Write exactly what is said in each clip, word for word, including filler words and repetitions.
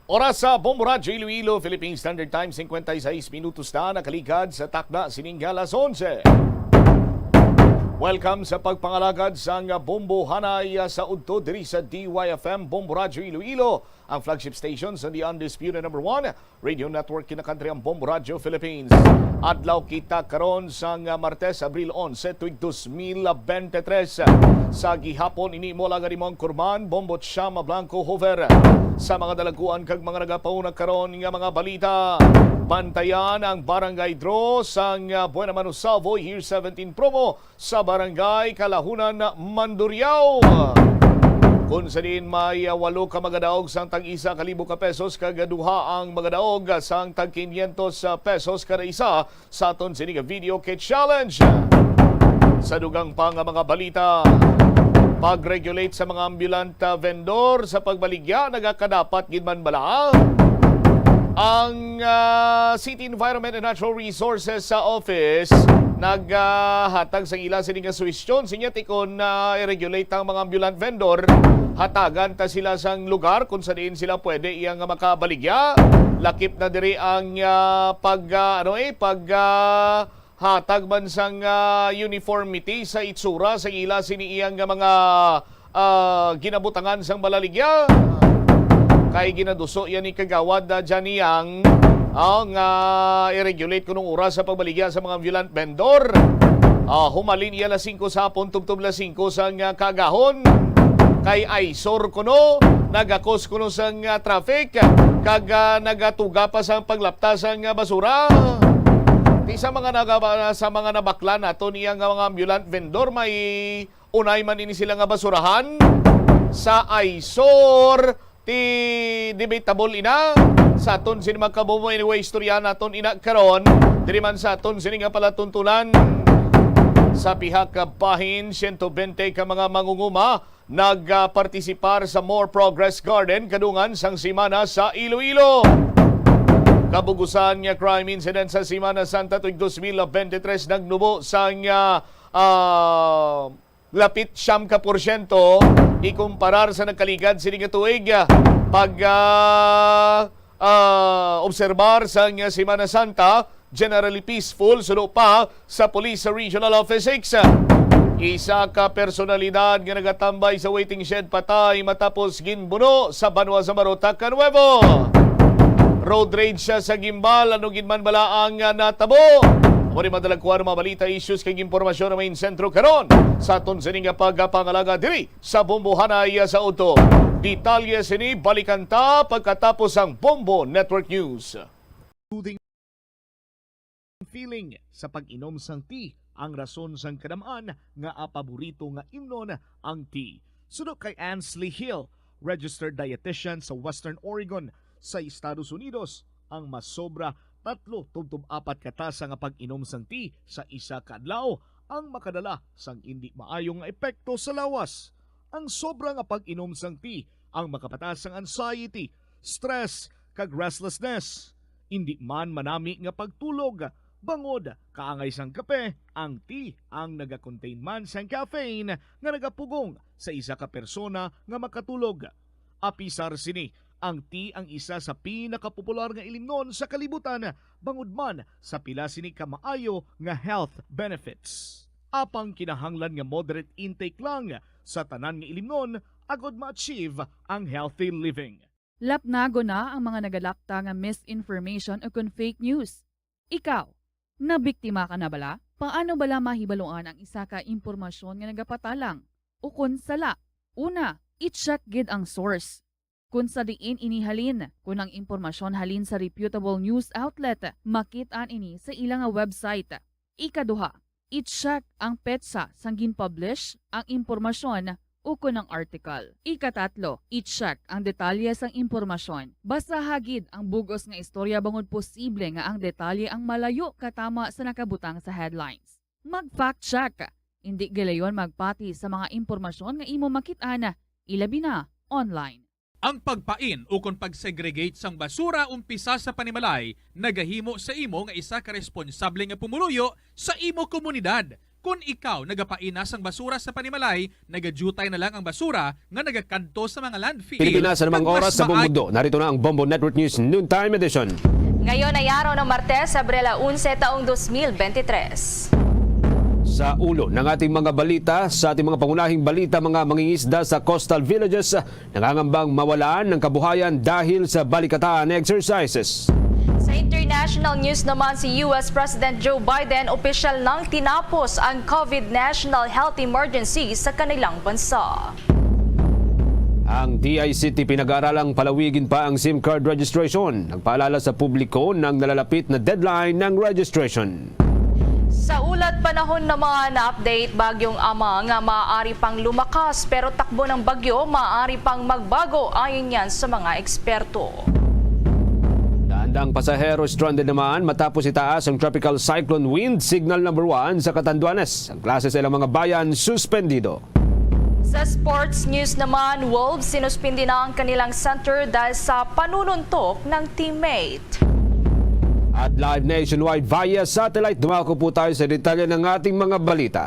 Oras sa Bombo Radyo Iloilo, Philippine Standard Time, cincuenta y seis minutos na nakaligad sa takna sining alas onse. Welcome sa pagpangalagad sang Bombo Hanay sa udto diri sa D Y F M, Bombo Radyo Iloilo, ang flagship station sa The Undisputed Number One Radio Network, Kinakantriang Bombo Radyo Philippines. Adlaw kita karon sang Martes, Abril onse, tuig dos mil bente tres. Sa gihapon, ini mo lang ang imong kurman, Bombo Chama Blanco Hover. Sa mga dalagkuan kag mga nagapauna karon nga mga balita, bantayan ang barangay draw sang Buena Mano Savoy Year seventeen promo sa Barangay Kalahunan, Mandurriao, kun sa diin may, ah, walo ka magadaog sang tag isa ka libo ka pesos kag duha ang magadaog sang tag kinyentos pesos kada isa sa aton sini nga video kit challenge. Sa dugang pa nga mga balita, pag-regulate sa mga ambulant, ah, vendor sa pagbaligya, nagakadapat gid man bala? Ang, ah, City Environment and Natural Resources sa Office naghatag sa ila sini nga suhestyon, sinya tikon na i-regulate ang mga ambulant vendor, hatagan ta sila sang lugar kung sa diin sila pwede iya nga makabaligya. Lakip na diri ang, ah, pag, ah, ano, eh, pag, ah, hatag man sang, ah, uniformity sa itsura sa ila sini iyang nga mga, ah, ginabutangan sang balaligya. Kay ginaduso yan ni Kagawad, ah, Johnny Yang, ah, nga i-regulate kunong oras sa pagbaligya sa mga ambulant vendor. Ah, humalin iya alas singko sa hapon tubtob alas singko sang, ah, kaagahon. Kay eyesore kuno, nagakos kuno sang, ah, traffic, kag, ah, nagatuga pa sang paglapta sang, ah, basura. Ti sa mga nagaba-, sa mga nabaklan naton iya nga mga ambulant vendor, may unay man ini sila nga basurahan sa eyesore. Ti debatable ina sa aton sini mga kabubo. Anyway, istorya naton ina karon diri man sa aton sini nga palatuntunan. Sa pihak ka bahin, siyento bente ka mga mangunguma nagpartisipar sa More Progress Garden kadungan sang semana sa Iloilo. Kabugusan nga crime incident sa Semana Santa tuig dos mil bente tres nagnubo sang, ah, ah, lapit siyam ka porsyento ikumparar sa nagkaligad sini nga tuig. Pag, ah, ah, obserbar sang Semana Santa, generally peaceful, suno pa sa Police Regional Office six. Isa ka personalidad nga nagatambay sa waiting shed patay matapos ginbuno sa banwa sa Marotac, Nuevo. Road rage siya sa gimbal, ano gid man bala ang, ah, natabo? Amo ni madalagkuan ang mga balita, issues kag impormasyon na may sentro karon sa aton sini nga pagpangalaga diri sa Bombo Hanay sa Udto. Detalye sini balikan ta pagkatapos ang Bombo Network News. Feeling sa pag-inom sang tea ang rason sang kadam-an nga paborito nga imnon ang tea. Suno kay Ansley Hill, registered dietitian sa Western Oregon sa Estados Unidos, ang masobra tatlo tubtob apat ka tasa nga pag-inom sang tea sa isa ka adlaw ang makadala sang indi maayo nga epekto sa lawas. Ang sobra nga pag-inom sang tea ang makapataas sang anxiety, stress, kag restlessness. Indi man manami nga pagtulog, bangod kaangay sang kape, ang tea ang nagakontain man sang caffeine nga nagapugong sa isa ka persona nga makatulog. Apisar sini, ang tea ang isa sa pinakapopular nga ilimnon sa kalibutan, bangod man sa pila sini ka maayo nga health benefits. Apang kinahanglan nga moderate intake lang sa tanan nga ilimnon agod ma-achieve ang healthy living. Lapnagon na ang mga nagalapta nga misinformation ukon fake news. Ikaw, nabiktima ka na bala? Paano bala mahibaluan ang isa ka impormasyon nga nagapatalang ukon sala? Una, i-check gid ang source. Kon sa diin ini halin, kon ang impormasyon halin sa reputable news outlet, makit-an ini sa ila nga website. Ikaduha, i-check ang petsa sang gin-publish ang impormasyon ukon ang article. Ikatatlo, i-check ang detalye sang impormasyon. Basaha gid ang bug-os nga istorya bangod posible nga ang detalye ang malayo katama sa nakabutang sa headlines. Mag-fact check. Indi gilayon magpati sa mga impormasyon nga imo makit-an, ilabi na online. Ang pagpain ukon pag-segregate sang basura umpisa sa panimalay nagahimo sa imo nga isa ka responsable nga pumuluyo sa imo komunidad. Kon ikaw nagapaina sang basura sa panimalay, nagadyutay na lang ang basura nga nagakadto sa mga landfill. Pilipinas, anumang oras sa buong mundo. Narito na ang Bombo Network News Noontime Edition. Ngayon ay araw ng Martes, Abril onse, taong dos mil bente tres. Sa ulo ng ating mga balita, sa ating mga pangunahing balita, mga mangingisda sa coastal villages nangangambang mawalan ng kabuhayan dahil sa balikatan exercises. Sa international news naman, si U S President Joe Biden opisyal nang tinapos ang COVID National Health Emergency sa kanilang bansa. Ang D I C T pinag-aaralang palawigin pa ang SIM card registration. Nagpaalala sa publiko ng nalalapit na deadline ng registration. Sa ulat panahon naman, update, Bagyong Amang maaari pang lumakas, pero takbo ng bagyo maaari pang magbago, ayon yan sa mga eksperto. Daandang pasahero stranded naman matapos itaas ang tropical cyclone wind signal number one sa Catanduanes. Ang klase sa ilang mga bayan suspendido. Sa sports news naman, Wolves sinuspindi na ang kanilang center dahil sa panununtok ng teammate. At live nationwide via satellite, dumako po tayo sa detalye ng ating mga balita.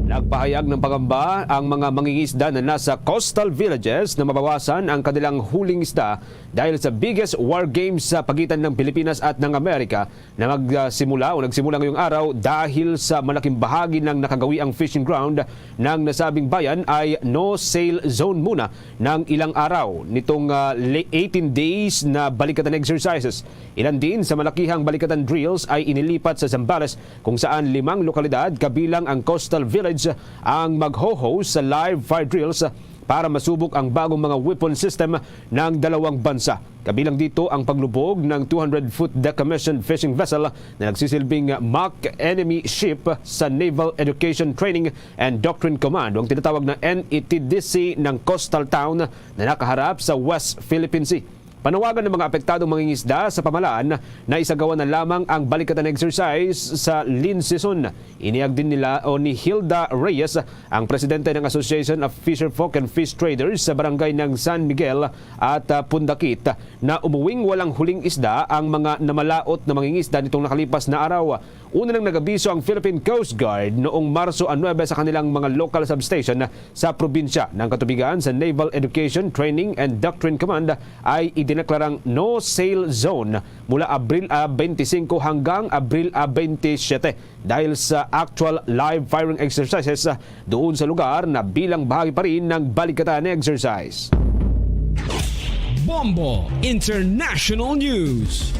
Nagpahayag ng pangamba ang mga mangingisda na nasa coastal villages na mabawasan ang kanilang huling isda dahil sa biggest war games sa pagitan ng Pilipinas at ng Amerika na magsimula o nagsimula ngayong araw dahil sa malaking bahagi ng nakagawiang fishing ground ng nasabing bayan ay no-sail zone muna ng ilang araw nitong, ah, le-, eighteen days na balikatan exercises. Ilan din sa malakihang balikatan drills ay inilipat sa Zambales, kung saan limang lokalidad kabilang ang coastal village ang magho-host sa live fire drills para masubok ang bagong mga weapon system ng dalawang bansa. Kabilang dito ang paglubog ng two hundred foot decommissioned fishing vessel na nagsisilbing mock enemy ship sa Naval Education Training and Doctrine Command, o ang tinatawag na N E T D C, ng coastal town na nakaharap sa West Philippine Sea. Panawagan ng mga apektadong mangingisda sa pamalaan na isagawa na lamang ang balikatan exercise sa lean season. Inihayag din nila o ni Hilda Reyes, ang presidente ng Association of Fisherfolk and Fish Traders sa barangay ng San Miguel at, ah, Pundakit, na umuwing walang huling isda ang mga namalaot na mangingisda nitong nakalipas na araw. Una nang nag-abiso ang Philippine Coast Guard noong Marso nuebe sa kanilang mga local substation sa probinsya. Ang katubigan sa Naval Education, Training and Doctrine Command ay idineklarang no-sail zone mula Abril, ah, twenty-five hanggang Abril, ah, twenty-seven dahil sa actual live firing exercises, ah, doon sa lugar na bilang bahagi pa rin ng balikatan exercise. Bombo International News.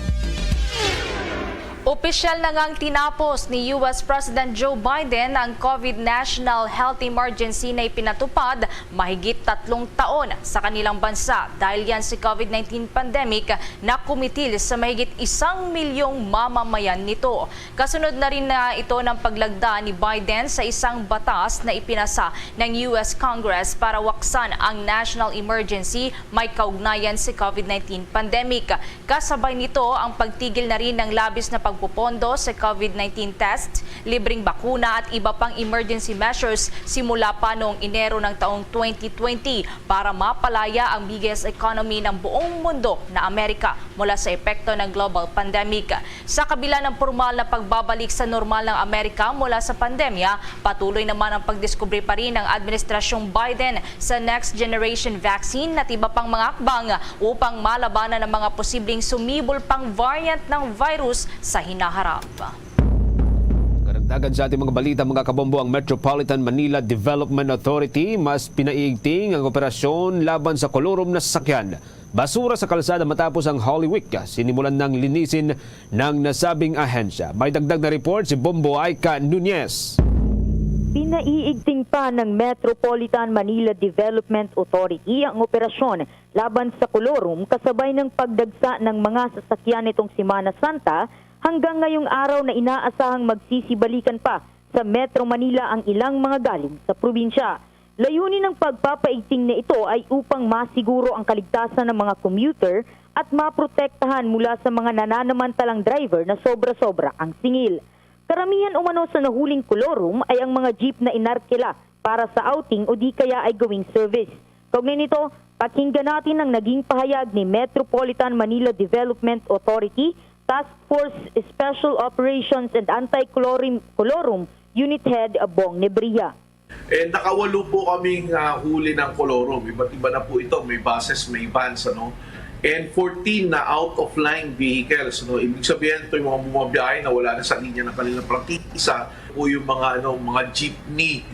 Opisyal na ngang tinapos ni U S President Joe Biden ang COVID National Health Emergency na ipinatupad mahigit tatlong taon sa kanilang bansa. Dahil yan sa COVID nineteen pandemic na kumitil sa mahigit isang milyong mamamayan nito. Kasunod na rin na ito ng paglagda ni Biden sa isang batas na ipinasa ng U S Congress para waksan ang national emergency may kaugnayan sa COVID nineteen pandemic. Kasabay nito ang pagtigil na rin ng labis na pagpopondo sa COVID nineteen test, libreng bakuna at iba pang emergency measures simula pa noong Enero ng taong twenty twenty para mapalaya ang biggest economy ng buong mundo na Amerika mula sa epekto ng global pandemic. Sa kabila ng pormal na pagbabalik sa normal ng Amerika mula sa pandemya, patuloy naman ang pagdiskubre pa rin ng Administrasyong Biden sa next generation vaccine at iba pang mga hakbang upang malabanan ang mga posibleng sumibol pang variant ng virus sa hinaharap. Karagdagan sa ating mga balita, mga kabombo, ang Metropolitan Manila Development Authority mas pinaiigting ang operasyon laban sa kolorum na sasakyan, basura sa kalsada matapos ang Holy Week. Sinimulan ng linisin ng nasabing ahensya. May dagdag na report si Bombo Aika Nunez. Pinaiigting pa ng Metropolitan Manila Development Authority ang operasyon laban sa kolorum kasabay ng pagdagsa ng mga sasakyan nitong Semana Santa hanggang ngayong araw na inaasahang magsisibalikan pa sa Metro Manila ang ilang mga galing sa probinsya. Layunin ng pagpapaigting na ito ay upang masiguro ang kaligtasan ng mga commuter at maprotektahan mula sa mga nananamantalang driver na sobra-sobra ang singil. Karamihan umano sa nahuling kolorum ay ang mga jeep na inarkila para sa outing o di kaya ay gawing service. Kaugnay nito, pakinggan natin ang naging pahayag ni Metropolitan Manila Development Authority Task Force Special Operations and Anti-Colorum, Colorum Unit Head Bong Nebriha. And nakawalo po kaming ah, huli ng kolorum. Iba't iba na po ito. May buses, may vans, ano. And fourteen na out of line vehicles, no. Ibig sabihin, ito yung mga bumabiyahe na wala na sa linya ng kanilang prangkisa, po yung mga ano, mga jeepney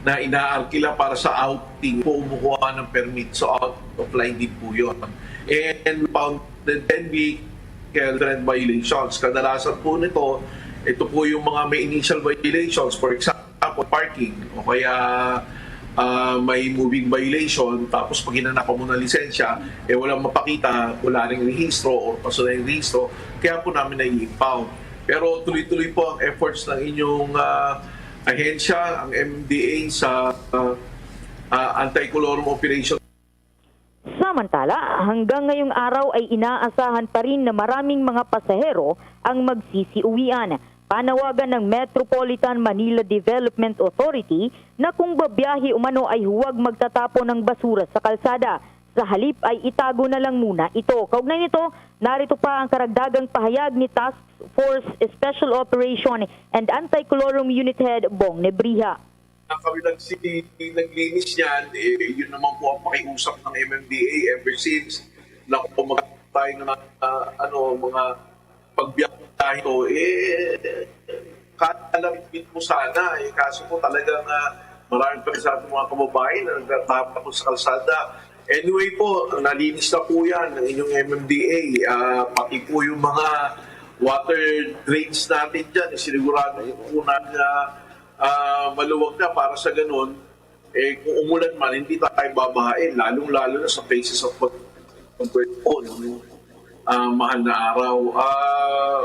na inaarkila para sa outing po kumukuha ng permit. So out of line din po yun. And we found the ten vehicle different violations. Kadalasan po nito, ito po yung mga may initial violations. For example, parking o kaya ah, may moving violation, tapos pag hinanapan mo ng lisensya, eh walang mapakita, wala ring rehistro or paso na yung rehistro, kaya po namin nai-impound. Pero tuloy-tuloy po ang efforts ng inyong ah, ahensya, ang M D A sa ah, ah, anti-colorum operation. Samantala, hanggang ngayong araw ay inaasahan pa rin na maraming mga pasahero ang magsisiuwian. Panawagan ng Metropolitan Manila Development Authority na kung babiyahe umano ay huwag magtatapon ng basura sa kalsada. Sa halip ay itago na lang muna ito. Kaugnay nito, narito pa ang karagdagang pahayag ni Task Force Special Operation and Anti-Colorum Unit Head Bong Nebriha. Na kami nagsi, naglinis niyan, eh, yun naman po ang pakiusap ng M M D A ever since. Na kung mag tayo ng ah, ano, mga pagbiyahe ito, eh, kaya lang din po sana. Eh, kaso po talagang ah, marami pa rin sa ating mga kababayan na nagtatapon sa kalsada. Anyway po, nalinis na po yan ng inyong M M D A. Ah, pati po yung mga water drains natin dyan, eh, sinigurado po namin na ah, maluwag na para sa ganun, eh, kung umulan man, hindi tayo babahain, lalong-lalo na sa phases of pag pag- po, no? Ah, mahal na araw. Ah,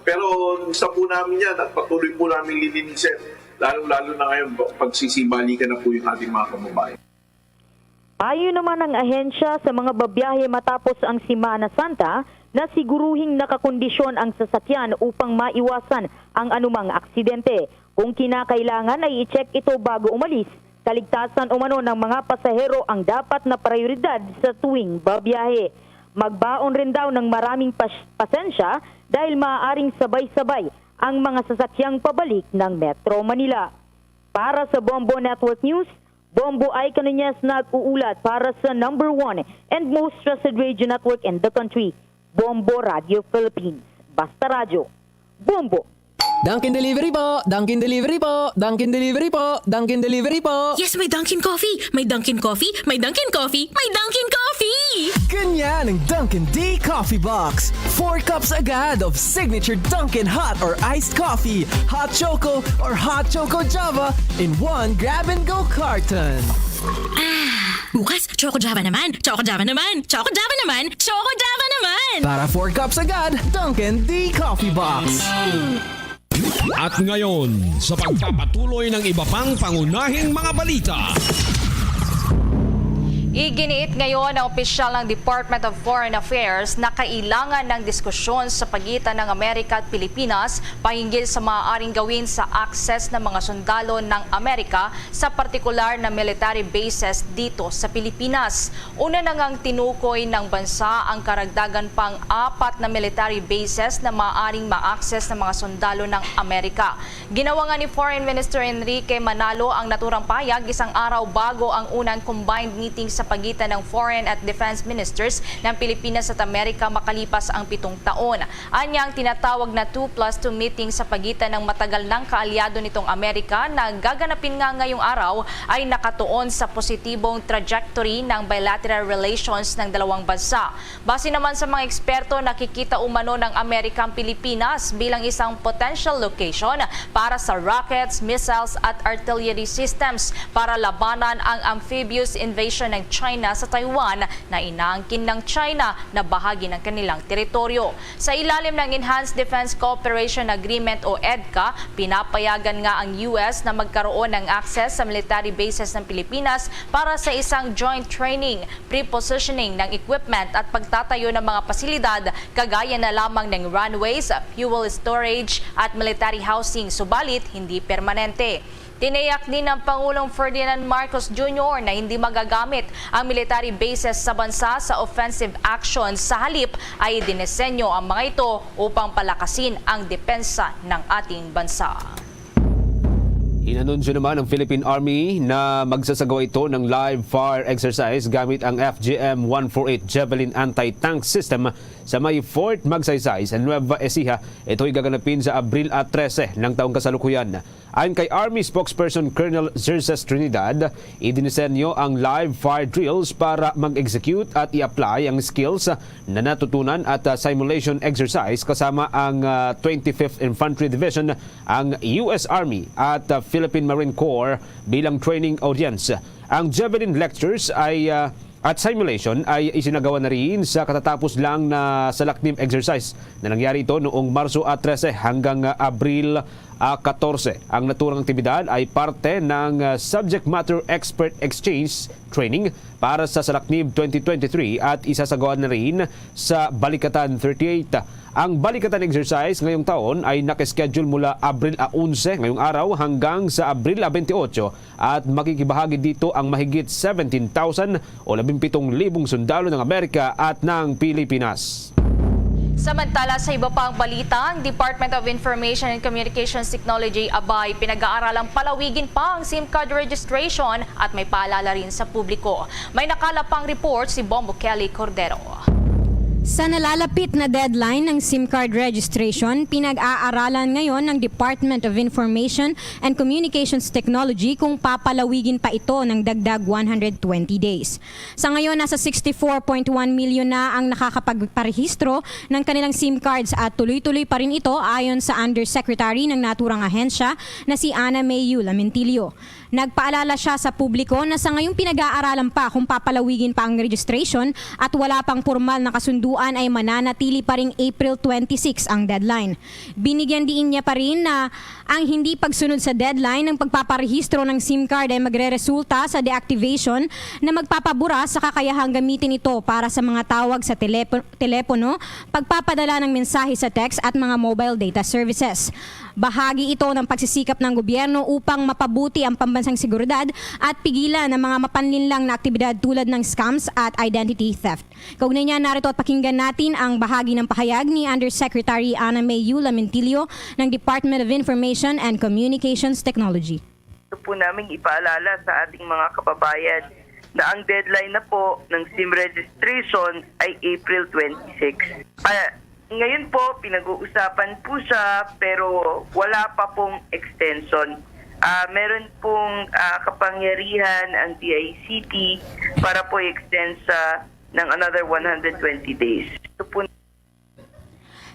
pero gusto po namin yan at patuloy po namin lilinisin, lalong-lalo na ngayon, pagsisibalikan na po yung ating mga kababayan. Payo naman ang ahensya sa mga babiyahe matapos ang Semana Santa na siguruhing nakakondisyon ang sasakyan upang maiwasan ang anumang aksidente. Kung kinakailangan ay i-check ito bago umalis. Kaligtasan umano ng mga pasahero ang dapat na prioridad sa tuwing babiyahe. Magbaon rin daw ng maraming pas- pasensya dahil maaaring sabay-sabay ang mga sasakyang pabalik ng Metro Manila. Para sa Bombo Network News, Bombo Ay Kanunya's nag-uulat para sa number one and most trusted radio network in the country, Bombo Radio Philippines. Basta Radyo, Bombo! Dunkin Delivery po! Dunkin Delivery po! Dunkin Delivery po! Dunkin Delivery po! Yes, may Dunkin Coffee! May Dunkin Coffee! May Dunkin Coffee! May Dunkin Coffee! Ganyan ang Dunkin D Coffee Box. Four cups agad of signature Dunkin hot or iced coffee, hot choco, or hot choco java in one grab-and-go carton. Bukas, Choco Java naman! Choco Java naman! Choco Java naman! Choco Java naman! Para four cups agad, Dunkin D Coffee Box. At ngayon, sa pagpapatuloy ng iba pang pangunahing mga balita. Iginiit ngayon ng opisyal ng Department of Foreign Affairs na kailangan ng diskusyon sa pagitan ng Amerika at Pilipinas pahinggil sa maaaring gawin sa access ng mga sundalo ng Amerika sa partikular na military bases dito sa Pilipinas. Una na ngang tinukoy ng bansa ang karagdagan pang apat na military bases na maaaring ma-access ng mga sundalo ng Amerika. Ginawa nga ni Foreign Minister Enrique Manalo ang naturang pahayag isang araw bago ang unang combined meeting sa pagitan ng Foreign at Defense Ministers ng Pilipinas at Amerika makalipas ang pitong taon. Anya, ang tinatawag na two plus two meeting sa pagitan ng matagal nang kaalyado nitong Amerika na gaganapin nga ngayong araw ay nakatuon sa positibong trajectory ng bilateral relations ng dalawang bansa. Base naman sa mga eksperto, nakikita umano ng Amerika ang Pilipinas bilang isang potential location para sa rockets, missiles at artillery systems para labanan ang amphibious invasion ng China sa Taiwan na inaangkin ng China na bahagi ng kanilang teritoryo. Sa ilalim ng Enhanced Defense Cooperation Agreement o EDCA, pinapayagan nga ang U S na magkaroon ng access sa military bases ng Pilipinas para sa isang joint training, pre-positioning ng equipment at pagtatayo ng mga pasilidad kagaya na lamang ng runways, fuel storage at military housing, subalit hindi permanente. Tiniyak din ng Pangulong Ferdinand Marcos Junior na hindi magagamit ang military bases sa bansa sa offensive actions, sa halip ay dinisenyo ang mga ito upang palakasin ang depensa ng ating bansa. Inanunsyo naman ng Philippine Army na magsasagawa ito ng live fire exercise gamit ang F G M one forty-eight Javelin anti-tank system sa may Fort Magsaysay sa Nueva Ecija. Ito'y gaganapin sa Abril a trese ng taong kasalukuyan. Ayon kay Army spokesperson Colonel Xerxes Trinidad, idinisenyo ang live fire drills para mag-execute at i-apply ang skills na natutunan at, ah, simulation exercise kasama ang, ah, twenty-fifth Infantry Division, ang U S Army at, ah, Philippine Marine Corps bilang training audience. Ang Javelin lectures ay, ah, at simulation ay isinagawa na rin sa katatapos lang na salaknib exercise na nangyari ito noong Marso a trese hanggang, ah, Abril, ah, katorse. Ang naturang aktibidad ay parte ng, ah, Subject Matter Expert Exchange Training para sa Salaknib twenty twenty-three at isasagawa na rin sa Balikatan thirty-eight. Ang Balikatan exercise ngayong taon ay nakaschedule mula Abril a onse ngayong araw hanggang sa Abril a twenty-eight at makikibahagi dito ang mahigit seventeen thousand o labing pitong libong sundalo ng Amerika at ng Pilipinas. Samantala, sa iba pang balita, ang Department of Information and Communications Technology, abay, pinag-aaralang palawigin pa ang SIM card registration at may paalala rin sa publiko. May nakalap pang report si Bombo Kelly Cordero. Sa nalalapit na deadline ng SIM card registration, pinag-aaralan ngayon ng Department of Information and Communications Technology kung papalawigin pa ito ng dagdag one hundred twenty days. Sa ngayon, nasa sixty-four point one million na ang nakakapagparehistro ng kanilang SIM cards at tuloy-tuloy pa rin ito ayon sa Undersecretary ng naturang ahensya na si Ana Mayu Lamentillo. Nagpaalala siya sa publiko na sa ngayong pinag-aaralan pa kung papalawigin pa ang registration at wala pang pormal na kasunduan ay mananatili pa ring April twenty-six ang deadline. Binigyan diin niya pa rin na ang hindi pagsunod sa deadline ng pagpaparehistro ng SIM card ay magreresulta sa deactivation na magpapabura sa kakayahang gamitin ito para sa mga tawag sa telepo- telepono, pagpapadala ng mensahe sa text at mga mobile data services. Bahagi ito ng pagsisikap ng gobyerno upang mapabuti ang pambansang seguridad at pigilan ang mga mapanlinlang na aktibidad tulad ng scams at identity theft. Kaugnay niya, narito at pakinggan natin ang bahagi ng pahayag ni Undersecretary Ana Mayu Lamentillo ng Department of Information and Communications Technology. Gusto po naming ipaalala sa ating mga kababayan na ang deadline na po ng SIM registration ay April twenty-six. Ah, ngayon po, pinag-uusapan po siya pero wala pa pong extension. Ah, meron pong ah, kapangyarihan ang D I C T para po i-extend sa ng another one hundred twenty days. Ito po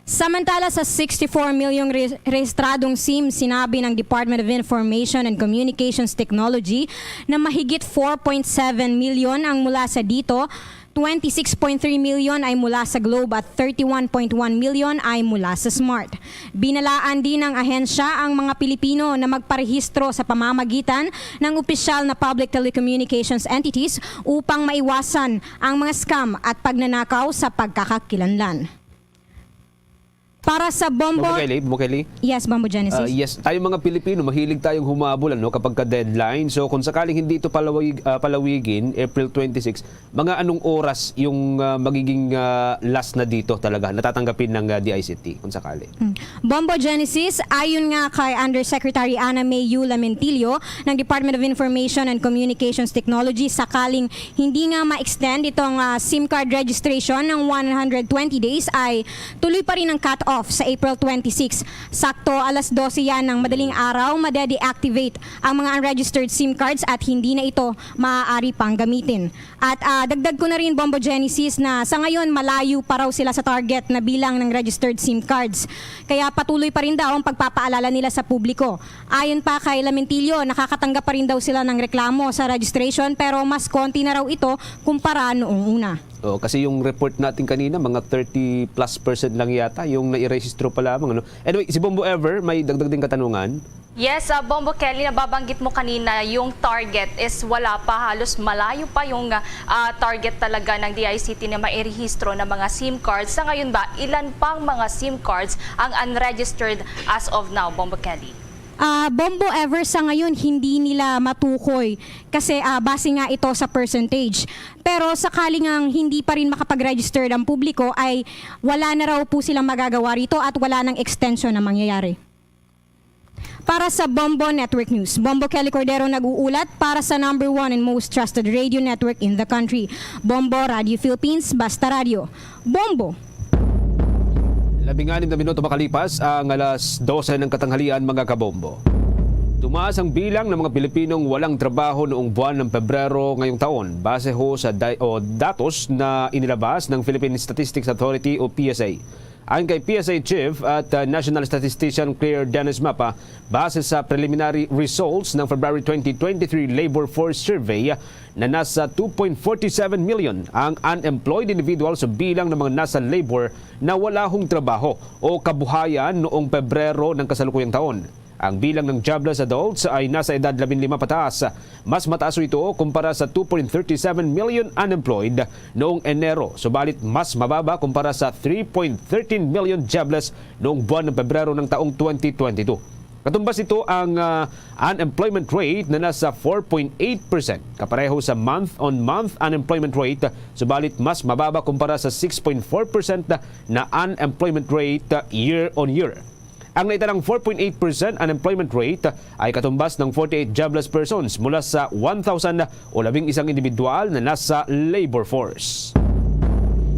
Samantala sa sixty-four milyong re- rehistradong SIM, sinabi ng Department of Information and Communications Technology na mahigit four point seven milyon ang mula sa dito, twenty-six point three million ay mula sa Globe at thirty-one point one million ay mula sa Smart. Binalaan din ng ahensya ang mga Pilipino na magparehistro sa pamamagitan ng opisyal na public telecommunications entities upang maiwasan ang mga scam at pagnanakaw sa pagkakakilanlan. Para sa Bombo... Bombo Kelly, Bombo Kelly? Yes, Bombo Genesis. Ah, yes, tayong mga Pilipino, mahilig tayong humabol ano, kapag ka-deadline. So kung sakaling hindi ito palawig, ah, palawigin, April twenty-six, mga anong oras yung ah, magiging ah, last na dito talaga, natatanggapin ng ah, D I C T, kung sakali? Bombo Genesis, ayon nga kay Undersecretary Ana Mayu Lamentillo ng Department of Information and Communications Technology, sakaling hindi nga ma-extend itong ah, SIM card registration ng one hundred twenty days ay tuloy pa rin ang cut-off sa April twenty-six. Sakto alas dose yan ng madaling araw, made-deactivate ang mga unregistered SIM cards at hindi na ito maaari pang gamitin. At ah, dagdag ko na rin, Bombo Genesis, na sa ngayon malayo pa raw sila sa target na bilang ng registered SIM cards. Kaya patuloy pa rin daw ang pagpapaalala nila sa publiko. Ayon pa kay Lamentillo, nakakatanggap pa rin daw sila ng reklamo sa registration pero mas konti na raw ito kumpara noong una. Oh, kasi yung report natin kanina, mga thirty plus percent lang yata yung nairehistro pa lamang. Ano? Anyway, si Bombo Ever, may dagdag ding katanungan? Yes, uh, Bombo Kelly, nababanggit mo kanina yung target is wala pa, halos malayo pa yung uh, target talaga ng D I C T na mairehistro ng mga SIM cards. Sa ngayon ba, ilan pang mga SIM cards ang unregistered as of now, Bombo Kelly? Uh, Bombo Ever, sa ngayon hindi nila matukoy kasi uh, base nga ito sa percentage. Pero sakali ngang hindi pa rin makapag-registered ang publiko ay wala na raw po silang magagawa rito at wala nang extension na mangyayari. Para sa Bombo Network News, Bombo Kelly Cordero nag-uulat para sa number one and most trusted radio network in the country, Bombo Radio Philippines, Basta Radio. Bombo! Labing-anim na minuto makalipas ang alas dose ng katanghalian, mga kabombo. Tumaas ang bilang ng mga Pilipinong walang trabaho noong buwan ng Pebrero ngayong taon, base ho sa da- o datos na inilabas ng Philippine Statistics Authority o P S A. Ayon kay P S A Chief at uh, National Statistician Claire Dennis Mapa, base sa preliminary results ng February twenty twenty-three Labor Force Survey, na nasa two point forty seven million ang unemployed individuals o bilang ng mga nasa labor na wala hong trabaho o kabuhayan noong Pebrero ng kasalukuyang taon. Ang bilang ng jobless adults ay nasa edad labing lima pataas. Mas mataas ito kumpara sa two point thirty seven million unemployed noong Enero, subalit mas mababa kumpara sa three point thirteen million jobless noong buwan ng Pebrero ng taong twenty twenty-two. Katumbas ito ang ah, unemployment rate na nasa four point eight percent, kapareho sa month-on-month unemployment rate, subalit mas mababa kumpara sa six point four percent na unemployment rate year-on-year. Ang naitanang four point eight percent unemployment rate ay katumbas ng forty-eight jobless persons mula sa one thousand o labing isang individual na nasa labor force.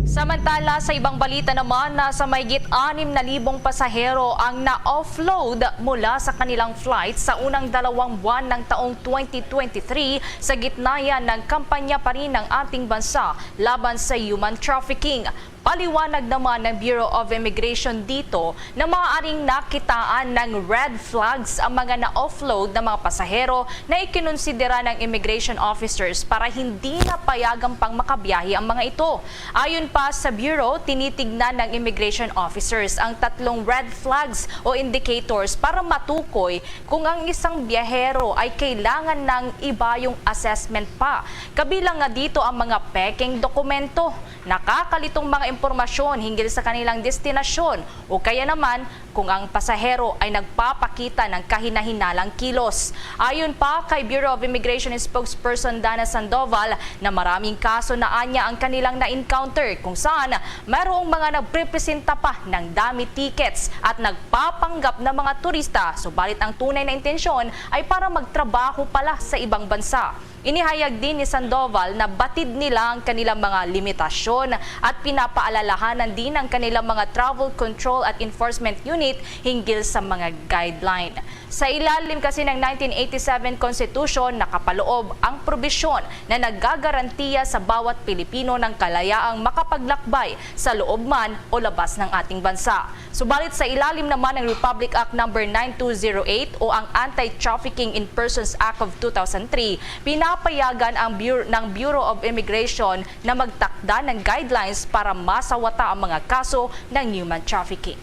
Samantala, sa ibang balita naman, nasa mahigit anim na libong pasahero ang na-offload mula sa kanilang flight sa unang dalawang buwan ng taong twenty twenty-three, sa gitna yan ng kampanya pa rin ng ating bansa laban sa human trafficking. Paliwanag naman ng Bureau of Immigration dito na maaaring nakitaan ng red flags ang mga na-offload na mga pasahero na ikinonsidera ng immigration officers para hindi na payagan pang makabiyahe ang mga ito. Ayon pa sa Bureau, tinitignan ng immigration officers ang tatlong red flags o indicators para matukoy kung ang isang biyahero ay kailangan ng ibayong assessment pa. Kabilang nga dito ang mga pekeng dokumento. Nakakalitong mga impormasyon hinggil sa kanilang destinasyon o kaya naman kung ang pasahero ay nagpapakita ng kahinahinalang kilos. Ayon pa kay Bureau of Immigration Spokesperson Dana Sandoval na maraming kaso na anya ang kanilang na-encounter kung saan mayroong mga nagprepresenta pa ng dummy tickets at nagpapanggap na mga turista, subalit ang tunay na intensyon ay para magtrabaho pala sa ibang bansa. Inihayag din ni Sandoval na batid nila ang kanilang mga limitasyon at pinapaalalahanan din ang kanilang mga Travel Control at Enforcement Unit hinggil sa mga guideline. Sa ilalim kasi ng nineteen eighty-seven Constitution, nakapaloob ang probisyon na naggagarantiya sa bawat Pilipino ng kalayaang makapaglakbay sa loob man o labas ng ating bansa. Subalit sa ilalim naman ng Republic Act Number nine two zero eight o ang Anti-Trafficking in Persons Act of two thousand three, pinapayagan ang Bur- ng Bureau of Immigration na magtakda ng guidelines para masawata ang mga kaso ng human trafficking.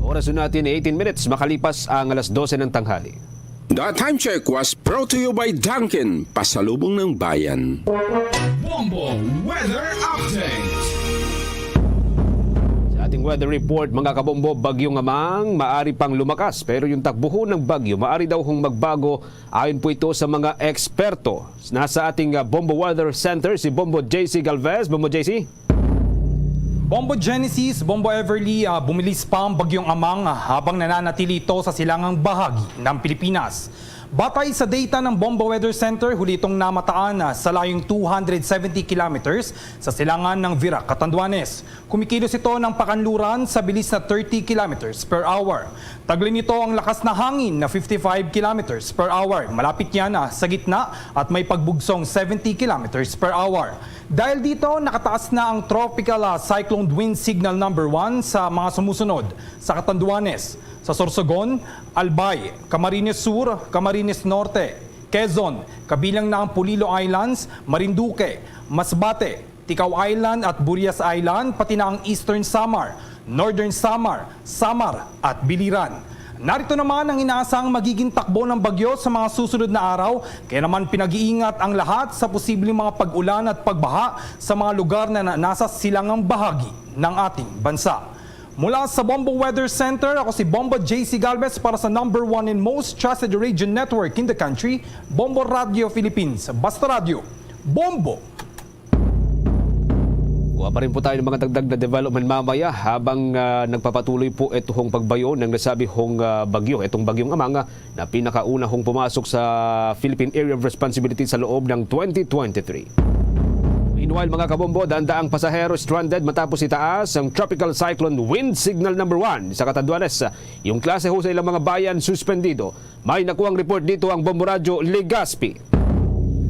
Oras na natin, eighteen minutes makalipas ang alas dose ng tanghali. The time check was brought to you by Dunkin, pasalubong ng bayan. Bombo Weather Update. Sa ating weather report, mga kabombo, Bagyong Amang maari pang lumakas, pero yung takbuho ng bagyo maari daw hong magbago. Ayon po ito sa mga eksperto. Nasa ating uh, Bombo Weather Center si Bombo J C Galvez. Bombo J C? Bombo Genesis, Bombo Everly, ah, bumilis pa ang Bagyong Amang, ah, habang nananatili ito sa silangang bahagi ng Pilipinas. Batay sa data ng Bombo Weather Center, huli itong namataan, ah, sa layong two hundred seventy kilometers sa silangan ng Virac, Catanduanes. Kumikilos ito ng pakanluran sa bilis na thirty kilometers per hour. Taglin nito ang lakas na hangin na fifty-five kilometers per hour. Malapit yan, ah, sa gitna at may pagbugsong seventy kilometers per hour. Dahil dito, nakataas na ang Tropical, ah, Cyclone Wind Signal Number One sa mga sumusunod: sa Catanduanes, sa Sorsogon, Albay, Camarines Sur, Camarines Norte, Quezon, kabilang na ang Polillo Islands, Marinduque, Masbate, Ticao Island at Burias Island, pati na ang Eastern Samar, Northern Samar, Samar at Biliran. Narito naman ang inaasahang magiging takbo ng bagyo sa mga susunod na araw, kaya naman pinag-iingat ang lahat sa posibleng mga pag-ulan at pagbaha sa mga lugar na, na nasa silangang bahagi ng ating bansa. Mula sa Bombo Weather Center, ako si Bombo J C Galvez para sa number one and most trusted radio network in the country, Bombo Radio Philippines. Basta Radio, Bombo! Wa pa rin po tayo ng mga dagdag na development mamaya habang, ah, nagpapatuloy po itong pagbayo ng nasabi hong, ah, bagyo, itong bagyong Amang, ah, na pinakauna hong pumasok sa Philippine Area of Responsibility sa loob ng twenty twenty-three. Meanwhile, mga kabombo, daan-daang pasahero stranded matapos itaas ang Tropical Cyclone Wind Signal number one sa Catanduanes. Yung klase ho sa ilang mga bayan suspendido. May nakuhang report dito ang Bombo Radyo Legazpi.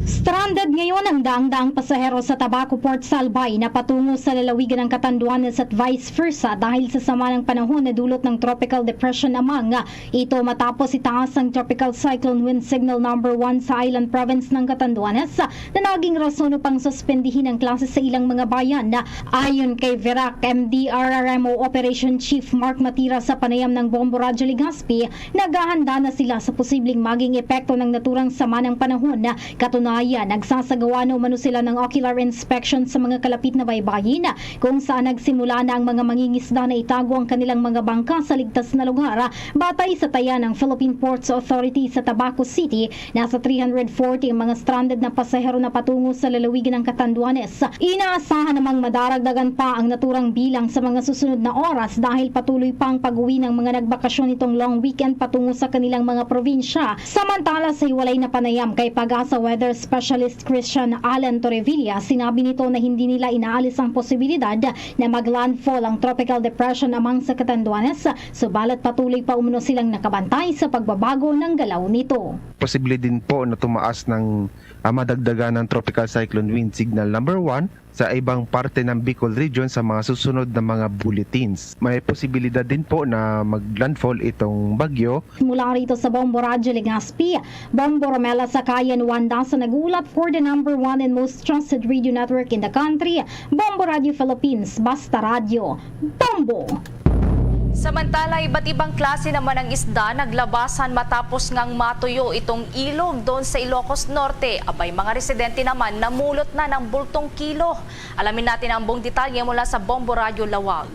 Stranded ngayon ang daang-daang pasahero sa Tabaco Port sa Albay na patungo sa lalawigan ng Catanduanes at vice versa dahil sa sama ng panahon na dulot ng Tropical Depression Amang. Ito matapos itaas ang Tropical Cyclone Wind Signal number one sa Island Province ng Catanduanes na naging rason upang suspendihin ang klase sa ilang mga bayan. Ayon kay Virac M D R R M O Operation Chief Mark Matira sa panayam ng Bombo Radyo Legazpi, naghahanda na sila sa posibleng maging epekto ng naturang sama ng panahon. Katunayan, nagsasagawa na umano sila ng ocular inspection sa mga kalapit na baybayin, kung saan nagsimula na ang mga mangingisda na itago ang kanilang mga bangka sa ligtas na lugar. Batay sa taya ng Philippine Ports Authority sa Tabaco City, nasa three hundred forty ang mga stranded na pasahero na patungo sa lalawigan ng Catanduanes. Inaasahan namang madaragdagan pa ang naturang bilang sa mga susunod na oras dahil patuloy pa ang pag-uwi ng mga nagbakasyon nitong long weekend patungo sa kanilang mga probinsya. Samantala, sa hiwalay na panayam kay PAGASA weather specialist Christian Alan Torrevilla, sinabi nito na hindi nila inaalis ang posibilidad na mag-landfall ang Tropical Depression Amang sa Catanduanes, subalit patuloy pa umano silang nakabantay sa pagbabago ng galaw nito. Posible din po na tumaas ng, ah, madagdagan ng Tropical Cyclone Wind Signal number one sa ibang parte ng Bicol Region sa mga susunod na mga bulletins. May posibilidad din po na mag-landfall itong bagyo. Mula rito sa Bombo Radyo Legazpi, Bombo Romela Sakayan Wanda sa nag-uulat for the number one and most trusted radio network in the country, Bombo Radyo Philippines, Basta Radyo, Bombo! Samantala, iba't ibang klase naman ng isda naglabasan matapos ngang matuyo itong ilog doon sa Ilocos Norte. Abay, mga residente naman namulot na ng bultong kilo. Alamin natin ang buong detalye mula sa Bombo Radyo Lawag.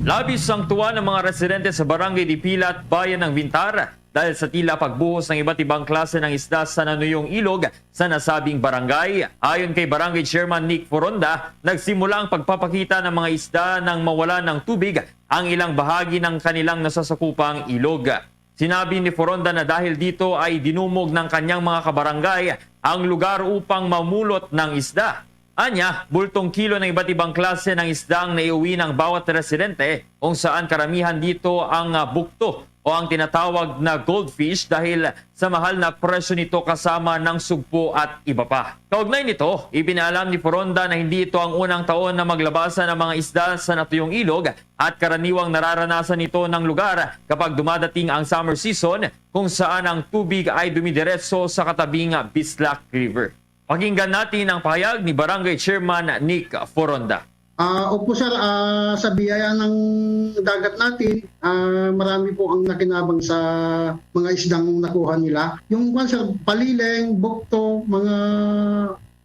Labis ang tuwa ng mga residente sa Barangay Dipila at Bayan ng Vintar dahil sa tila pagbuhos ng iba't ibang klase ng isda sa nanuyong ilog sa nasabing barangay. Ayon kay Barangay Chairman Nick Foronda, nagsimula ang pagpapakita ng mga isda nang mawala ng tubig ang ilang bahagi ng kanilang nasasakupang ilog. Sinabi ni Foronda na dahil dito ay dinumog ng kanyang mga kabarangay ang lugar upang mamulot ng isda. Anya, bultong kilo ng iba't ibang klase ng isda ang naiuwi ng bawat residente, kung saan karamihan dito ang, ah, bukto o ang tinatawag na goldfish dahil sa mahal na presyo nito kasama ng sugpo at iba pa. Kaugnay nito, ipinaalam ni Foronda na hindi ito ang unang taon na maglabasan ang mga isda sa natuyong ilog at karaniwang nararanasan ito ng lugar kapag dumadating ang summer season, kung saan ang tubig ay dumidiretso sa katabing Bislak River. Pakinggan natin ang pahayag ni Barangay Chairman Nick Foronda. Ah, opo sir, ah, sa biyaya ng dagat natin, ah, marami po ang nakinabang sa mga isdang nakuha nila. Yung kwan sir, palileng, bukto, mga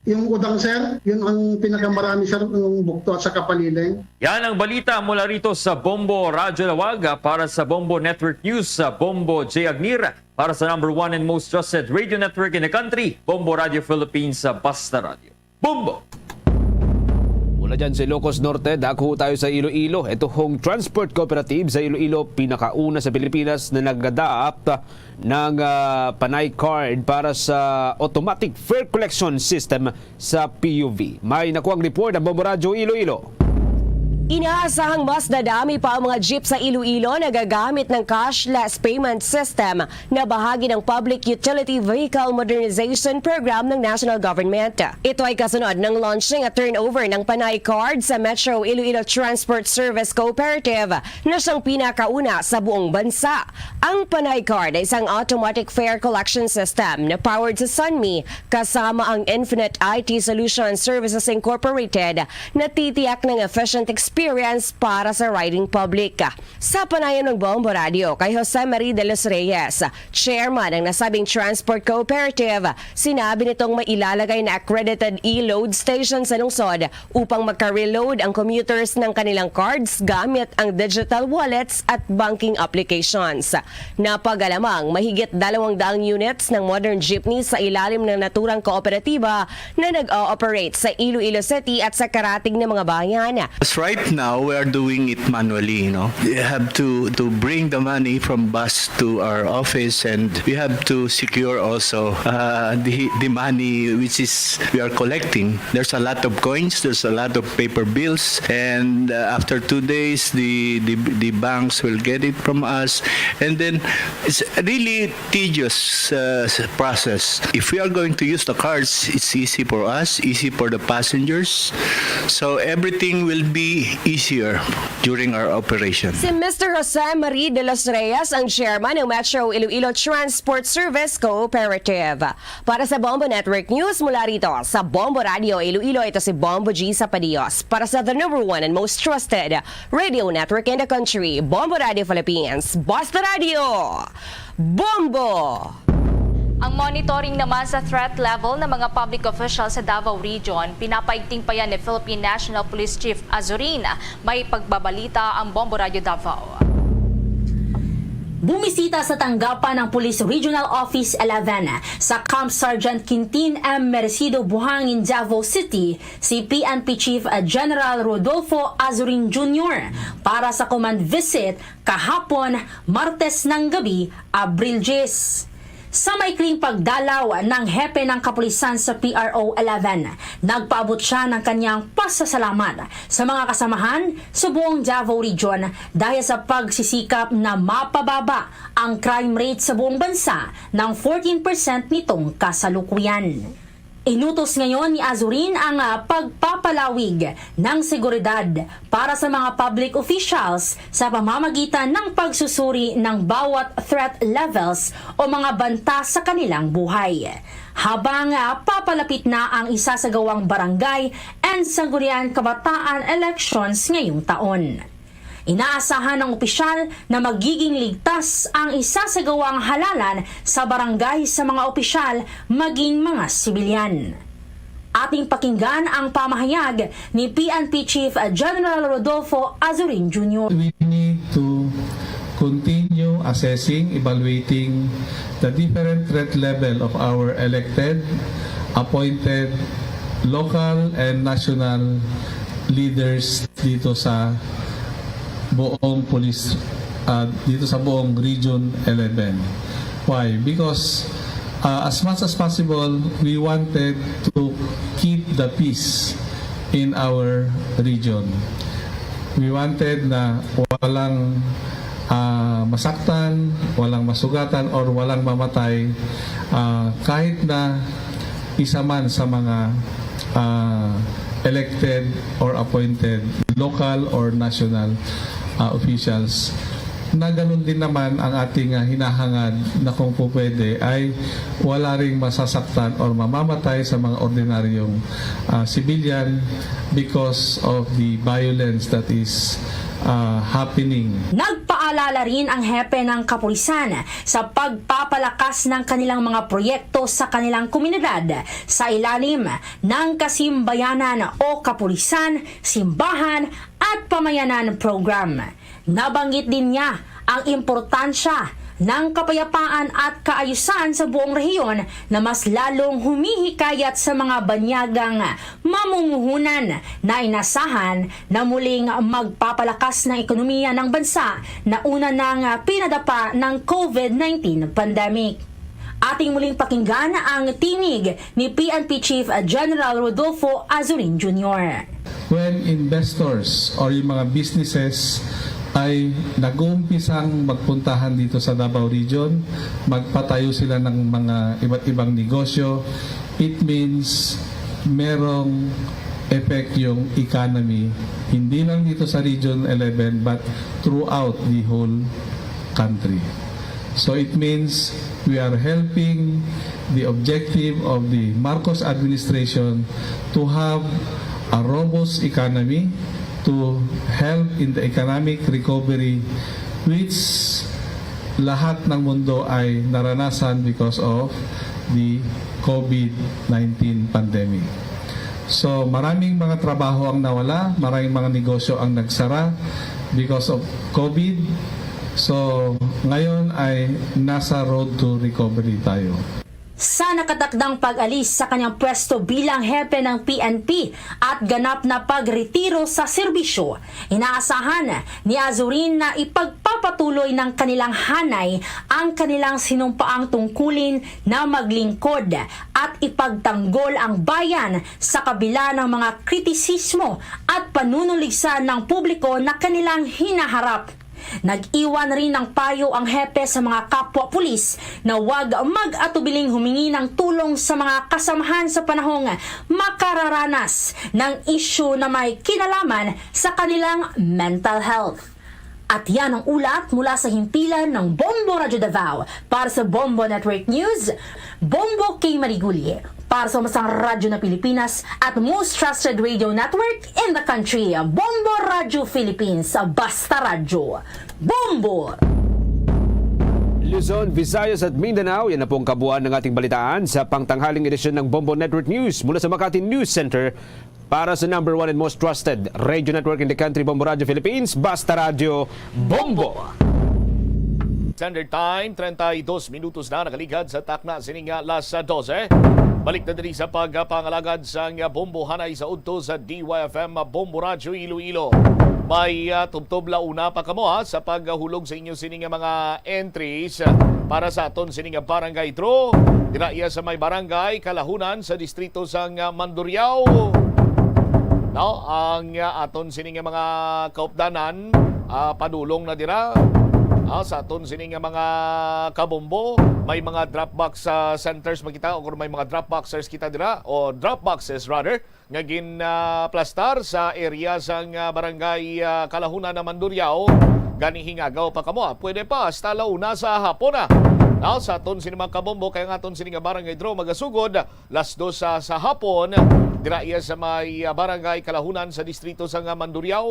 yung udang sir, yun ang pinakamarami sir, yung bukto at saka palileng. Yan ang balita mula rito sa Bombo Radyo Lawag. Para sa Bombo Network News, sa Bombo J Agnir, para sa number one and most trusted radio network in the country, Bombo Radio Philippines, sa Basta Radio. Bombo! Mula dyan sa Ilocos Norte, dako tayo sa Iloilo. Ito hong transport cooperative sa Iloilo, pinakauna sa Pilipinas na nag-adapt ng, ah, Panay Card para sa automatic fare collection system sa P U V. May nakuhang report ang Bombo Radyo Iloilo. Inaasahang mas dadami pa ang mga jeep sa Iloilo na gagamit ng cashless payment system na bahagi ng Public Utility Vehicle Modernization Program ng National Government. Ito ay kasunod ng launching at turnover ng Panay Card sa Metro Iloilo Transport Service Cooperative na siyang pinakauna sa buong bansa. Ang Panay Card ay isang automatic fare collection system na powered sa Sunmi kasama ang Infinite I T Solution Services Incorporated na titiyak ng efficient experience experience para sa riding public. Sa panayon ng Bombo Radio kay Jose Marie de los Reyes, chairman ng nasabing transport cooperative, sinabi nitong may ilalagay na accredited e-load station sa lungsod upang maka-reload ang commuters ng kanilang cards gamit ang digital wallets at banking applications. Napagalamang mahigit dalawang daang units ng modern jeepney sa ilalim ng naturang kooperatiba na nag-ooperate sa Iloilo City at sa karatig na mga bayan. As right now, we are doing it manually, you know. You have to, to bring the money from bus to our office, and we have to secure also uh, the, the money which is we are collecting. There's a lot of coins, there's a lot of paper bills, and uh, after two days, the, the, the banks will get it from us. And then it's really tedious uh, process. If we are going to use the cards, it's easy for us, easy for the passengers. So everything will be easier during our operation. Si Mister Jose Marie de los Reyes ang chairman ng Metro Iloilo Transport Service Cooperative. Para sa Bombo Network News mula rito sa Bombo Radio Iloilo, ito si Bombo G Sapadios. Para sa the number one and most trusted radio network in the country, Bombo Radio Philippines. Basta Radio! Bombo! Ang monitoring naman sa threat level ng mga public officials sa Davao Region, pinapaigting pa yan ni Philippine National Police Chief Azurin. May pagbabalita ang Bombo Radio Davao. Bumisita sa tanggapan ng Police Regional Office eleven sa Camp Sergeant Quintin M. Merecido, Buhangin, Davao City, si P N P Chief General Rodolfo Azurin Junior para sa command visit kahapon, Martes ng gabi, Abril diyes. Sa maikling pagdalaw ng hepe ng kapulisan sa P R O eleven, nagpaabot siya ng kanyang pasasalamat sa mga kasamahan sa buong Davao Region dahil sa pagsisikap na mapababa ang crime rate sa buong bansa ng fourteen percent nitong kasalukuyan. Inutos ngayon ni Azurin ang ah, pagpapalawig ng seguridad para sa mga public officials sa pamamagitan ng pagsusuri ng bawat threat levels o mga banta sa kanilang buhay. Habang ah, papalapit na ang isasagawang barangay and sangguniang kabataan elections ngayong taon. Inaasahan ng opisyal na magiging ligtas ang isasagawang halalan sa barangay sa mga opisyal maging mga sibilyan. Ating pakinggan ang pamahayag ni P N P Chief General Rodolfo Azurin Junior. We need to continue assessing, evaluating the different threat level of our elected, appointed, local, and national leaders dito sa buong police, ah, dito sa buong Region eleven. Why? Because ah, as much as possible, we wanted to keep the peace in our region. We wanted na walang ah, masaktan, walang masugatan, or walang mamatay, ah, kahit na isa man sa mga ah, elected or appointed local or national ah, officials, na ganun din naman ang ating ah, hinahangad na kung po pwede ay wala ring masasaktan or mamamatay sa mga ordinaryong ah, civilian because of the violence that is ah, happening. Nagpaalala rin ang hepe ng kapulisan sa pagpapalakas ng kanilang mga proyekto sa kanilang komunidad sa ilalim ng Kasimbayanan o Kapulisan, Simbahan at Pamayanan Program. Nabanggit din niya ang importansya ng kapayapaan at kaayusan sa buong rehiyon na mas lalong humihikayat sa mga banyagang mamumuhunan na inasahan na muling magpapalakas ng ekonomiya ng bansa na una nang pinadapa ng COVID nineteen pandemic. Ating muling pakinggan ang tinig ni P N P Chief General Rodolfo Azurin Junior. When investors or yung mga businesses ay nag-uumpisang magpuntahan dito sa Davao Region, magpatayo sila ng mga iba't ibang negosyo, it means merong effect yung economy, hindi lang dito sa Region eleven but throughout the whole country. So it means we are helping the objective of the Marcos administration to have a robust economy, to help in the economic recovery which lahat ng mundo ay naranasan because of the COVID nineteen pandemic. So, maraming mga trabaho ang nawala, maraming mga negosyo ang nagsara because of COVID. So, ngayon ay nasa road to recovery tayo. Sa nakatakdang pag-alis sa kanyang pwesto bilang hepe ng P N P at ganap na pagretiro sa serbisyo, inaasahan ni Azurin na ipagpapatuloy ng kanilang hanay ang kanilang sinumpaang tungkulin na maglingkod at ipagtanggol ang bayan sa kabila ng mga kritisismo at panunuligsa ng publiko na kanilang hinaharap. Nag-iwan rin ng payo ang hepe sa mga kapwa pulis na huwag mag-atubiling humingi ng tulong sa mga kasamahan sa panahong makararanas ng isyu na may kinalaman sa kanilang mental health. At yan ang ulat mula sa himpilan ng Bombo Radyo Davao. Para sa Bombo Network News, Bombo K. Marigulye. Para sa masang radyo na Pilipinas at most trusted radio network in the country, Bombo Radyo Philippines, Basta Radyo. Bombo! Luzon, Visayas at Mindanao, yan na po ang kabuuan ng ating balitaan sa pangtanghaling edisyon ng Bombo Network News mula sa Makati News Center. Para sa number one and most trusted radio network in the country, Bombo Radio Philippines, Basta Radio Bombo. Standard Time, treinta y dos minutos na nakaligad sa takna sining alas dose. Balik na diri sa pagpangalagad sang bombo hanay sa udto sa D Y F M Bombo Radyo Iloilo. May ah, tubtob la una pa kamo ha, sa paghulog sa inyo sining mga entries para sa aton sining barangay draw. Dira iya sa may barangay Kalahunan sa distrito sang ah, Mandurriao. No, ang ah, aton sining mga kaupdanan ah, padulong na dira. Ah, sa aton sining mga kabombo, may mga drop box ah, centers man kita o kung may mga drop boxers kita dira o drop boxes rather nga ginaplastar sa area sang ah, barangay ah, Kalahunan na Mandurriao. Gani hingagaw pa kamo, ah, pwede pa hasta la una sa hapon na. Now, sa aton sini mga kabombo, kay ang aton sini nga barangay draw magasugod las dos sa, sa hapon, dira iya sa may ah, barangay Kalahunan sa distrito sang ah, Mandurriao.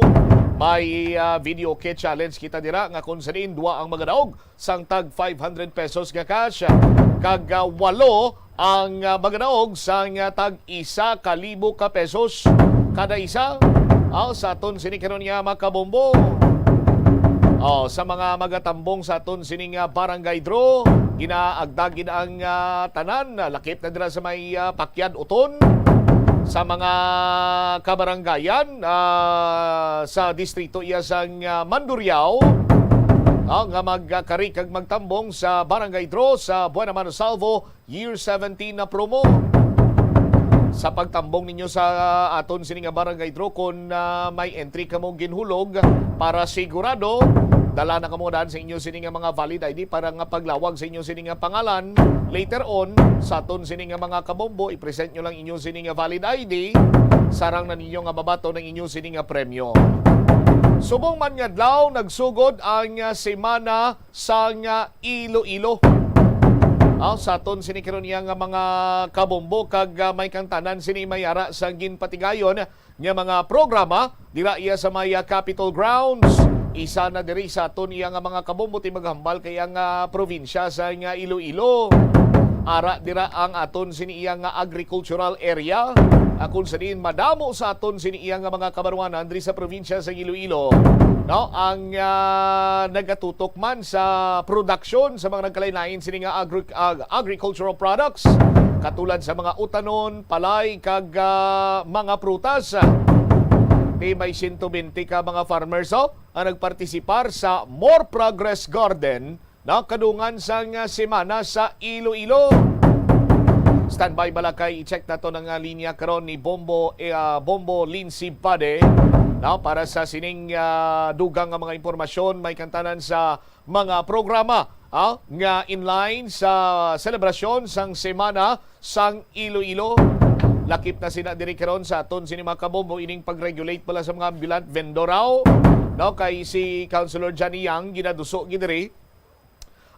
May ah, video kit challenge kita dira nga kung sa diin dua ang magadaog sang tag five hundred pesos nga cash, kag ah, walo ang ah, magadaog sang ah, tag isa ka libo ka pesos kada isa. Aw, sa aton sini karon nga makabombo. Oh, sa mga magatambong sa aton sini nga barangay draw, ginaagda gid ang ah, tanan, lakip na dira sa may ah, Pakyad Uton, sa mga kabaranggayan ah, sa distrito iya sang ah, Mandurriao, ah, nga magkari kag magtambong sa barangay draw sa Buena Mano Salvo Year seventeen na promo. Sa pagtambong ninyo sa aton sini nga barangay draw, kon ah, may entry kamo ginhulog, para sigurado dala na kamo daan sa inyo sini nga mga valid I D para nga paglawag sa inyo sini nga pangalan. Later on, sa aton sini nga mga kabombo, i-present nyo lang inyo sini nga valid I D, sarang na ninyo nga mabaton ang inyo sini nga premyo. Subong man nga adlaw, nagsugod ang ah, semana sang ah, Iloilo. Aw, sa aton sini karon iya nga mga kabombo kag ah, may kang tanan sini may ara sa ginpatigayon nga mga programa dira iya sa may ah, Capitol Grounds. Isa na diri sa aton iya nga mga kabombo ti maghambal kay ang ah, probinsya sa nga Iloilo. Ara dira ang aton sini iya nga agricultural area, ah, kung sa diin madamo sa aton sini iya nga mga kabaruanan diri sa probinsya sa Iloilo, no, ang ah, nagatutok man sa production sa mga nagkalain-lain sini nga agri- ah, agricultural products, katulad sa mga utanon, palay, kag ah, mga prutas. Ti may siyento bente ka mga farmers, oh, ang nagpartisipar sa More Progress Garden na kadungan sang ah, semana sa Iloilo. Standby bala kay i-check nato ang ah, linya karon ni Bombo eh, ah, Bombo Lindsay Bade, no, para sa sining ah, dugang nga mga impormasyon may kang tanan sa mga programa, ah, nga inline sa selebrasyon sang semana sang Iloilo. Lakip na sina diri karon sa aton sini mga kabombo ining pag-regulate pala sa mga ambulant vendor raw, no, kay si Councilor Johnny Yang ginaduso gid diri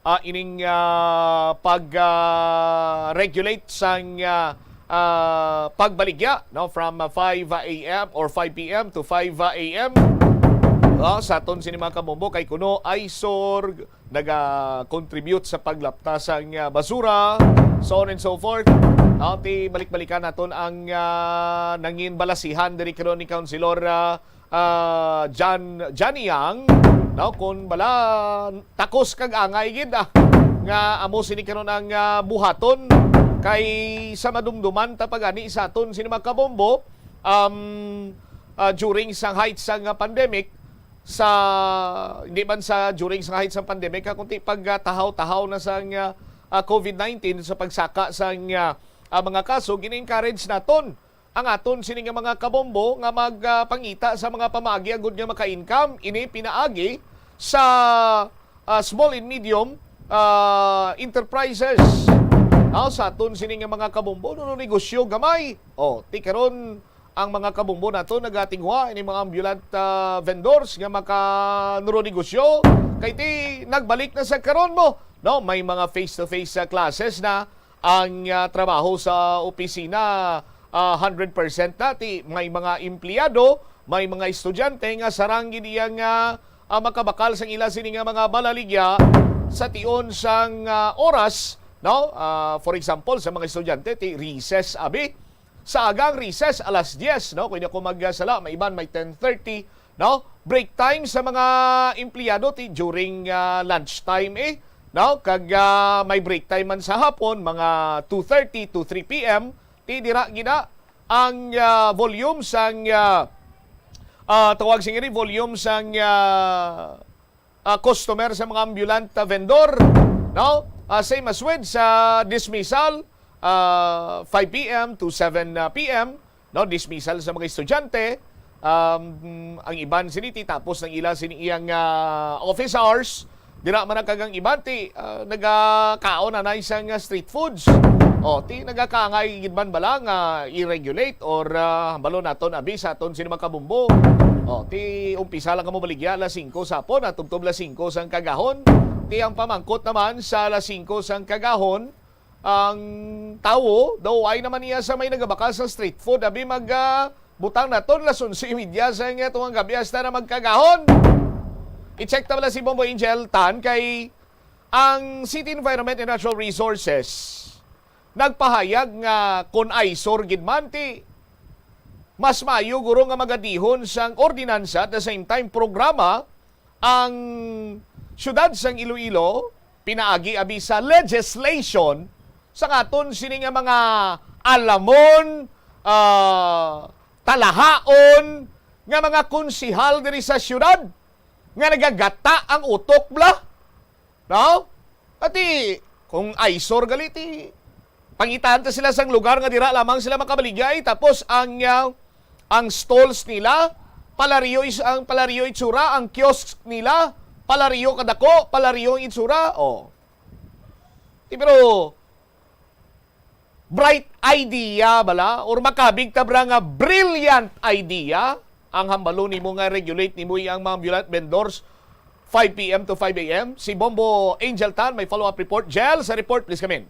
ah, ining ah, pag ah, regulate sang ah, ah, pagbaligya, no, from, ah, five a m or five p m to five a m. Ah, sa aton sini mga kabombo, kay kuno eyesore, naga-contribute sa paglapta sang, ah, basura, so on and so forth. No, ti balik-balikan naton ang, ah, nangin balasihan diri karon ni Councilor, ah, ah, John, Johnny Yang, no, kung bala takos kag angay gid, ah, nga amo sini karon ang, ah, buhaton kay sa madumduman ta pa gani sa aton sini mga kabombo, um, ah, during sa height sang, ah, pandemic, sa, hindi man sa during sa height sang pandemic, ha, kundi pag, ah, tahaw-tahaw na sang, ah, ah, covid nineteen, sa pagsaka sang, ah, ah, mga kaso, gina-encourage naton ang aton sini nga mga kabombo nga magpangita sa mga pamaagi agud nga maka-income ini pinaagi sa, ah, small and medium, ah, enterprises. Aw, sa aton sini nga mga kabombo, no, negosyo gamay. Oh, ti karon ang mga kabombo nato nagatinguha ini mga ambulant, ah, vendors nga maka negosyo kay ti nagbalik na sa karon mo, no, may mga face-to-face, ah, classes na ang, ah, trabaho sa opisina, ah, hundred percent na. Ti may mga empleyado, may mga estudyante nga sarang gid iya nga, ah, makabakal sang ila sini nga mga balaligya sa tion sang, ah, oras, no? Ah, for example, sa mga estudyante, ti recess abi. Sa aga ang recess, alas diyes, no? Kung di ako magsala, may iban may ten thirty, no? Break time sa mga empleyado ti during, ah, lunch time, eh, no? Kag, ah, may break time man sa hapon, mga two thirty to three p m, ti dira gina ang, ah, volume sang, ah, ah, tawag sini, volume sang, ah, ah, customer sa mga ambulant, ah, vendor, no? Ah, same as with sa dismissal, ah, five p m to seven p m, no? Dismissal sa mga estudyante, um, ang iban sini ti tapos ng ila sini iyang, ah, office hours, dira man ang kagang iban ti, ah, nagakaon na na isang, ah, street foods. O, ti nagakaangay gid man bala nga i-regulate or, ah, hambalo naton abi sa aton sini mga kabumbo. O, ti umpisa lang kamo baligya alas singko sa hapon, ah, tubtob alas singko sang kagahon. Ti ang pamangkot naman sa alas singko sang kagahon, ang tawo, daw ay naman niya sa may nagabakal sa street food, abi mag, ah, butang naton alas onse y media sa nga tungang gabi hasta na magkagahon. I-check ta bala si Bombo Angel Tan kay ang City Environment and Natural Resources nagpahayag nga kon eyesore gid man ti mas maayo guro nga magadihon sang ordinansa at the same time programa ang siyudad sang Iloilo pinaagi abi sa legislation sa aton sini nga mga alamon, ah, talahaon nga mga konsihal diri sa siyudad nga nagagata ang utok bla. No? Ati, kung eyesore gali ti, pangitaan ta sila sang lugar nga dira lamang sila makabaligay, tapos ang, ah, ang stalls nila, palariyo is, ang palariyo itsura, ang kiosk nila, palariyo kadako, palariyo ang itsura, oh. Ti, pero, bright idea bala or makabig ta bra nga brilliant idea ang hambalo nimo nga regulate nimo ang mga ambulant vendors five p m to five a m. Si Bombo Angel Tan may follow-up report. Jel, sa report, please come in.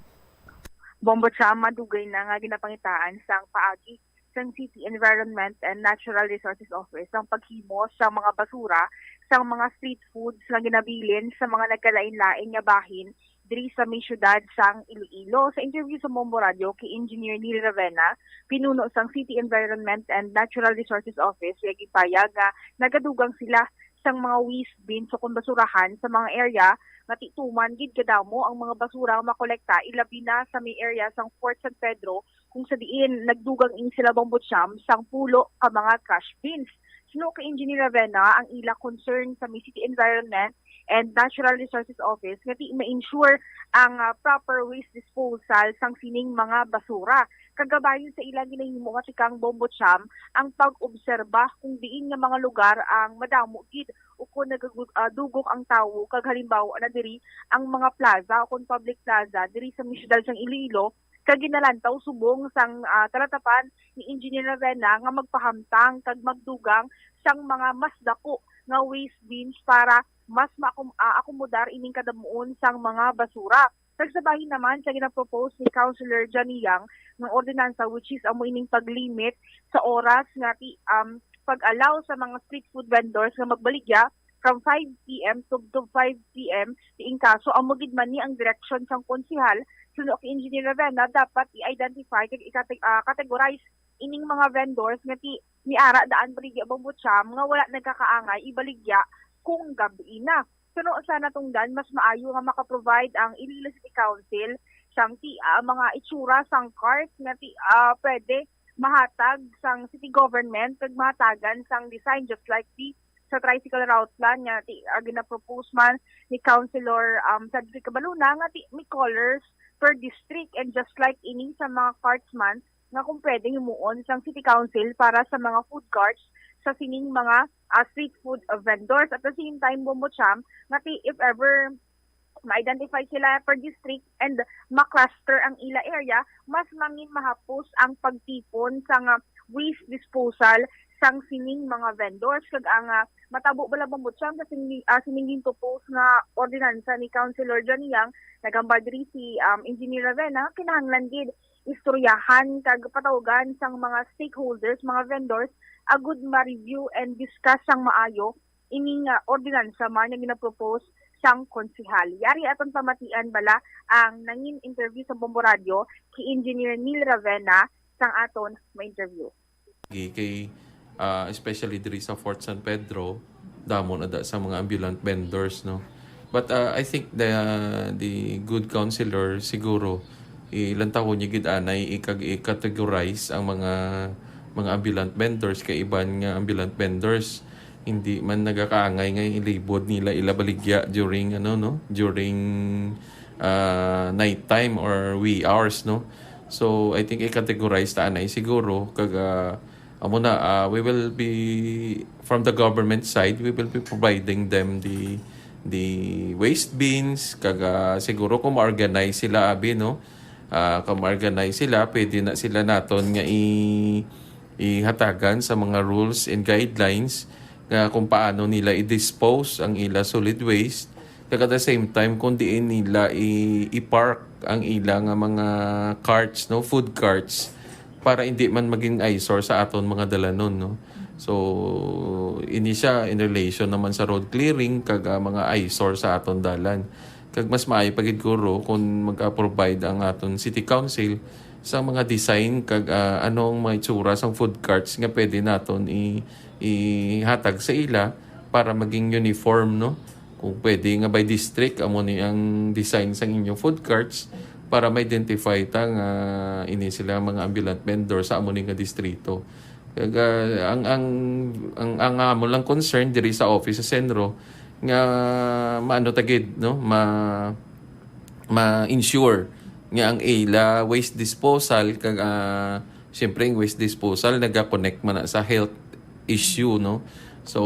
Bombo Cham, madugay na nga ginapangitaan sang paagi sang City Environment and Natural Resources Office ang paghimo sa mga basura sang mga street foods nga ginabilin sa mga nagkalain-lain nga bahin diri sa may siyudad sang Iloilo. Sa interview sa Bombo Radio kay Engineer Neil Ravenna, pinuno sang City Environment and Natural Resources Office, iya gipayag nga nagadugang sila sang mga waste bins o kon basurahan sa mga area nga tituman gid kadamo ang mga basura nga makolekta, ilabi na sa may area sang Fort San Pedro, kung sa diin nagdugang ini sila, Bombo Cham, sang pulo ka mga trash bins. Suno kay Engineer Ravenna, ang ila concern sa may City Environment and Natural Resources Office nga di ma-ensure ang, ah, proper waste disposal sang sining mga basura. Kagabayon sa ilang ginahimo nga tikang, Bombo Cham, ang pag-obserba kung diin nga mga lugar ang madamo gid ukon nagagud-, ah, dugok ang tawo, kag halimbawa na diri ang mga plaza ukon public plaza diri sa may siyudad sang Iloilo, kag ginalantaw subong sang, ah, talatapan ni Engineer Ravenna nga magpahamtang kag magdugang sang mga mas dako nga waste bins para mas maakom-, ah, akomodar ining kadamuon sang mga basura. Kag sa bahin naman sa ginapropose ni Councilor Johnny Yang nga ordinansa, which is amo ining pag-limit sa oras nga ti, um, pag-allow sa mga street food vendors nga magbaligya from five p m to, to five p m, diin kaso amo gid man ni ang direksyon sang konsehal suno kay Engineer Ravenna, dapat i-identify kag i-cate-, ah, categorize ining mga vendors nga ti-, niara daan baligya, Bombo Cham, nga wala nagkakaangay ibaligya kung gabi na. Suno sa natungdan, mas maayo nga makaprovide ang Iloilo City Council sang ti-, ah, mga itsura sang cart nga ti-, ah, pwede mahatag sang city government kag mahatagan sang design, just like the sa tricycle route plan nga ti-, ah, ginapropose man ni Councilor, um, Cedric Cabaluna nga ti-, may colors per district, and just like ining sa mga carts man nga kung pwede himuon sang city council para sa mga food carts sa sining mga, ah, street food, ah, vendors. At the same time, Bombo Cham, nga ti-, if ever ma-identify sila per district and ma-cluster ang ila area, mas mangin mahapos ang pagtipon sang, ah, waste disposal sang sining mga vendors. Kag ang, ah, matabo bala, Bombo Cham, sa sining, ah, sining gintupos nga ordinansa ni Councilor Johnny Yang, naghambal diri si, um, Engineer Ravenna, kinahanglan gid istoryahan kag patawagan sang mga stakeholders, mga vendors, agud ma-review and discuss sang maayo ining, ah, ordinansa man nga ginapropose sang konsehal. Yari aton pamatian bala ang nangin interview sa Bombo Radio kay Engineer Neil Ravenna sang aton ma-interview. Gi-, kay, ah, especially diri sa Fort San Pedro, damo na da sa mga ambulant vendors, no? But, ah, I think the, the good councilor siguro, ilantawon niya gid anay, ikag-, i-categorize ang mga, mga ambulant vendors kay iban nga ambulant vendors hindi man nagakaangay nga ilibod nila ila baligya during, ano, no, during, ah, night time or wee hours, no. So I think i-categorize ta anay siguro kag, ah, amo na, ah, we will be, from the government side, we will be providing them the, the waste bins kag, ah, siguro kung ma-organize sila, abi, no, ah, kung ma-organize sila, pwede na sila naton nga i-, ihatagan sa mga rules and guidelines nga kung paano nila i-dispose ang ila solid waste, kag at the same time kung diin nila i-, i-park ang ila nga mga carts, no, food carts, para hindi man maging eyesore sa aton mga dalanon, no. So ini siya in relation naman sa road clearing kag, ah, mga eyesore sa aton dalan. Kag mas maayo pa gid, guro, kung mag-provide ang aton city council sa mga design kag, ah, anong mga itsura sang food carts nga pwede naton i-, ihatag sa ila para maging uniform, no? Kung pwede nga by district, amo ni ang design sang inyong food carts para ma-identify ta nga ini sila mga ambulant vendor sa amo ni nga distrito. Kag, ah, ang, ang, ang, ang amo lang concern diri sa office sa Senro nga maano ta gid, no? Ma-, ma-ensure nga ang ila waste disposal kag, ah, siyempre ang waste disposal naga-connect man na sa health issue, no? So,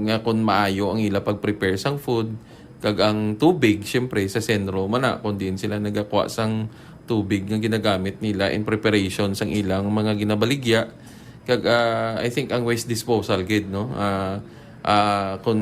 nga kung maayo ang ila pag-prepare sang food, kag ang tubig, siyempre, sa Senro man na, kung diin sila nagakuha sang tubig nga ginagamit nila in preparation sang ilang mga ginabaligya. Kag, ah, I think ang waste disposal gid, no? Ah, ah, kung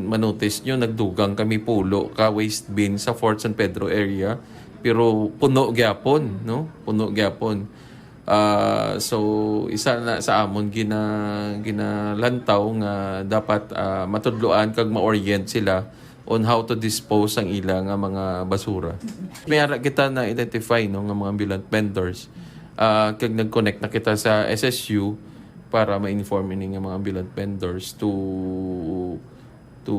manotice nyo, nagdugang kami pulo ka waste bin sa Fort San Pedro area, pero puno gyapon, no? Puno gyapon. Ah, so isa na sa amon gina-, ginalantaw nga dapat, ah, matudloan kag ma-orient sila on how to dispose ang ila nga mga basura. May ara kita na-identify, no, nga mga ambulant vendors. Ah, kag nag-connect na kita sa S S U para ma-inform ini nga mga ambulant vendors to, to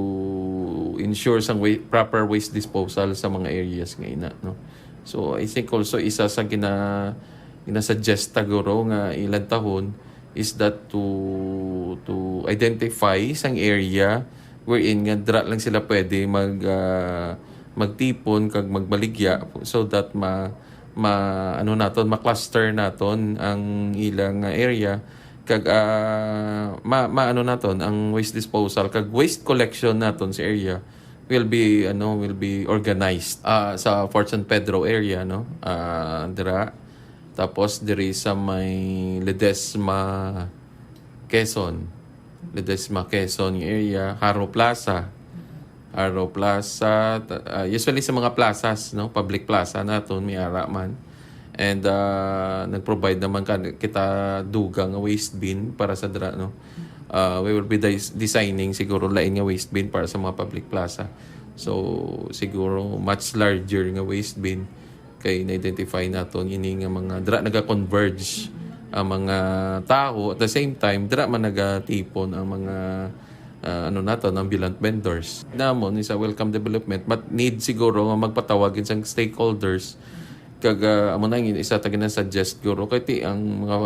ensure sang wa-, proper waste disposal sa mga areas nga ina, no. So I think also isa sa gina-, ginasuggest ta, guro, nga ilantawon is that to, to identify sang area wherein nga dira lang sila pwede mag, ah, magtipon kag magbaligya, so that ma, ma, ano naton, ma-cluster naton ang ilang, ah, area kag, ah, ma, ma, ano naton, ang waste disposal kag waste collection naton sa area will be, ano, will be organized, ah, sa Fort San Pedro area, no? Ah, dira. Tapos diri sa may Ledesma, Quezon. Ledesma, Quezon nga area, Jaro Plaza. Arrow Plaza, ta-, ah, usually sa mga plazas, no, public plaza naton may ara man. And, ah, nag-provide naman ka, kita dugang nga waste bin para sa dra, no. Ah, we will be dis-, designing siguro lain nga waste bin para sa mga public plaza. So, siguro much larger nga waste bin kay na-identify naton ini nga mga dra naga-converge ang mga tao, at the same time dra man nagatipon ang mga, ah, ano naton, ambulant vendors. Namon is a welcome development, but need siguro nga magpatawag sa stakeholders. Kag, ah, amo na ang isa ta gina-suggest guro kay ti ang mga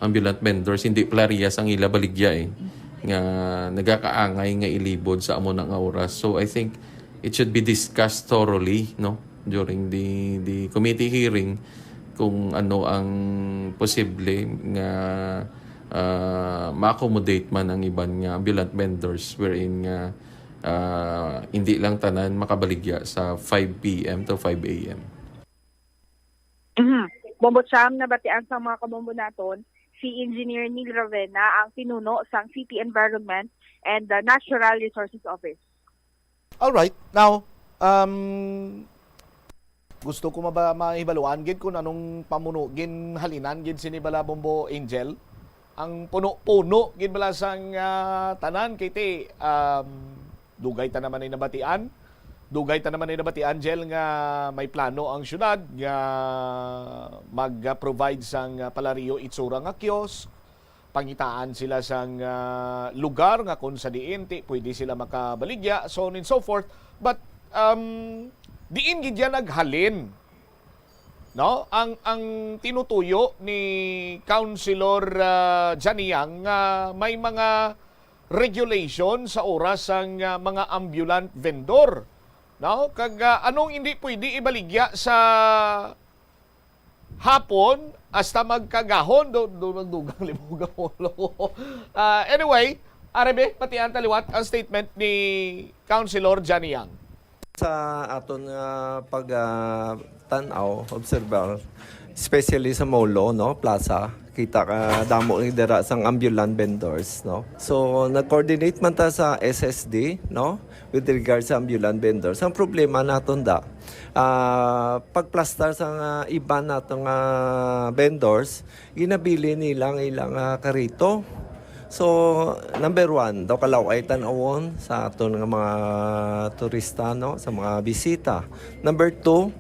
ambulant vendors hindi parehas ang ila baligya, eh, nga nagakaangay nga ilibod sa amo na nga oras. So I think it should be discussed thoroughly, no, during the the committee hearing kung ano ang posible nga, ah, ma-accommodate man ang iban nga ambulant vendors wherein nga, ah, hindi lang tanan makabaligya sa five P M to five A M. Mhm. Bombo Cham, nabatian sa mga kabombo naton si Engineer Neil Ravena, ang pinuno sang City Environment and the Natural Resources Office. Alright. Now, um, gusto ko maba mahibaluan gid kung anong pamuno ginhalinan gid sini bala, Bombo Angel. Ang puno-puno gid bala sang, ah, tanan kay ti, um, dugay ta naman ay nabatian. Dugay ta naman ay nabatian, Angel, nga may plano ang syudad nga mag-provide sang, ah, palariyo itsura nga kiosk, pangitaan sila sang, ah, lugar nga kung sa diin ti pwede sila makabaligya, so on and so forth. But, um, diin gid yan naghalin, no? Ang, ang tinutuyo ni Councilor, ah, Janiang nga may mga regulation sa oras sang, ah, mga ambulant vendor, no? Kag, ah, anong hindi pwede ibaligya sa hapon hasta magkagahon do, do nagdugang libuga polo. Ah, anyway, Arebe, patian ta liwat ang statement ni Councilor Janiang. Sa aton nga pag, ah, tan-aw, obserbar, especially sa Molo, no, Plaza, kita ka damo ni dira sang ambulant vendors, no. So nag-coordinate man ta sa S S D, no, with regard sa ambulant vendors. Ang problema naton da, ah, pagplastar sa nga iban nato nga vendors, ginabili nila ang ilang, ah, karito. So, number one, daw kalaw-ay tan-awon sa aton nga mga turista, no, sa mga bisita. Number two,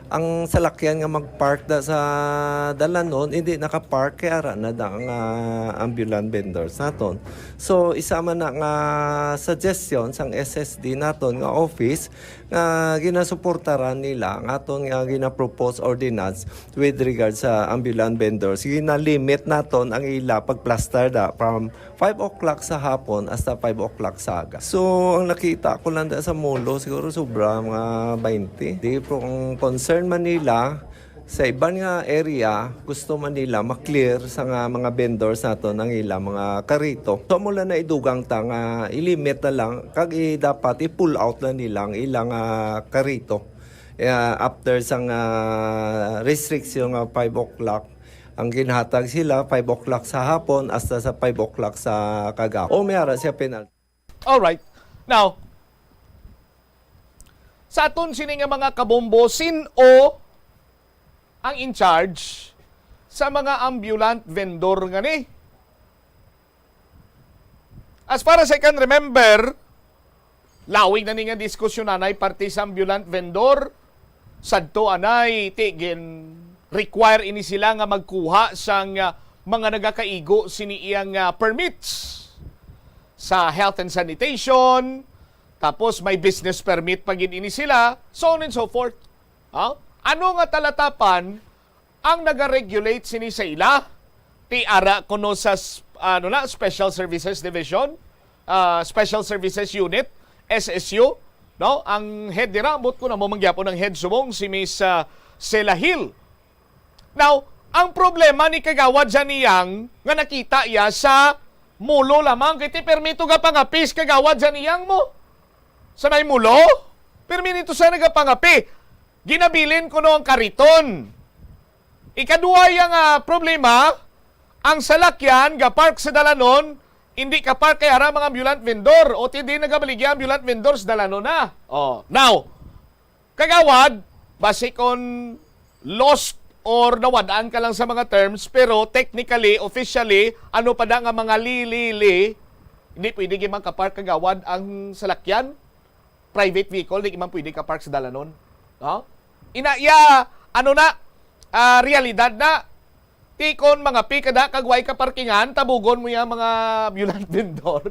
ang salakyan nga mag-park da sa dalanon, hindi naka-park kay ara na da ang, ah, ambulant vendors naton. So, isa man na nga suggestion sang S S D naton nga office nga ginasuportaran nila ang aton nga gina-propose ordinance with regard sa ambulant vendors. Ginalimit naton ang ila pagplastar da from five o'clock sa hapon hasta five o'clock sa aga. So, ang nakita ko lang da sa Molo, siguro sobra mga twenty. Di po ang concern man nila, sa iban nga area, gusto man nila ma-clear sa nga mga vendors naton ang ila mga karito. So, amo lang na idugang ta nga i-limit na lang, kag i-, dapat i-pull out na nila ang ilang, ah, karito. Eh, after sang, ah, restriction nga five o'clock, ang ginhatag sila five o'clock sa hapon hasta sa five o'clock sa kagahapon. O may ara siya penalty. Alright. Now, sa aton sini nga mga kabombo, sin-o ang in charge sa mga ambulant vendor nga ni? As far as I can remember, lawig na ni nga diskusyon anay parte sa ambulant vendor. Sadto anay, ti gin require ini sila nga magkuha sang, ah, mga nagakaigo sini iyang, ah, permits sa health and sanitation, tapos may business permit pa gid ini sila, so on and so forth. Ah? Ano nga talatapan ang nagaregulate sini sa ila? Ti ara kuno sa s-, ano na, Special Services Division, ah, Special Services Unit, S S U, no? Ang head dira, ambot ko na mo mangyapon ang head subong si Miss, ah, Sela Hill. Now, ang problema ni Kagawad Janiang nga nakita iya sa Molo lamang kay ti permito ga pangapis Kagawad Janiang mo. Sa may Molo, permito sa nagapangapi. Ginabilin kuno ang kariton. Ikaduha iya nga problema, ang salakyan ga park sa dalanon, Hindi ka park kay ara mga ambulant vendor. O, ti di nagabaligya ambulant vendors, dalano na. Oh, now, kagawad, basi kon lost or nawad-an ka lang sa mga terms, pero technically, officially, ano pa da nga mga li, li, li, hindi pwede gyud man ka-park kagawad ang salakyan, private vehicle, di man pwede ka-park sa dalanon. No? Ina iya, ano na, ah, realidad na. Ti kon mga pi ka da kag way ka parkingan, tabugon mo yang mga ambulant vendor.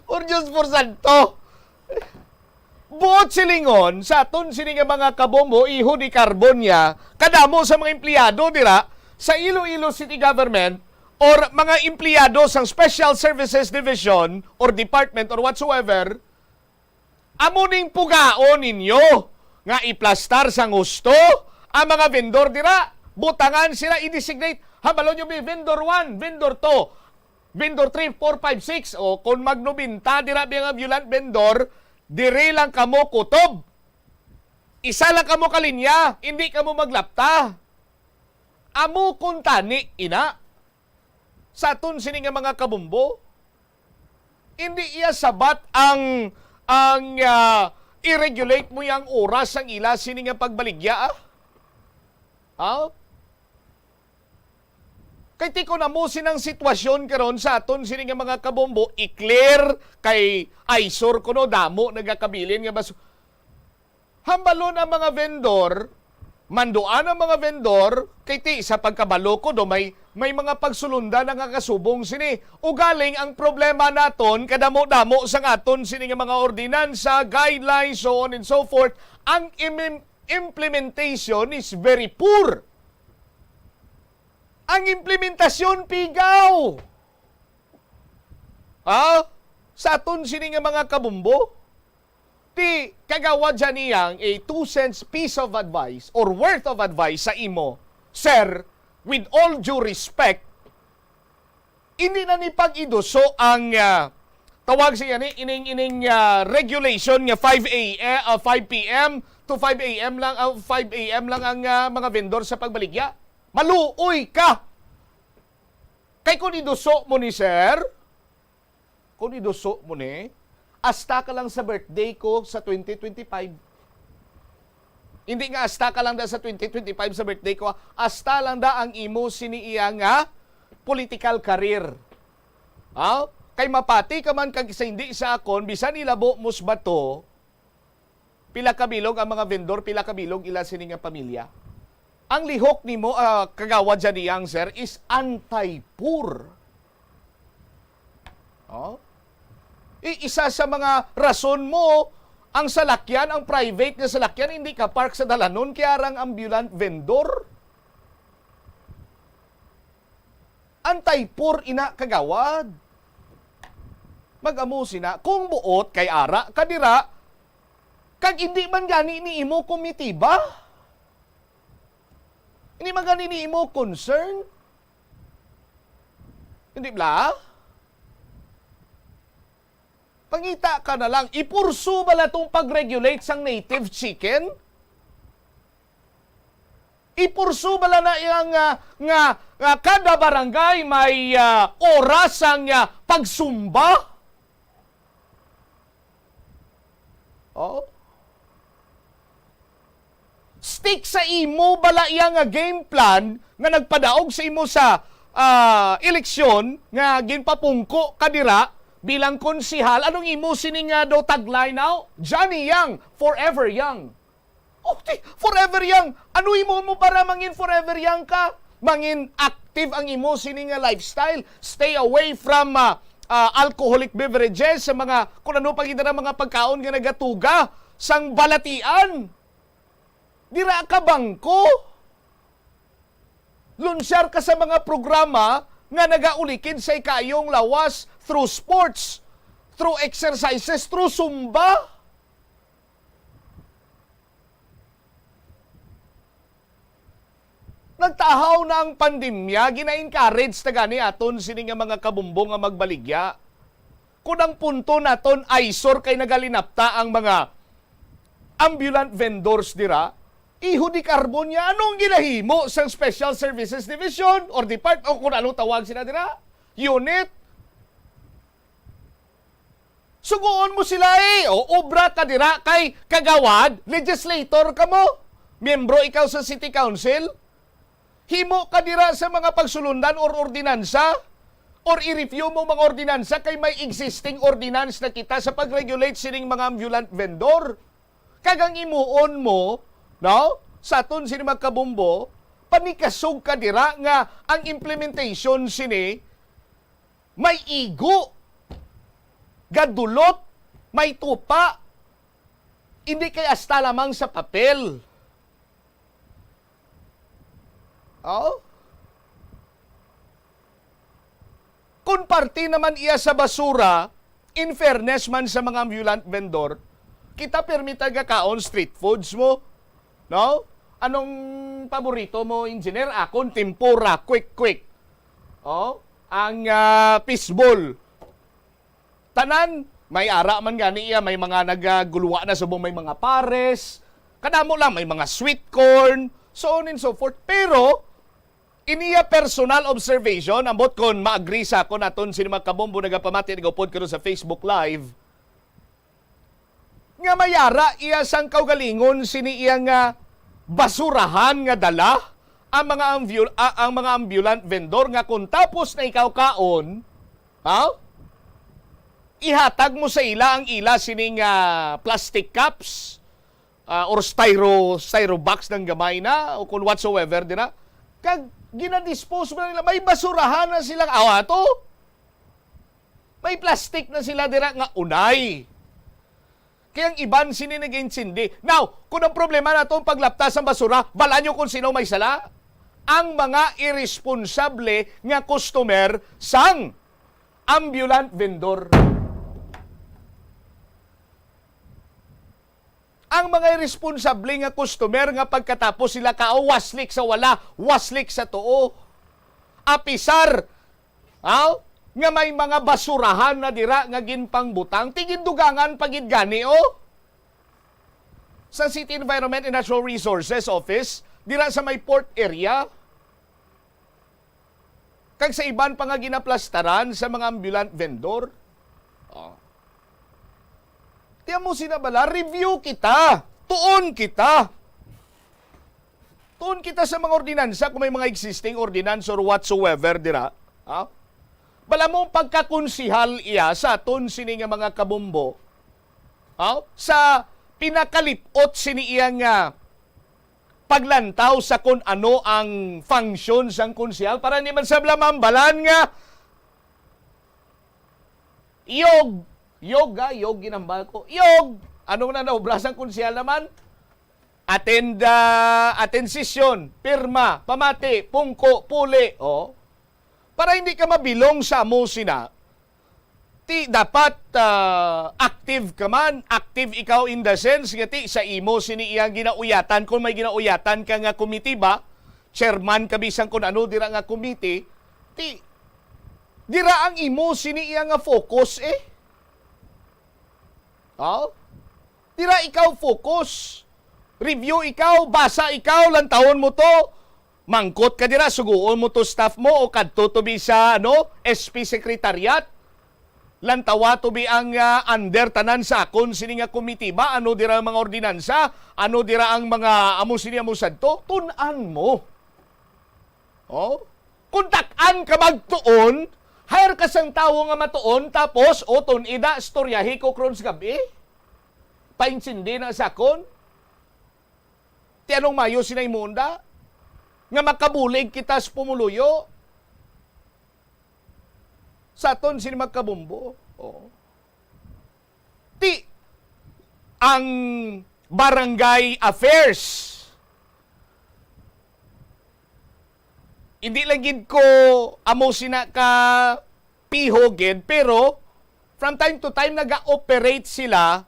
Por Diyos, por santo. Buot silingon, sa aton sini nga mga kabombo, iho ni Carbonia, kadamo sa mga empleyado dira sa Iloilo City Government or mga empleyado sang Special Services Division or Department or whatsoever, amo ning pugaon ninyo nga iplastar sang husto ang mga vendor dira. Butangan sila, i-designate. Hambalon nyo, bi, vendor one, vendor two, vendor three, four, five, six. O, kung magnobenta dira, bi, nga ambulant vendor, dire lang kamo kutob. Isa lang kamo ka linya, hindi kamo maglapta. Amo kuntani ina sa aton sini nga mga kabombo. Hindi iya sabat ang, ang, ah, i-regulate mo yang oras sang ila sini nga pagbaligya, ah? Ha? Kay ti kon amo sinang sitwasyon karon sa aton sini nga mga kabombo, i-clear kay eyesore kuno, damo nagakabilin nga bas-, hambalon ang mga vendor, manduan ang mga vendor, kay ti sa pagkabalo ko do may, may mga pagsulonda na nga kasubong sini. Ugaling ang problema naton, kadamo-damo sang aton sini nga mga ordinansa, guidelines, so on and so forth, ang im-, implementation is very poor. Ang implementasyon pigaw. Ha? Sa aton sini nga mga kabumbo, ti kagawad siya niyang a two cents piece of advice or worth of advice sa imo, sir, with all due respect, hindi na ni pag-iduso ang, ah, tawag siya ni, ining, ining, ah, regulation nga five a, ah, five p m to five a m lang, ah, five a m lang ang, ah, mga vendor sa pagbaligya. Maluoy ka! Kay kung iduso mo ni, sir, kung iduso mo ni, hasta ka lang sa birthday ko sa twenty twenty-five. Hindi nga hasta ka lang da sa twenty twenty-five sa birthday ko, hasta lang da ang imo sini iya nga political career. Ha? Kay mapati ka man kag sa hindi sa akon, bisan ilabo mo sa bato, pila ka bilog ang mga vendor, pila ka bilog ila sini nga pamilya. Ang lihok nimo, ah, kagawad siya niyang, sir, is anti-poor. Oh? I-, isa sa mga rason mo, ang salakyan, ang private nga salakyan, hindi ka park sa dalanon, kaya rang ambulant vendor. Anti-poor ina, kagawad. Mag-amo sina, kung buot kay ara ka dira, kag hindi man gani ni imo komitiba. Hindi man gani ni imo concern. Hindi bala? Pangita ka na lang, ipursu bala tong pag-regulate sang native chicken? Ipursu bala na iya nga, nga, nga kada barangay may, ah, oras sang, ah, pagsumba? Oh? Stick sa imo bala iya nga game plan nga nagpadaog sa imo sa, ah, eleksyon nga ginpapungko ka dira bilang konsehal? Anong imo sini nga do tagline now? Johnny Young, forever young. Oh, ti, forever young. Ano imo mo para mangin forever young ka? Mangin active ang imo sini nga lifestyle. Stay away from, ah, ah, alcoholic beverages, sa mga, kung ano pa gid na mga pagkaon nga nagatuga sang balatian. Dira ka bangko. Lunsyar ka sa mga programa nga nagaulikid sa ikaayong lawas through sports, through exercises, through Zumba. Nagtahaw na ang pandemya, gina-encourage ta gani aton sini nga mga kabumbo nga magbaligya. Kun ang punto naton, eyesore kay nagalinapta ang mga ambulant vendors dira, Iho di karbon niya, anong ginahimo sang Special Services Division or department o kung anong tawag sila dira? Unit? Sugoon mo sila eh. O, obra ka dira kay kagawad, legislator ka mo. Miyembro ikaw sa city council. Himo ka dira sa mga pagsulundan or ordinansa or i-review mo mga ordinansa kay may existing ordinance na kita sa pag-regulate sining mga ambulant vendor. Kag ang imuon mo, no? Sa aton sini magkabumbo, panikasog ka dira nga ang implementation sini may igo, gadulot, may tupa, hindi kay hasta lamang sa papel. Oh? Kung parte naman iya sa basura, in fairness man sa mga ambulant vendor, kita pirmi tagakaon street foods mo. No? Anong paborito mo, engineer? Akon, tempura, quick, quick. Oh? Ang ah, fishball. Tanan, may ara man gani iya, may mga nagagulwa na subong may mga pares. Kadamo lang, may mga sweet corn, so on and so forth. Pero, in iya personal observation, ambot kon ma-agree sa akon aton sini mga kabombo nagapamati nagupod karon sa Facebook Live, nga may ara iya sang kaugalingon sini iya nga basurahan nga dala ang mga ambu-, a-, ang mga ambulant vendor nga kung tapos na ikaw kaon, ha? Ihatag mo sa ila ang ila sining ah, plastic cups ah, or styro styro box ng gamay na o kung whatsoever dira. Kag ginadispose mo na nila. May basurahan na sila. Awa to. May plastic na sila dira nga unay. Kaya ang iban sini nag-intindi. Now, kung ang problema nato ang paglapta sang basura, bal-an nyo kung sino may sala? Ang mga irresponsable nga customer sang ambulant vendor. Ang mga irresponsable nga customer nga pagkatapos sila kao waslik sa wala, waslik sa tuo. Apisar, aw, nga may mga basurahan na dira nga ginpangbutang, ti gindugangan pa gid gani, oh. Sa City Environment and Natural Resources Office, dira sa may port area, kag sa iban pa nga ginaplastaran sa mga ambulant vendor. Oh. Tiyan mo sina bala, review kita, tuon kita. Tuon kita sa mga ordinansa kung may mga existing ordinance or whatsoever dira. Ha? Bala mo ang pagkakonsihal iya sa aton sini nga mga kabombo. Ha? Sa pinakalipot sini iya nga paglantaw sa kun ano ang function sang konsehal para hindi man sabla mambalan nga yog, yog, ah, yog ginambal ko. Yog! Ano na naobra sang konsehal naman? Attend, ah, attend session, pirma, pamati, pungko, puli. Oh. Para hindi ka mabilong sa amo sina, ti dapat ah, active ka man, active ikaw in the sense nga ti sa imo sini iyang ginauyatan, kung may ginauyatan ka nga komite ba, chairman ka bisan kun ano dira nga komite, ti dira ang imo sini iya nga focus eh. Oh? Dira ikaw focus. Review ikaw, basa ikaw, lantawon mo to. Mangkot ka dira, suguon mo to staff mo o kadto to bi sa ano, S P secretariat. Lantawa to bi ang ah, under tanan sa akon sini nga komitiba, ano dira ang mga ordinansa, ano dira ang mga amo sini amo sadto, tun-an mo. Oh? Kung dak-an ka magtuon, hire ka sang tawo nga matuon, tapos, o, tun-i da, istoryahi ko karon sa gab-i. Paintindi na sa akon. Ti anong mayo sina imunda? Nga makabulig kita sa pumuluyo. Sa aton sini magkabumbo. Oh. Ti ang barangay affairs. Hindi lang gid ko amo sina ka piho gid, pero from time to time naga-operate sila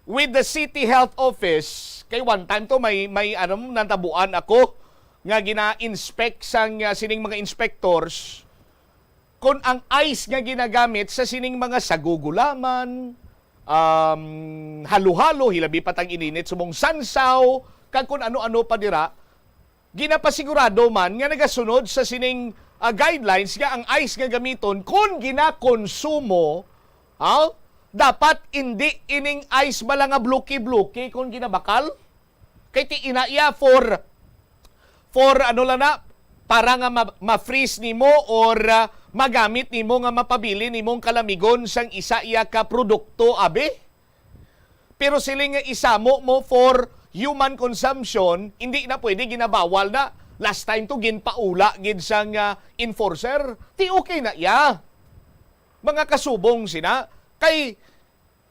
with the city health office. Kay one time to may may ano natabuan ako nga gina-inspect sang ah, sining mga inspectors kung ang ice nga ginagamit sa sining mga sagugulaman, um, halo-halo, hilabi pa tag ininit subong sansaw, kag kung ano-ano pa dira, ginapasigurado man nga nagasunod sa sining, ah, guidelines nga ang ice nga gamiton kon ginakonsumo, ah, dapat indi ining ice bala nga bloki-bloki kon ginabakal. Kay ti ina iya for, for ano lang na, para nga ma-, ma-freeze nimo or, ah, magamit nimo nga mapabilin nimong kalamigon sang isa iya ka produkto, abi. Pero siling nga isamo mo for human consumption, hindi na pwede, ginabawal na. Last time to, ginpaula gid sang, ah, enforcer. Ti okay na iya. Mga kasubong sina, kay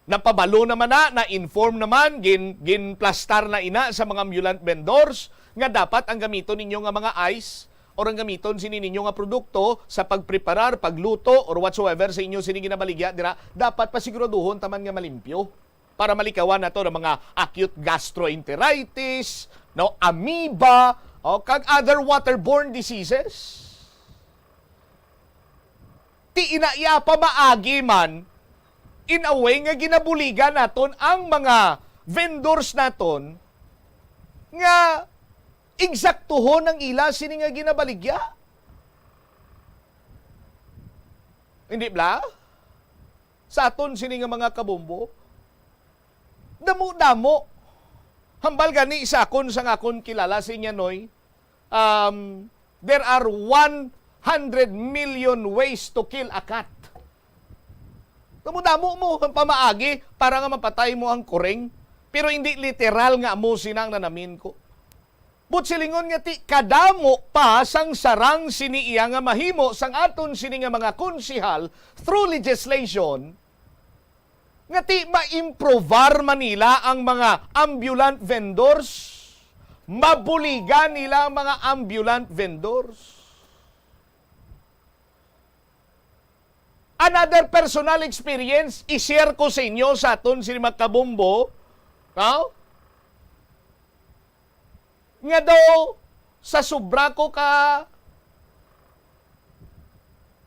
napabalo naman na, na-inform naman, gin-, ginplastar na ina sa mga ambulant vendors nga dapat ang gamiton ninyo nga mga ice or ang gamiton sini ninyo nga produkto sa pagpreparar, pagluto, or whatsoever sa inyo sini ginabaligya dira, dapat pasiguraduhon taman nga malimpyo para malikawan nato ang mga acute gastroenteritis, no, amoeba, o kag other waterborne diseases. Ti ina iya pamaagi man, in a way nga ginabuligan naton ang mga vendors naton nga eksaktuhon ang ila sini nga ginabaligya. Hindi bala? Sa aton sini nga mga kabombo, damo-damo. Hambal gani sa akon, sang akon kilala si Nyanoy, um, there are one hundred million ways to kill a cat. Damo-damo mo ang pamaagi para nga mapatay mo ang kuring, pero hindi literal nga amo sina ang nanamin ko. But silingon nga ti kadamo pa sang sarang sini iya nga mahimo sang aton sini nga mga konsihal through legislation, nga ti ma-improvar man nila ang mga ambulant vendors, mabuligan nila ang mga ambulant vendors. Another personal experience, i-share ko sa inyo sa aton sini mga kabombo, no? Nga daw, sa sobra ko ka,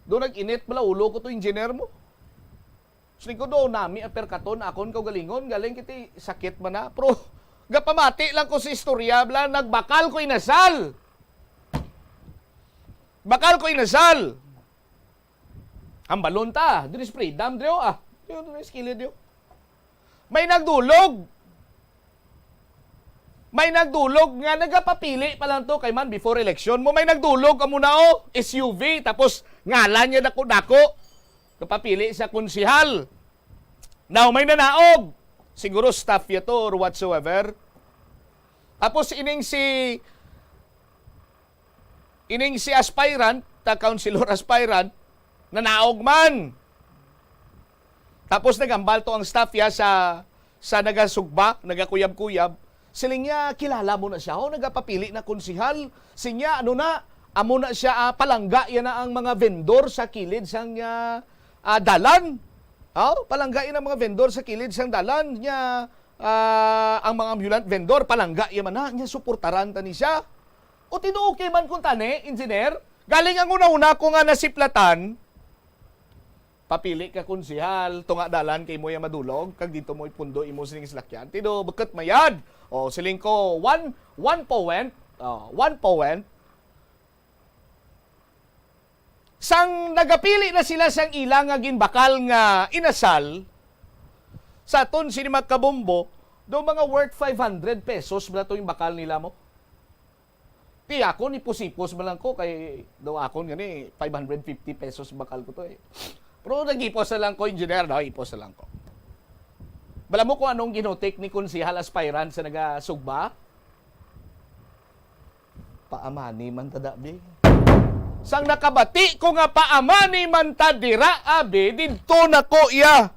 do nag-init bala ulo ko to, engineer mo. Siling ko, do nami aperkaton akon kaugalingon, galing kiti sakit man na. Pero, gapamati lang ko sa istorya, bala, nagbakal ko inasal. Bakal ko inasal. Hambalon ta, diri sa Freedom, diri, oh, ah. Diri, diri sa kilid, diri. May nagdulog. May nagdulog nga nagapapili pa lang to kay man before election mo. May nagdulog amo na, oh, S U V, tapos ngalan niya dako-dako. Kapapili sa konsihal. Now, may nanaog. Siguro staff niya to or whatsoever. Tapos ining si, ining si aspirant, ta councilor aspirant, nanaog man. Tapos nagambal to ang staff ya sa, sa nagasugba, nagakuyab-kuyab. Siling niya, kilala mo na siya, oh, nagapapili na konsihal. Sinya, ano na, amo na siya, ah, palangga yan na ang mga vendor sa kilid sang, ah, ah, dalan. Oh, palangga yan ang mga vendor sa kilid sang dalan. Niya, ah, ang mga ambulant vendor, palangga yan man na. Niya, suportaran ta ni siya. O tinuoki man kung tani, engineer. Galing ang una-una ko nga nasiplatan, papili ka konsihal, tunga dalan kay mo ya madulog, kag dito mo ipundo imo sining salakyan. Tido, bukut mayad. O, siling ko, one, one point, o, one point. Sang nagapili na sila sang ila nga ginbakal nga inasal, sa aton sini mga kabombo, do mga worth five hundred pesos bala to yung bakal nila mo. Ti akon, ipos-ipos man lang ko kay daw akon gani, five hundred fifty pesos bakal ko to eh. Pero nag-ipos na lang ko, engineer, no? Ipos na lang ko. Bala mo kung anong ginutik ni Konsehal Aspirant sa nagasugba? Paamani man ta, da, bi. Sang nakabati ko nga paamani man ta dira, abi, didto na ko iya.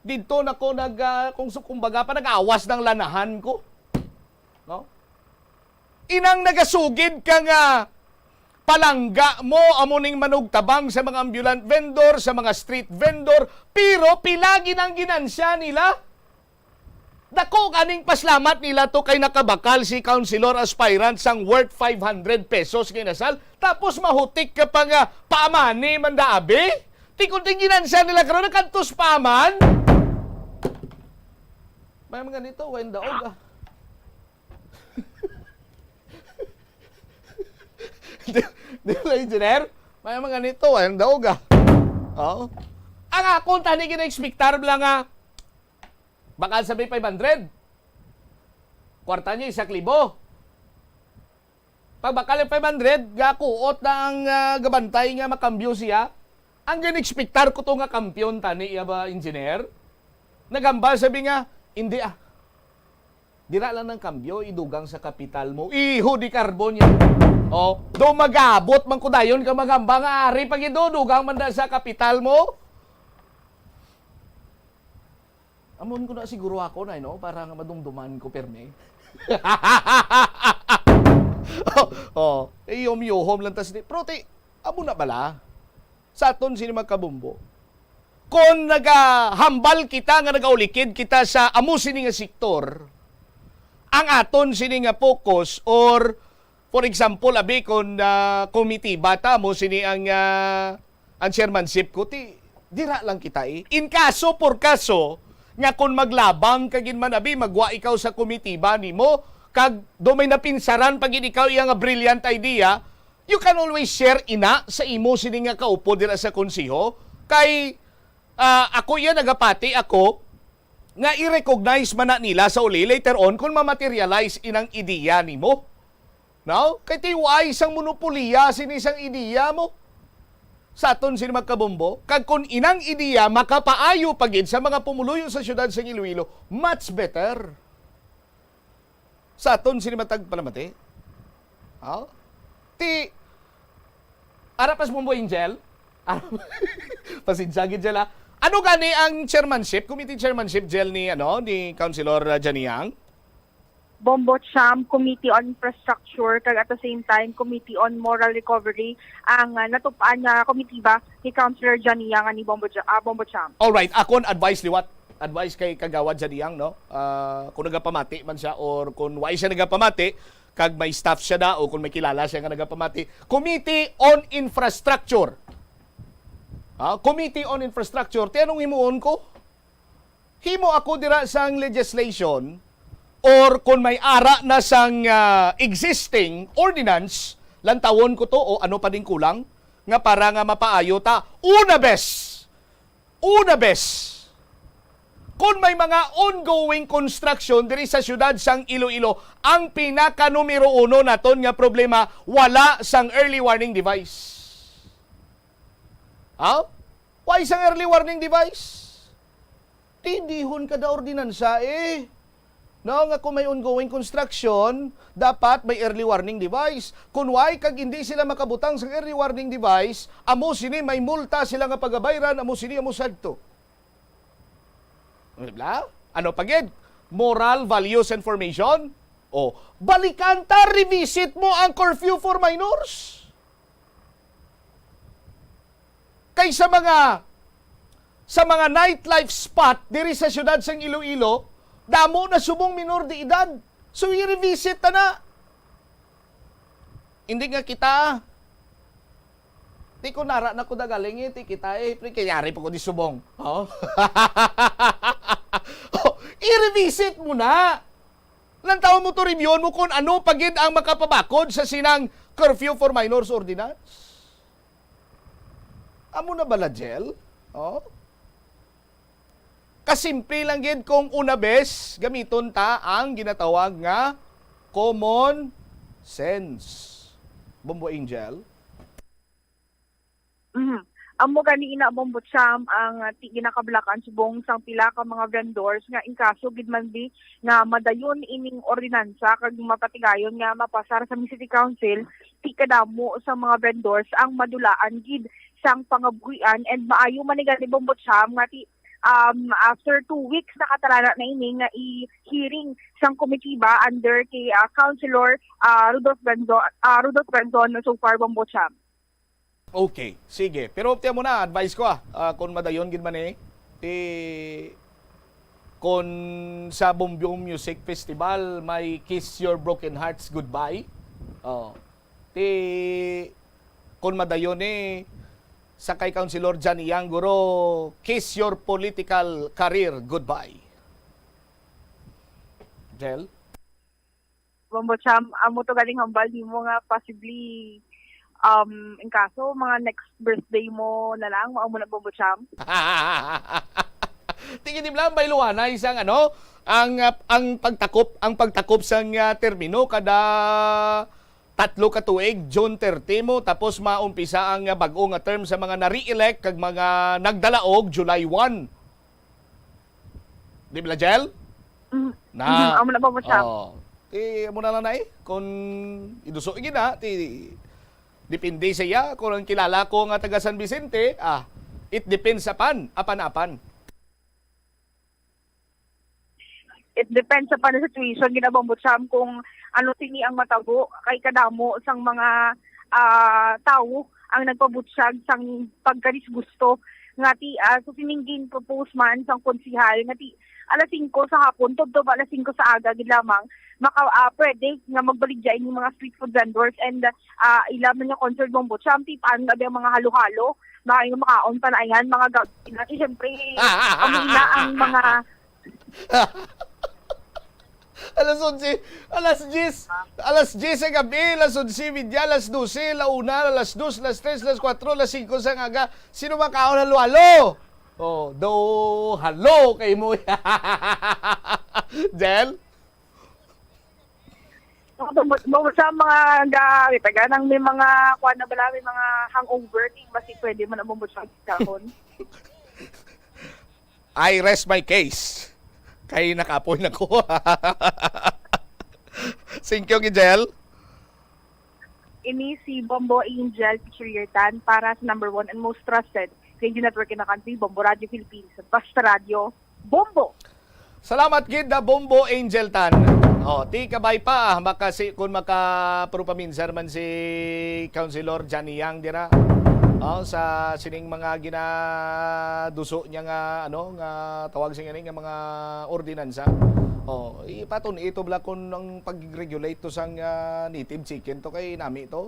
Didto na ko nag, ah, kung su-, kumbaga pa, nag-awas ng lanahan ko. No? Inang nagasugid ka nga palangga mo, amo ning manugtabang sa mga ambulant vendor, sa mga street vendor, pero pila gid ang ginansya nila? Dako ganing paslamat nila to kay nakabakal si Councilor Aspirant sang worth five hundred pesos nga inasal, tapos mahutik ka pa nga paamani man da, abi? Ti kun ting ginansya nila karon, nagkantos pa man? May mga nito, way daog, ah. Di, di ba, engineer? May mga nito, ay, ang daog, ah. Oh. Ang akon, tani, gina-expectar lang nga, bakal sabi five hundred. Kwarta niya, isa ka libo. Pag bakal ang five hundred, gakuot na ang, ah, gabantay nga makambyo siya. Ang gina-expectar ko to nga kampiyon, tani, iya ba, engineer? Naghambal, sabi nga, "Hindi, ah. Dira lang ng kambyo, idugang sa kapital mo." Iho di karbon yan. Oh, do magabot man ko dayon ka maghambal nga ari pa gid do, dugang man da sa kapital mo. Amon ko na siguro ako na, no? Para nga madumduman ko pirmi. Oh, oh. Iyom-yuhom lang tas di. Pero ti, amo na bala. Sa aton sini magkabumbo. Kung nagahambal kita nga nagaulikid kita sa amo sini nga sektor, ang aton sini nga focus or, for example, abi, kung, ah, komitiba ta, amo sini ang, ah, ang chairmanship ko, ti, dira lang kita, eh. In kaso por kaso, nga kung maglabang ka gid man, abi, magwa ikaw sa komitiba nimo, kag do may napinsaran pa gid ikaw iya nga brilliant idea, you can always share ina sa imo sini nga kaupo dira sa konseho. Kay, ah, ako iya nagapati ako nga i-recognize man na nila sa uli later on kung ma-materialize inang ideya nimo. No? Kay ti wala sang monopoliya sini sang ideya mo. Sa aton sini magkabumbo, kag kung inang ideya makapaayo pa gid sa mga pumuluyo sa siyudad sang Iloilo, much better. Sa aton sini matag palamati. Oh? Ti, ara pas Bumbo Angel. Ah, pasensya gid, Jel, ah. Ano gani ang chairmanship, committee chairmanship, Jel, ni, ano, ni Councilor, ah, Janiang? Bombo Champ, Committee on Infrastructure, kag at the same time, Committee on Moral Recovery, ang, ah, natupaan nga komitiba ni Councilor Janiang ni Bombo, Cha- ah, Bombo Champ. Alright, akon advice liwat. Advice kay Kagawad Janiang, no? Ah, kung nagapamati man siya or kung wala siya nagapamati, kag may staff siya na o kung may kilala siya nga nagapamati, Committee on Infrastructure. Ah, Committee on Infrastructure. Ti anong himuon ko? Himo ako dira sang legislation or kung may ara na sang, ah, existing ordinance, lantawon ko to o ano pa ding kulang nga para nga mapaayo ta. Una bes, una bes, kung may mga ongoing construction diri sa siyudad sang Iloilo, ang pinaka numero uno naton nga problema, wala sang early warning device. Ha? Why sang early warning device? Tidihon kada ordinansa, eh. No, nga kung may ongoing construction, dapat may early warning device. Kung why, kag hindi sila makabutang sang early warning device, amo sini may multa sila nga pagabayran, amo sini, amo sadto. Di ba? Ano pa gid? Moral values and formation? O, balikan ta, revisit mo ang curfew for minors. Kay sa mga, sa mga nightlife spot diri sa siyudad sang Iloilo, damo na subong minor de edad. So, i-revisit ta na. Hindi nga kita, ti ko nara na ko nagaling, eh, ti kita, eh, pre, kay yari pa ko di subong. Oh? Oh, i-revisit mo na. Lantaw mo to, review mo kung ano pa gid ang makapabakod sa sinang curfew for minors ordinance. Amo na bala, Jel? Oh? Kasimple lang gid kung una bes gamiton ta ang ginatawag nga common sense. Bombo Angel? Mhm. Amo gani ina, Bombo Cham, ang, ah, ti-, ginakabalakan subong sang pila ka mga vendors nga in kaso gid man di nga madayon ining ordinansa kag mapatigayon nga mapasar sa City Council, ti kadamo sa mga vendors ang madulaan gid sang pangabuhian, and maayo man ni gani, Bombo Cham, nga ti, um, after two weeks nakatarana na ini nga i-hearing sang komitiba under kay, ah, Councilor, ah, Rudolph Benzon, ah, Rudolph Benzon so far, Bombo Cham. Okay, sige. Pero tiyan mo na, advice ko, ah, ah, kung madayon gid man, eh, ti, kung sa Bombyong Music Festival may Kiss Your Broken Hearts Goodbye. Oh. Ti, kung madayon, eh, sa kay Councilor Janiang, guro, Kiss Your Political Career Goodbye. Jel? Bombo Cham, amo to galing hambal nimo nga possibly, um, in kaso, mga next birthday mo na lang, mao mo na, Bombo Cham. Tingin nimo lang, may luwanay sang ano, ang, ah, ang pagtakop, ang pagtakop sang, ah, termino kada tatlo ka tuig, June thirty mo, tapos maumpisa ang, ah, bag-o nga term sa mga na-re-elect kag mga nagdalaog, July one. Di ba, Jel? Mm, Na. mm, amo na, Bombo Cham. Oh. Ti, amo na lang na eh. Kung iduso gid na, ti, depende sa iya. Kung ang kilala ko nga taga San Vicente, ah, it depends apan, apan-apan. It depends sa pa situation, gid na, Bombo Cham, kung ano sini ang matabo kay kadamo sang mga, ah, tawo ang nagpabutyag sang pagkadisgusto nga ti, ah, sa sining gin-propose man sang konsehal nga ti alas singko sa hapon tubtob alas singko sa aga gid lamang maka, ah, pwede nga magbaligya ini mga street food vendors and, ah, ila man nga concerned, Bombo Cham, ti paano na ba ang mga halo-halo, mga makaon pa na yan, mga ga-, siyempre, amo na ang mga Alas onse, alas diyes, alas diyes sa gabi, alas onse media, alas dose, la una, alas dos, alas tres, alas kuwatro, alas singko sa aga. Sino makaon halo-halo? Oh, do halo kay mo. Jel? Sa mga ga-, taga nang may mga, kuwan na bala, may mga hangover, di ba si pwede man ang bumutsa sa kahon? I rest my case. Kay nakapoy na ko. Thank you, Gijel. Ini si Bombo Angel Pichariertan para sa number one and most trusted radio network in the country, Bombo Radio Philippines. Basta Radio, Bombo! Salamat gid na Bombo Angel Tan. Oh, ti kabay pa ah, makasi kung maka-, pero paminsan man si Councilor Johnny Yang dira. Oh, sa sining mga ginaduso niya nga ano nga tawag sing ani nga mga ordinansa. Oh, ipatun ito bla kung ang pag-regulate to sang ah, native chicken to kay nami to.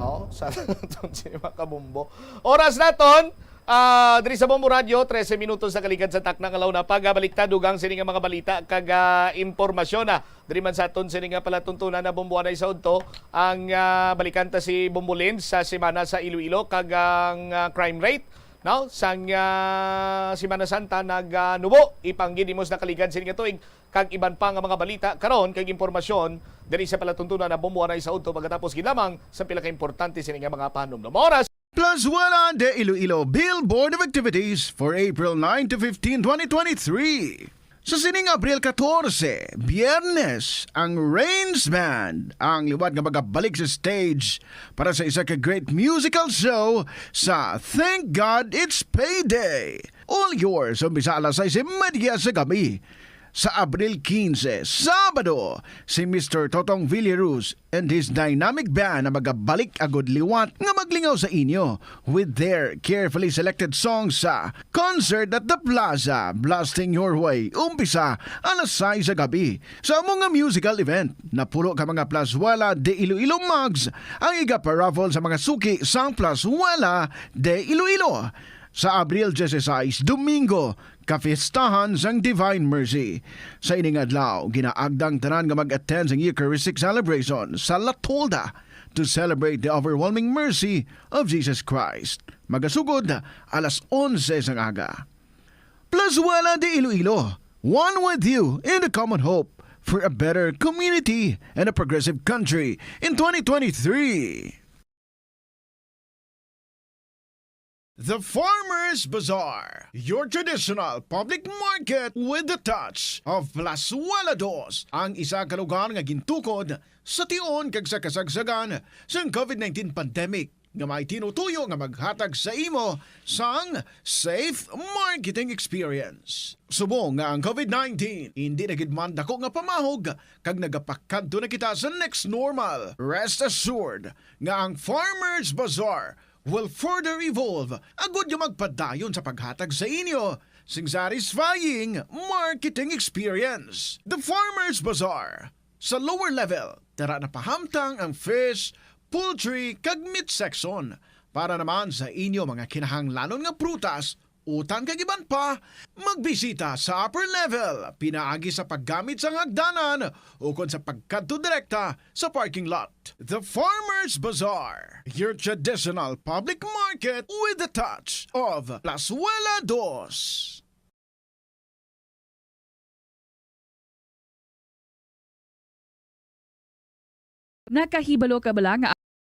Oh, sa si mga kabombo. Oras naton, ah, diri sa Bombo Radio, trese minutos na kaligad sa takna nga launa. Pagabalik ta dugang sini nga mga balita kag ah, impormasyon na diri man sa aton sini nga palatuntunan na Bombo anay sa udto. Ang ah, balikan ta si Bombo Lynn sa semana sa Iloilo kag ang ah, crime rate, no, sang ah, Semana Santa nag ah, nubo. Ipanggid nimo sa nakaligad sini nga tuig kag iban pa nga mga balita karon kag impormasyon diri sa palatuntunan na Bombo anay sa udto pagkatapos gid lamang sa pila ka importante sini nga mga pahanumdom. Oras. Plazuela de Iloilo Billboard of Activities for April nine to fifteen, twenty twenty-three. Sa sining Abril katorse, Biyernes, ang Rains Band ang liwat nga magabalik sa stage para sa isa ka great musical show sa Thank God It's Payday. All yours, umpisa alas sais y media sa gabi. Sa Abril quince, Sabado, si Mister Totong Villaruz and his dynamic band ang magabalik agud liwat nga maglingaw sa inyo with their carefully selected songs sa Concert at the Plaza, Blasting Your Way, umpisa alas sais sa gabi. Sa amo nga musical event, napulo ka mga Plazuela de Iloilo mugs ang igaparaffle sa mga suki sang Plazuela de Iloilo. Sa Abril dieciséis, Domingo, kapistahan sang Divine Mercy. Sa ining adlaw, ginaagda ang tanan nga mag-attend sang Eucharistic celebration sa La Tolda to celebrate the overwhelming mercy of Jesus Christ. Magasugod alas onse sang aga. Plazuela de Iloilo, one with you in the common hope for a better community and a progressive country in twenty twenty-three. The Farmers Bazaar, your traditional public market with the touch of Plazuela Dos, ang isa ka lugar nga gintukod sa tion kag sa kasagsagan sang COVID nineteen pandemic nga may tinutuyo nga maghatag sa imo sang safe marketing experience. Subong nga ang COVID nineteen indi na gid man dako nga pamahog kag nagapakadto na kita sa next normal, rest assured nga ang Farmers Bazaar will further evolve agud nga magpadayon sa paghatag sa inyo sing satisfying marketing experience. The Farmers Bazaar. Sa lower level, tara na pahamtang ang fish, poultry, kag meat section para naman sa inyo mga kinahanglanon nga prutas utang kag iban pa, magbisita sa upper level pinaagi sa paggamit sang hagdanan ukon sa pagkadto direkta sa parking lot. The Farmers Bazaar, your traditional public market with a touch of Plazuela Dos. Nakahibalo ka bala nga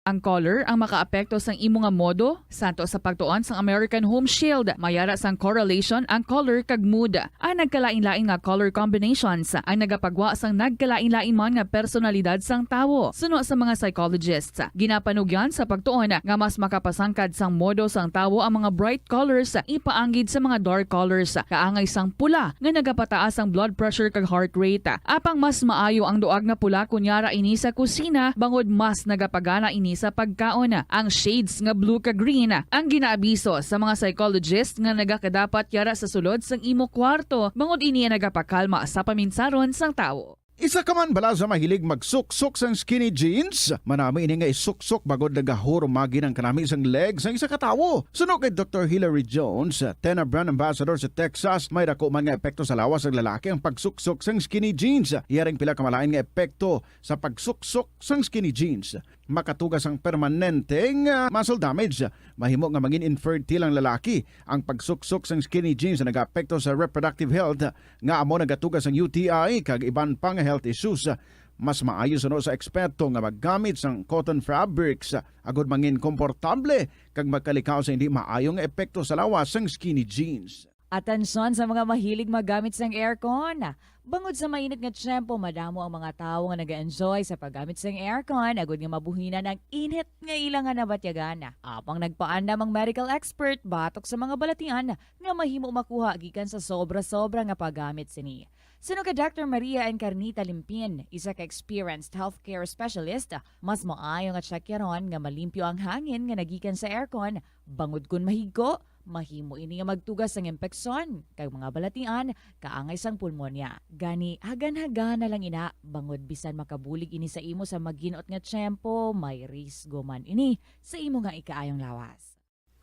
ang color ang makaapekto sang imo nga modo? Santo sa pagtuon sang American Home Shield, may ara sang correlation ang color kag mood. Ang nagkalain-lain nga color combinations ang nagapagwa sang nagkalain-lain man nga personalidad sang tawo. Suno sa mga psychologists, ginapanugyan sa pagtuon nga mas makapasangkad sang modo sang tawo ang mga bright colors ipaanggid sa mga dark colors, kaangay sang pula nga nagapataas ang blood pressure kag heart rate. Apang mas maayo ang duag nga pula kon yara ini sa kusina, bangod mas nagapagana ini sa pagkaon. Ang shades nga blue kag green ang ginaabiso sa mga psychologist nga nagakadapat yara sa sulod sang imo kwarto, bangod ini ang nagapakalma sa paminsaron sang tawo. Isa ka man bala sa mahilig magsuksok sang skinny jeans? Manami ini nga isuksok bangod nagahurumagi ang kanami sang leg sang isa ka tawo. Suno kay Doktor Hilary Jones, Tena brand ambassador sa Texas, may dako man nga epekto sa lawas sang lalaki ang pagsuksok sang skinny jeans. Iya ring pila ka malain nga epekto sa pagsuksok sang skinny jeans. Makatuga sang permanente nga muscle damage. Mahimo nga mangin infertile ang lalaki. Ang pagsuksok sang skinny jeans nagaapekto sa reproductive health, nga amo nagatuga sang U T I kag iban pa nga health issues. Mas maayo suno sa eksperto nga maggamit sang cotton fabrics agod mangin komportable kag makalikaw sa hindi maayo nga epekto sa lawas sang skinny jeans. Atensyon sa mga mahilig maggamit sang aircon. Bangod sa mainit nga tiyempo, madamo ang mga tawo nga nag-enjoy sa paggamit sang aircon agod nga mabuhinan ang init nga ila nga nabatyagan. Apang nagpaandam ang medical expert batok sa mga balatian nga mahimo makuha gikan sa sobra-sobra nga paggamit sini. Suno kay Doctor Maria Encarnita Limpin, isa ka experienced healthcare specialist, mas maayo nga tsakyaron nga malimpyo ang hangin nga nagikan sa aircon, bangod kon mahigko, mahimo ini nga magtuga sang impeksyon kag mga balatian kaangay sang pulmonya. Gani, hagan-hagana lang ina, bangod bisan makabulig ini sa imo sa maginot nga tiyempo, may risgo man ini sa imo nga ikaayong lawas.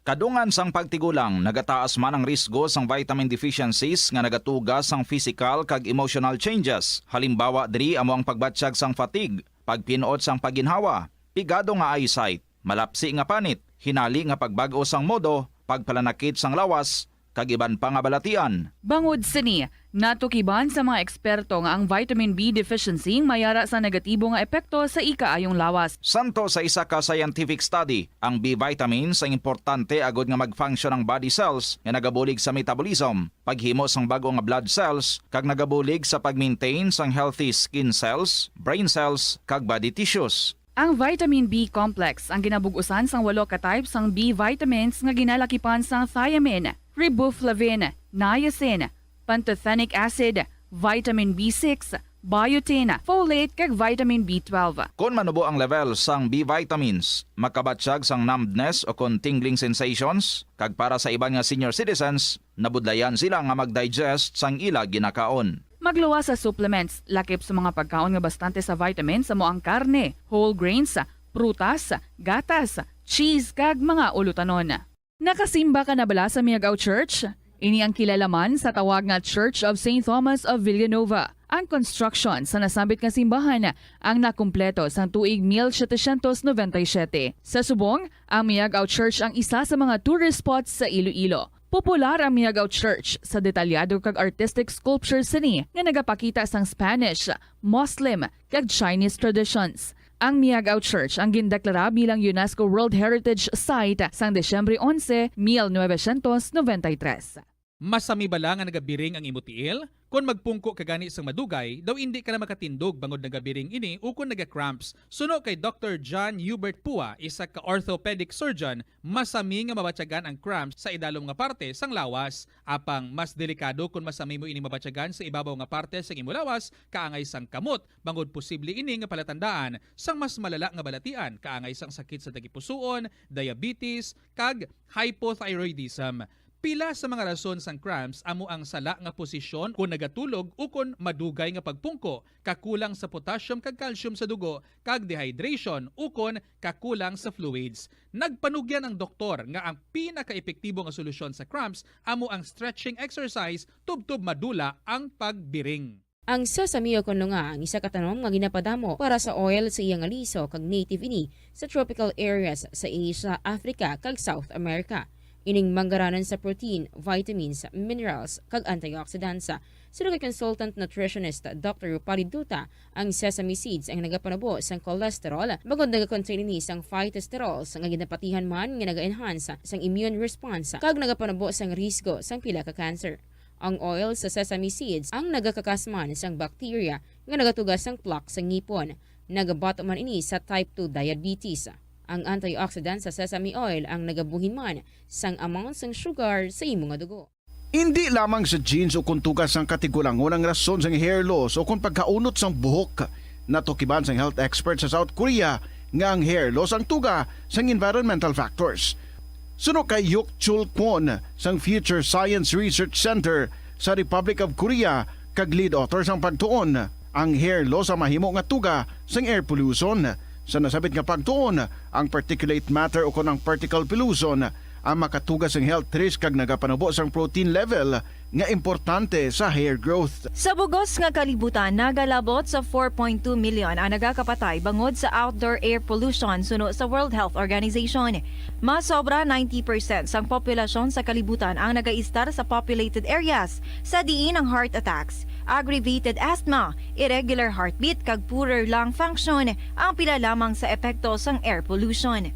Kadungan sang pagtigulang, nagataas man ang risgo sang vitamin deficiencies nga nagatuga sang physical kag emotional changes. Halimbawa diri amo ang pagbatyag sang fatigue, pagpin-ot sang pagginhawa, pigado nga eyesight, malapsi nga panit, hinali nga pagbag-o sang modo, pagpalanakit sang lawas, kag iban pa nga balatian. Bangod sini, natukiban sa mga eksperto nga ang vitamin B deficiency may ara sa negatibo nga epekto sa ikaayong lawas. Santo sa isa ka scientific study, ang B vitamins ang importante agod nga mag-function ang body cells nga nagabulig sa metabolism, paghimo sang bag-o nga blood cells, kag nagabulig sa pag-maintain sang healthy skin cells, brain cells, kag body tissues. Ang vitamin B complex ang ginabug-usan sang walo ka type sang B vitamins nga ginalakipan sang thiamine, riboflavin, niacin, pantothenic acid, vitamin B six, biotin, folate, kag vitamin B twelve. Kon manubo ang level sang B vitamins, makabatyag sang numbness o kon tingling sensations, kag para sa iban nga senior citizens, nabudlayan sila nga mag-digest sang ila ginakaon. Magluwas sa supplements, lakip sa mga pagkaon nga bastante sa vitamins amo ang karne, whole grains, prutas, gatas, cheese, kag mga ulutanon. Nakasimba ka na bala sa Miagao Church? Ini ang kilala man sa tawag nga Church of Saint Thomas of Villanova. Ang construction sa nasambit nga simbahan ang nakumpleto sang tuig mil setecientos noventa y siete. Sa subong, ang Miagao Church ang isa sa mga tourist spots sa Iloilo. Popular ang Miagao Church sa detalyado kag artistic sculptures sini nga nagapakita sang Spanish, Muslim, kag Chinese traditions. Ang Miagao Church ang gindeklara bilang UNESCO World Heritage Site sang Disyembre onse, mil novecientos noventa y tres. Masami bala nga nagabiring ang imo tiil? Kon magpungko ka gani sang madugay, daw indi ka na makatindog bangod nagabiring ini ukon naga-cramps. Suno kay Doktor John Hubert Pua, isa ka orthopedic surgeon, masami nga mabatyagan ang cramps sa idalom nga parte sang lawas. Apang mas delikado kon masami mo ining mabatyagan sa ibabaw nga parte sang imo lawas, kaangay sang kamot, bangod posible ini nga palatandaan sang mas malala nga balatian, kaangay sang sakit sa tagipusoon, diabetes, kag hypothyroidism. Pila sa mga rason sang cramps amo ang sala nga posisyon kon nagatulog ukon madugay nga pagpungko, kakulang sa potassium kag calcium sa dugo, kag dehydration ukon kakulang sa fluids. Nagpanugyan ang doktor nga ang pinakaepektibo nga solusyon sa cramps amo ang stretching exercise tubtob madula ang pagbiring. Ang sesame o kon lunga ang isa ka tanom nga ginapadamo para sa oil sa iya nga liso kag native ini sa tropical areas sa Asia, Africa, kag South America. Ining manggaranan sa protein, vitamins, minerals, kag antioxidants. Suno kay consultant nutritionist Doctor Rupali Duta, ang sesame seeds ang nagapanubo sang cholesterol bangod nagakontain ini sang phytosterols nga ginapatihan man nga naga-enhance sang immune response kag nagapanubo sang risgo sang pila ka cancer. Ang oil sa sesame seeds ang nagakakas man sang bacteria nga nagatuga sang plaque sa ngipon. Nagabato man ini sa type two diabetes. Ang antioxidant sa sesame oil ang nagabuhin man sang amount sang sugar sa imo nga dugo. Indi lamang sa genes o kon tuga sang katigulangon ang rason sang hair loss o kon pagkaunot sang buhok. Natukiban sang health expert sa South Korea nga ang hair loss ang tuga sang environmental factors. Suno kay Yuk Chul Kwon sang Future Science Research Center sa Republic of Korea kag lead author sang pagtuon, ang hair loss ang mahimo nga tuga sang air pollution. Sa nasabit nga pagtuon, ang particulate matter o kon ang particle pollution ang makatuga sang health risk kag nagapanubo sang protein level nga importante sa hair growth. Sa bugos nga kalibutan, nagalabot sa four point two million ang nagakapatay bangod sa outdoor air pollution, suno sa World Health Organization. Mas sobra ninety percent sang populasyon sa kalibutan ang nagaistar sa populated areas, sa diin ang heart attacks, aggravated asthma, irregular heartbeat, kag poorer lung function ang pila lamang sa epekto sang air pollution.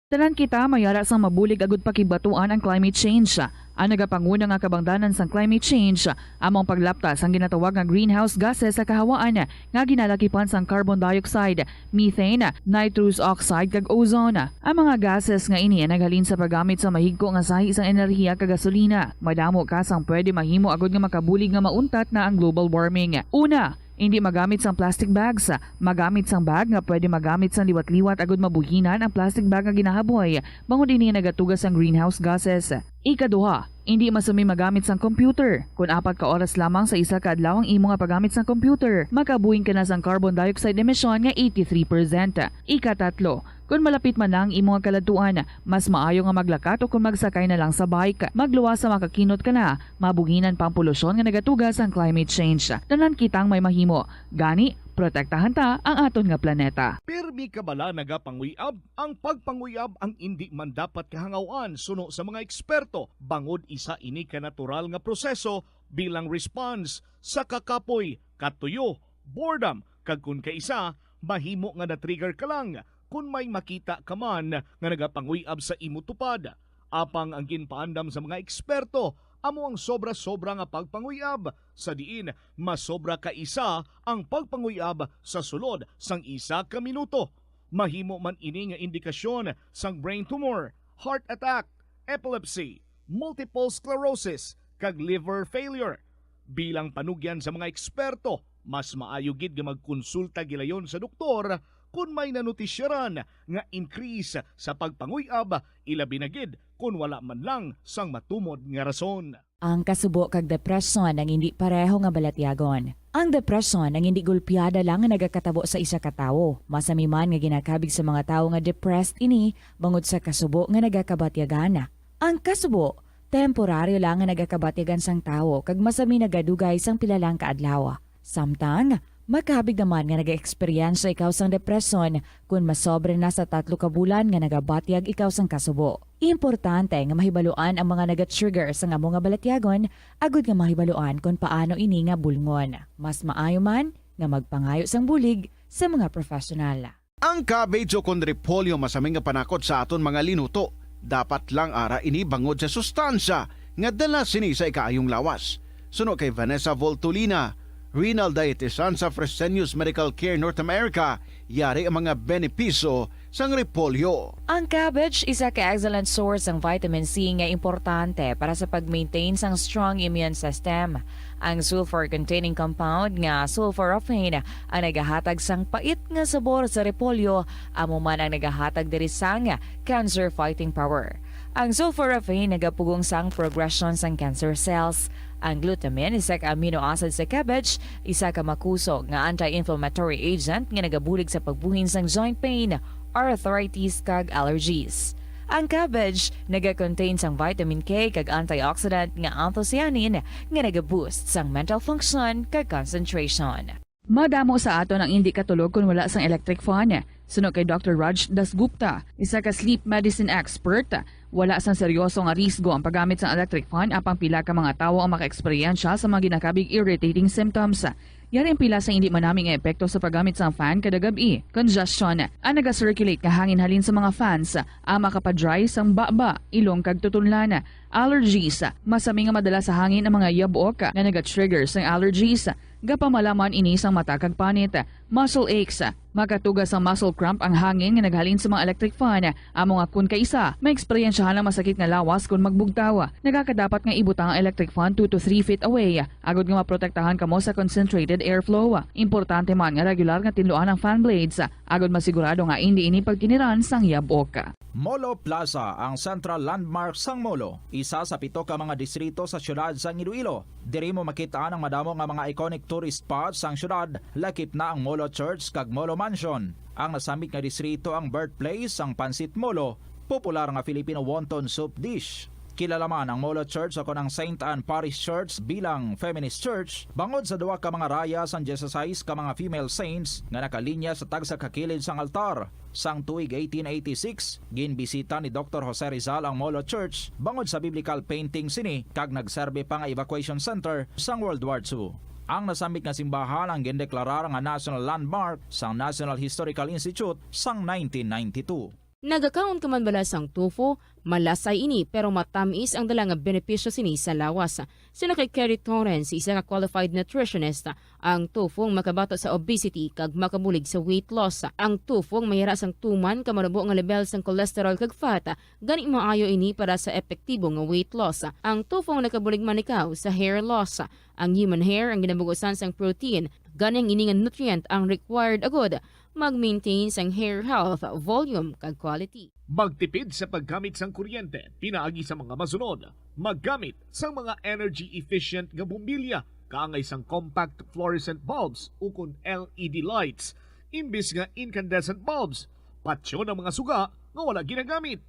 Tanan kita may ara sang mabulig agud pakigbaton ang climate change. Ang nagapanguna nga kabangdanan sang climate change amo ang paglapta sang ginatawag nga greenhouse gases sa kahawaan nga ginalakipan sang carbon dioxide, methane, nitrous oxide, kag ozone. Ang mga gases nga ini ang naghalin sa paggamit sa mahigko nga sahi sang enerhiya kag gasolina. Madamo ka sang pwede mahimo agud nga makabulig nga mauntat na ang global warming. Una, indi magamit sang plastic bags. Magamit sang bag nga pwede magamit sang liwat-liwat agud mabuhinan ang plastic bag nga ginahaboy, bangod ini nagatuga sang greenhouse gases. Ikaduha, indi masumi magamit sang computer. Kon apat ka oras lamang sa isa ka adlaw ang imo nga paggamit sang computer, makabuhin ka na sang carbon dioxide emission nga eighty-three percent. Ikatatlo, kon malapit man na ang imo nga kaladtuan, mas maayo nga maglakat o kon magsakay na lang sa bike. Magluwas sa makakinot ka na, mabuhinan pa ang polusyon nga nagatuga sang climate change. Tanan kitang may mahimo. Gani, protektahan ta ang aton nga planeta. Pirmi ka bala nagapanguyab? Ang pagpanguyab ang indi man dapat kahangaw-an suno sa mga eksperto, bangod isa ini ka natural nga proseso bilang response sa kakapoy, katuyo, boredom, kag kon kaisa, mahimo nga na-trigger ka lang kon may makita ka man nga nagapanguyab sa imo tupad. Apang ang ginpaandam sa mga eksperto amo ang sobra-sobra nga pagpanguyab, sa diin masobra ka isa ang pagpanguyab sa sulod sang isa ka minuto. Mahimo man ini nga indikasyon sang brain tumor, heart attack, epilepsy, multiple sclerosis, kag liver failure. Bilang panugyan sa mga eksperto, mas maayo gid nga magkonsulta gilayon sa doktor kon may nanutisyaran nga increase sa pagpanguyab, ilabi na gid kon wala man lang sang matumod nga rason. Ang kasubo kag depresyon ang indi pareho nga balatyagon. Ang depresyon ang indi gulpiada lang nga nagakatabo sa isa ka tawo. Masami man nga ginakabig sa mga tawo nga depressed ini bangod sa kasubo nga nagakabatyagan. Ang kasubo, temporaryo lang nga nagakabatyagan sang tawo kag masami nagadugay sang pila lang ka adlaw. Samtang, makabig naman nga nag-eksperyensya ikaw sang depresyon kon masobra na sa tatlo ka bulan nga nagabatyag ikaw sang kasubo. Importante nga mahibaluan ang mga naga-trigger sang amo nga balatyagon agud nga mahibaluan kon paano ini nga bulngon. Mas maayo man nga magpangayo sang bulig sa mga professional. Ang cabbage o kon repolyo masami nga panakot sa aton mga linuto. Dapat lang ara ini bangod sa sustansya nga dala sini sa ikaayong lawas. Suno kay Vanessa Voltolina, renal dietitian sa Fresenius Medical Care North America, yari ang mga benepisyo sang repolyo. Ang cabbage isa ka excellent source sang vitamin C nga importante para sa pag-maintain sang strong immune system. Ang sulfur-containing compound nga sulforaphane ang nagahatag sang pait nga sabor sa repolyo, amo man ang nagahatag diri sang cancer-fighting power. Ang sulforaphane nagapugong sang progresyon sang cancer cells. Ang glutamine, isa ka amino acid sa cabbage, isa ka makusog nga anti-inflammatory agent nga nagabulig sa pagbuhin sang joint pain, arthritis, kag allergies. Ang cabbage nagakontain sang vitamin K kag antioxidant nga anthocyanin nga nagaboost sang mental function kag concentration. Madamo sa aton ang indi katulog kon wala sang electric fan. Suno kay Doctor Raj Dasgupta, isa ka sleep medicine expert, wala sang seryoso nga risgo ang paggamit sang electric fan, apang pila ka mga tawo ang makaeksperyensya sa mga ginakabig irritating symptoms. Yari ang pila sa indi manami nga epekto sa paggamit sang fan kada gab-i. Congestion, ang naga-circulate nga hangin halin sa mga fans, ang makapadry sang baba, ilong kag tutunlan. Allergies, masami nga madala sa hangin ang mga yabok nga naga-trigger sang allergies. Gapamalaman ini sang mata kag panit. Muscle aches, makatuga sang muscle cramp ang hangin nga naghalin sa mga electric fan. Amo nga kon kaisa, maeksperiensyahan ang masakit nga lawas kon magbugtaw. Nagakadapat nga ibutang ang electric fan two to three feet away, agod nga maprotektahan kamo sa concentrated airflow. Importante man nga regular nga tinluan ang fan blades, agod masigurado nga indi ini pagkiniran sang yabok. Molo Plaza, ang central landmark sang Molo, isa sa pito ka mga distrito sa siyudad sang Iloilo. Diri mo makit-an ang madamo nga mga iconic tourist spots sang siyudad, lakip na ang Molo Church kag Molo Mansion. Ang nasambit nga distrito ang birthplace sang Pancit Molo, popular nga Filipino wonton soup dish. Kilala man ang Molo Church ukon ang Saint Anne Parish Church bilang feminist church bangod sa duha ka mga raya sang dieciséis ka mga female saints nga nakalinya sa tagsa ka kilid sang altar. Sang tuig eighteen eighty-six, ginbisita ni Doktor Jose Rizal ang Molo Church bangod sa biblical painting sini kag nagserbi pa nga evacuation center sang World War Two. Ang nasambit nga simbahan ang gindeklarar nga national landmark sang National Historical Institute sang nineteen ninety-two. Nagakaon ka man bala sang tofu? Malasay ini, pero matamis ang dala nga benepisyo sini sa lawas. Suno kay Kerry Torrens, isa ka qualified nutritionist, ang tofu ang makabato sa obesity kag makabulig sa weight loss. Ang tofu ang mayara sang tuman ka manubo nga lebel sang cholesterol kag fat, gani maayo ini para sa epektibo nga weight loss. Ang tofu ang nakabulig man ikaw sa hair loss. Ang human hair ang ginabugusan sang protein, gani ang ini nga nutrient ang required agud mag-maintain sang hair health, volume, kag quality. Magtipid sa paggamit sang kuryente pinaagi sa mga masunod: maggamit sang mga energy-efficient nga bombilya kaangay sang compact fluorescent bulbs ukon L E D lights imbis nga incandescent bulbs. Patyon ang mga suga nga wala ginagamit.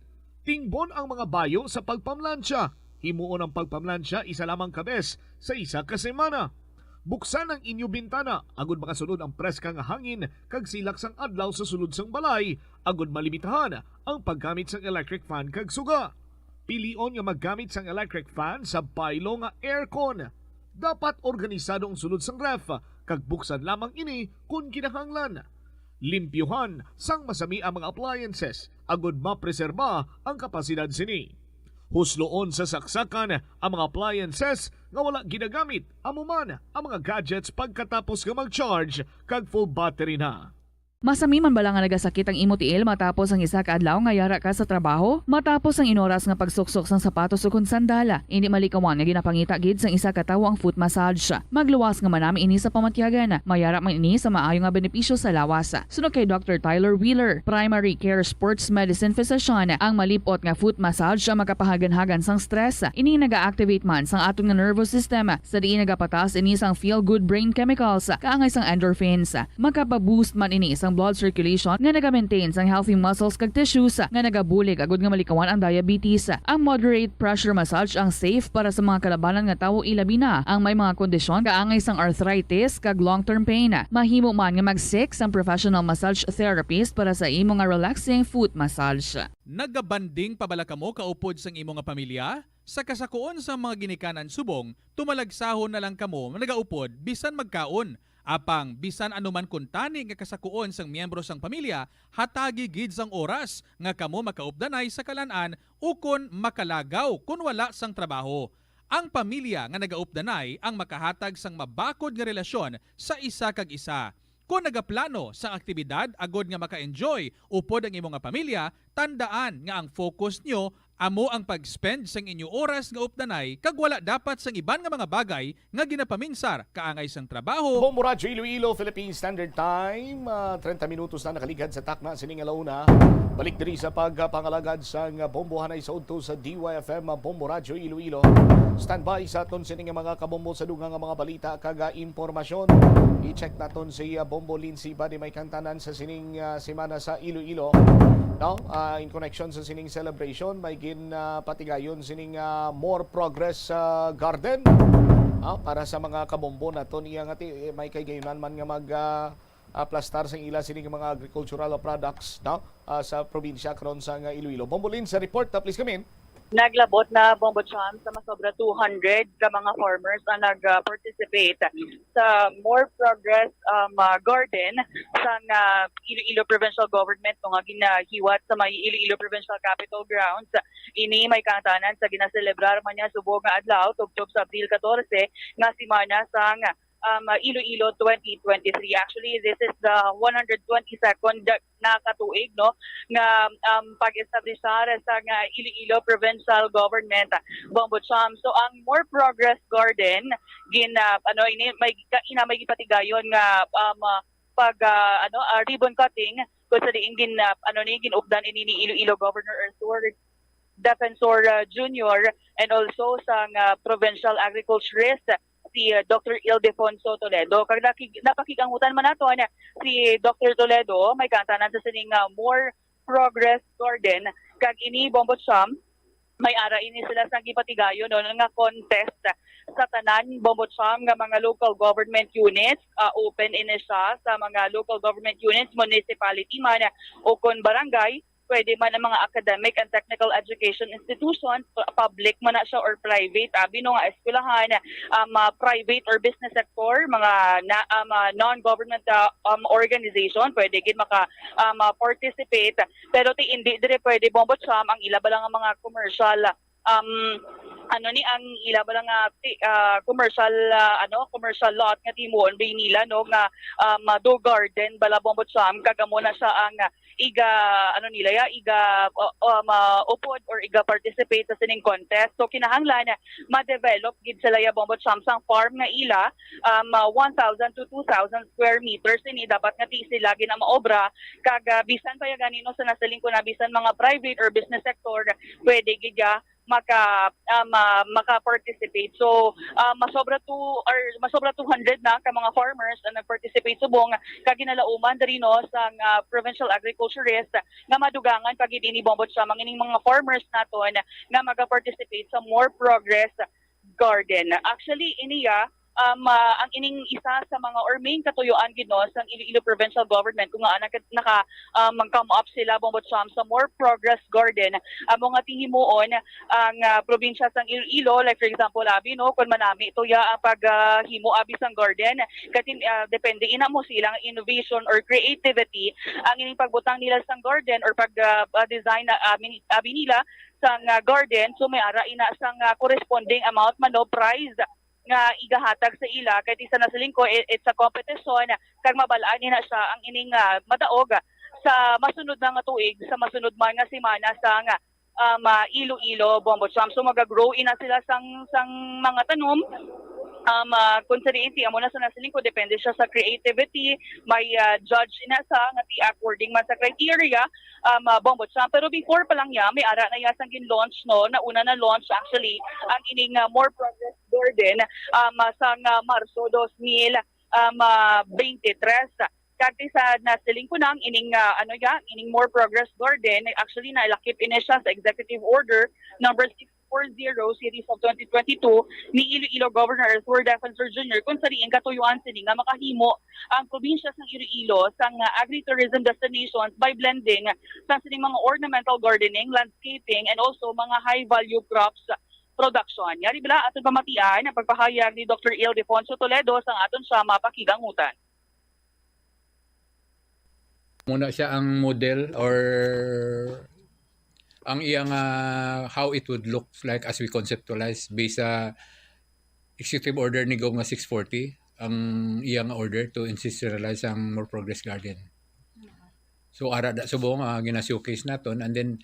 Tingbon ang mga bayo sa pagpamlansya. Himuon ang pagpamlansya isa lamang ka bes sa isa ka semana. Buksan ang inyo bintana agud makasulod ang preska nga hangin kag silak sang adlaw sa sulod sang balay, agud malimitahan ang paggamit sang electric fan kag suga. Pilion nga maggamit sang electric fan sa baylo nga aircon. Dapat organisado ang sulod sang ref, kag buksan lamang ini kon kinahanglan. Limpyuhan sang masami ang mga appliances agud mapreserba ang kapasidad sini. Husloon sa saksakan ang mga appliances nga wala ginagamit, amo man ang mga gadgets pagkatapos nga mag-charge kag full battery na. Masami man bala nga nagasakit ang imo tiil matapos ang isa ka adlaw nga yara ka sa trabaho? Matapos ang inoras nga pagsuksok sang sapatos ukon sandal, indi malikawan nga ginapangita gid sang isa ka tawo ang foot massage. Magluwas nga manami ini sa pamatyagan. Mayara man ini sa maayo nga benepisyo sa lawas. Suno kay Doctor Tyler Wheeler, primary care sports medicine physician, ang malip-ot nga foot massage ang makapahaganhagan sang stress. Ini naga-activate man sang aton nga nervous system, sa diin nagapataas ini sang feel-good brain chemicals, kaangay sang endorphins. Makapa-boost man ini sang blood circulation nga naga-maintain sang healthy muscles kag tissues nga nagabulig agud nga malikawan ang diabetes. Ang moderate pressure massage ang safe para sa mga kalabanan nga tawo, ilabi na ang may mga kondisyon kaangay sang arthritis kag long-term pain. Mahimo man nga mag-seek sang professional massage therapist para sa imo nga relaxing foot massage. Nagabanding pa bala kamo kaupod sang imo nga pamilya? Sa kasakuon sang mga ginikanan subong, tumalagsahon na lang kamo nagaupod bisan magkaon. Apang bisan ano man kuntani nga kasakuon sang miyembro sang pamilya, hatagi gid sang oras nga kamo makaupdanay sa kalan-an ukon makalagaw kon wala sang trabaho. Ang pamilya nga nagaupdanay ang makahatag sang mabakod nga relasyon sa isa kag isa. Kon nagaplano sang aktibidad agud nga maka-enjoy upod ang imo nga pamilya, tandaan nga ang focus nyo Amo ang pag-spend sang inyo oras nga updanay kag wala dapat sang iban nga mga bagay nga ginapaminsar, kaangay sang trabaho. Bombo Radyo Iloilo, Philippine Standard Time, ah, treinta minutos na nakaligad sa takna sining alauna. Balik diri sa pagpangalagad sang bombohanay sa udto sa D Y F M, ah, Bombo Radyo Iloilo. Standby sa aton sining mga kabombo sa dugang nga mga balita kag, ah, impormasyon. I-check naton si, ah, Bombo Lindsay Badi may kantanan sa sining, ah, semana sa Iloilo. No? Ah, in connection sa sining celebration, may gin, ah, patigayon sining, ah, More Progress, ah, Garden. Ah, para sa mga kabombo naton, iya nga ti-, eh, may kay gayunan man nga mag, ah, aplastar sa ila sining mga agricultural products, no? Ah, sa probinsya karon sa nga Iloilo. Bombolin sa report, ah, please come in. Naglabot na, Bombo Cham, sa masobra two hundred ka mga farmers ang nag-participate sa More Progress, um, ah, Garden sang, ah, Iloilo Provincial Government, no, nga ginahiwat sa may Iloilo Provincial Capitol Grounds. Ini may kaangtanan sa ginaselebrar man niya subong nga adlaw, tubtob sa Abril catorce, nga semana sang, um, Iloilo twenty twenty-three. Actually, this is the one hundred twenty-second na katuig, no, nga, um, pag-establishar sa nga Iloilo Provincial Government, Bombo Cham. So, ang More Progress Garden, gin, ah, ano, ini, may, ka-, ina, may gipatigayon nga, um, ah, pag, ah, ano, ah, ribbon cutting, kung sa diin gin, ah, ano ni, gin-updan ini ni Iloilo Governor Arthur Defensor, ah, Junior, and also sang, ah, provincial agriculturist, si, ah, Doctor Ildefonso Toledo. Kag nakig-, napakig-angutan man naton si Doctor Toledo, may kaangtanan sa sining, ah, More Progress Garden. Kag ini, Bombo Cham, may ara ini sila sang gipatigayon, no, nga contest sa tanan, Bombo Cham, nga mga local government units. Ah, open ini siya sa mga local government units, municipality man o kon barangay. Pwede man ang mga academic and technical education institution, pu-, public man na siya or private, abi, no, nga eskwelahan, um, ah, private or business sector, mga na, um, ah, non-government, ah, um, organization, pwede gid maka, um, ah, participate. Pero ti, hindi diri pwede, Bombo Cham, ang ila bala nga mga commercial, um, ano ni, ang ila bala nga ti-, ah, commercial, ah, ano, commercial lot nga timuon ba nila, no, nga, um, ah, do garden bala, Bombo Cham, kag amo na siya ang, ah, iga, ano nila ya, iga, uh, um, ah, upod or iga participate sa sining contest. So, kinahanglan ma-develop gid sila ya, Bombo Cham, sang farm nga ila, um, ah, one thousand to two thousand square meters. Ini dapat nga ti sila ginamaobra, kag, ah, bisan pa ya gani, no, sa nasiling ko na, bisan mga private or business sector, pwede gid ya maka, ah, ma-, maka-participate. So, ah, masobra two or masobra two hundred na ka mga farmers ang nag-participate subong kag ginalauman diri, no, sang, ah, provincial agriculturist nga madugangan pa gid ini, Bombo Cham, ang ining mga farmers naton nga maga-participate sa More Progress Garden. Actually, ini ya, um, ah, ang ining isa sa mga or main katuyoan gid, no, sang Iloilo Provincial Government, kung nga naka, naka, um, mag-come up sila, Bombo Cham, sa More Progress Garden. Amo nga ti himuon ang, ah, probinsya sang Iloilo, like for example, abi, no, kung manami to ya ang pag, ah, himo abi sang garden, kasi, ah, depende ina mo sa ilang innovation or creativity ang ining pagbutang nila sang garden or pag, ah, ah, design na abi, abi nila sang, ah, garden. So may ara ina sang, ah, corresponding amount man, no, prize nga igahatag sa ila, kay ti sa nasiling ko, i-, it's a competition, kag mabal-an ni na siya ang ining, ah, madaog sa masunod na nga tuig, sa masunod man nga semana sang, um, ah, Iloilo, Bombo Cham. So, maga-grow ina sila sang, sang mga tanom. Um, ah, kung sa diin, ti amo na sa nasiling ko, depende siya sa creativity. May, ah, judge ina sa nga ti according man sa criteria, um, ah, Bombo Cham. Pero before pa lang niya, may ara na ya sang gin-launch, no? Nauna na launch, actually, ang ining, ah, More Progress Garden, um, ah, sang, ah, Marso dos mil, um, ah, twenty-three. Kag ti sa nasiling ko nang ining, ah, ano ya, ining More Progress Garden, actually, nailakip ini siya sa Executive Order number six four zero series of twenty twenty-two ni Iloilo Governor Arthur Defensor Junior, kung sa diin katuyuan sini nga makahimo ang probinsya sang Iloilo sang, ah, agritourism destinations by blending sa sining mga ornamental gardening, landscaping, and also mga high-value crops production. Yari bala aton pamatian ang pagpahayag ni Doctor Ildefonso Toledo sang aton siya mapakigangutan. Muna siya ang model or ang iyang, ah, how it would look like as we conceptualize based sa executive order ni Gov nga six forty, ang iyang order to institutionalize ang More Progress Garden. So, ara da subong, ah, gina-showcase naton, and then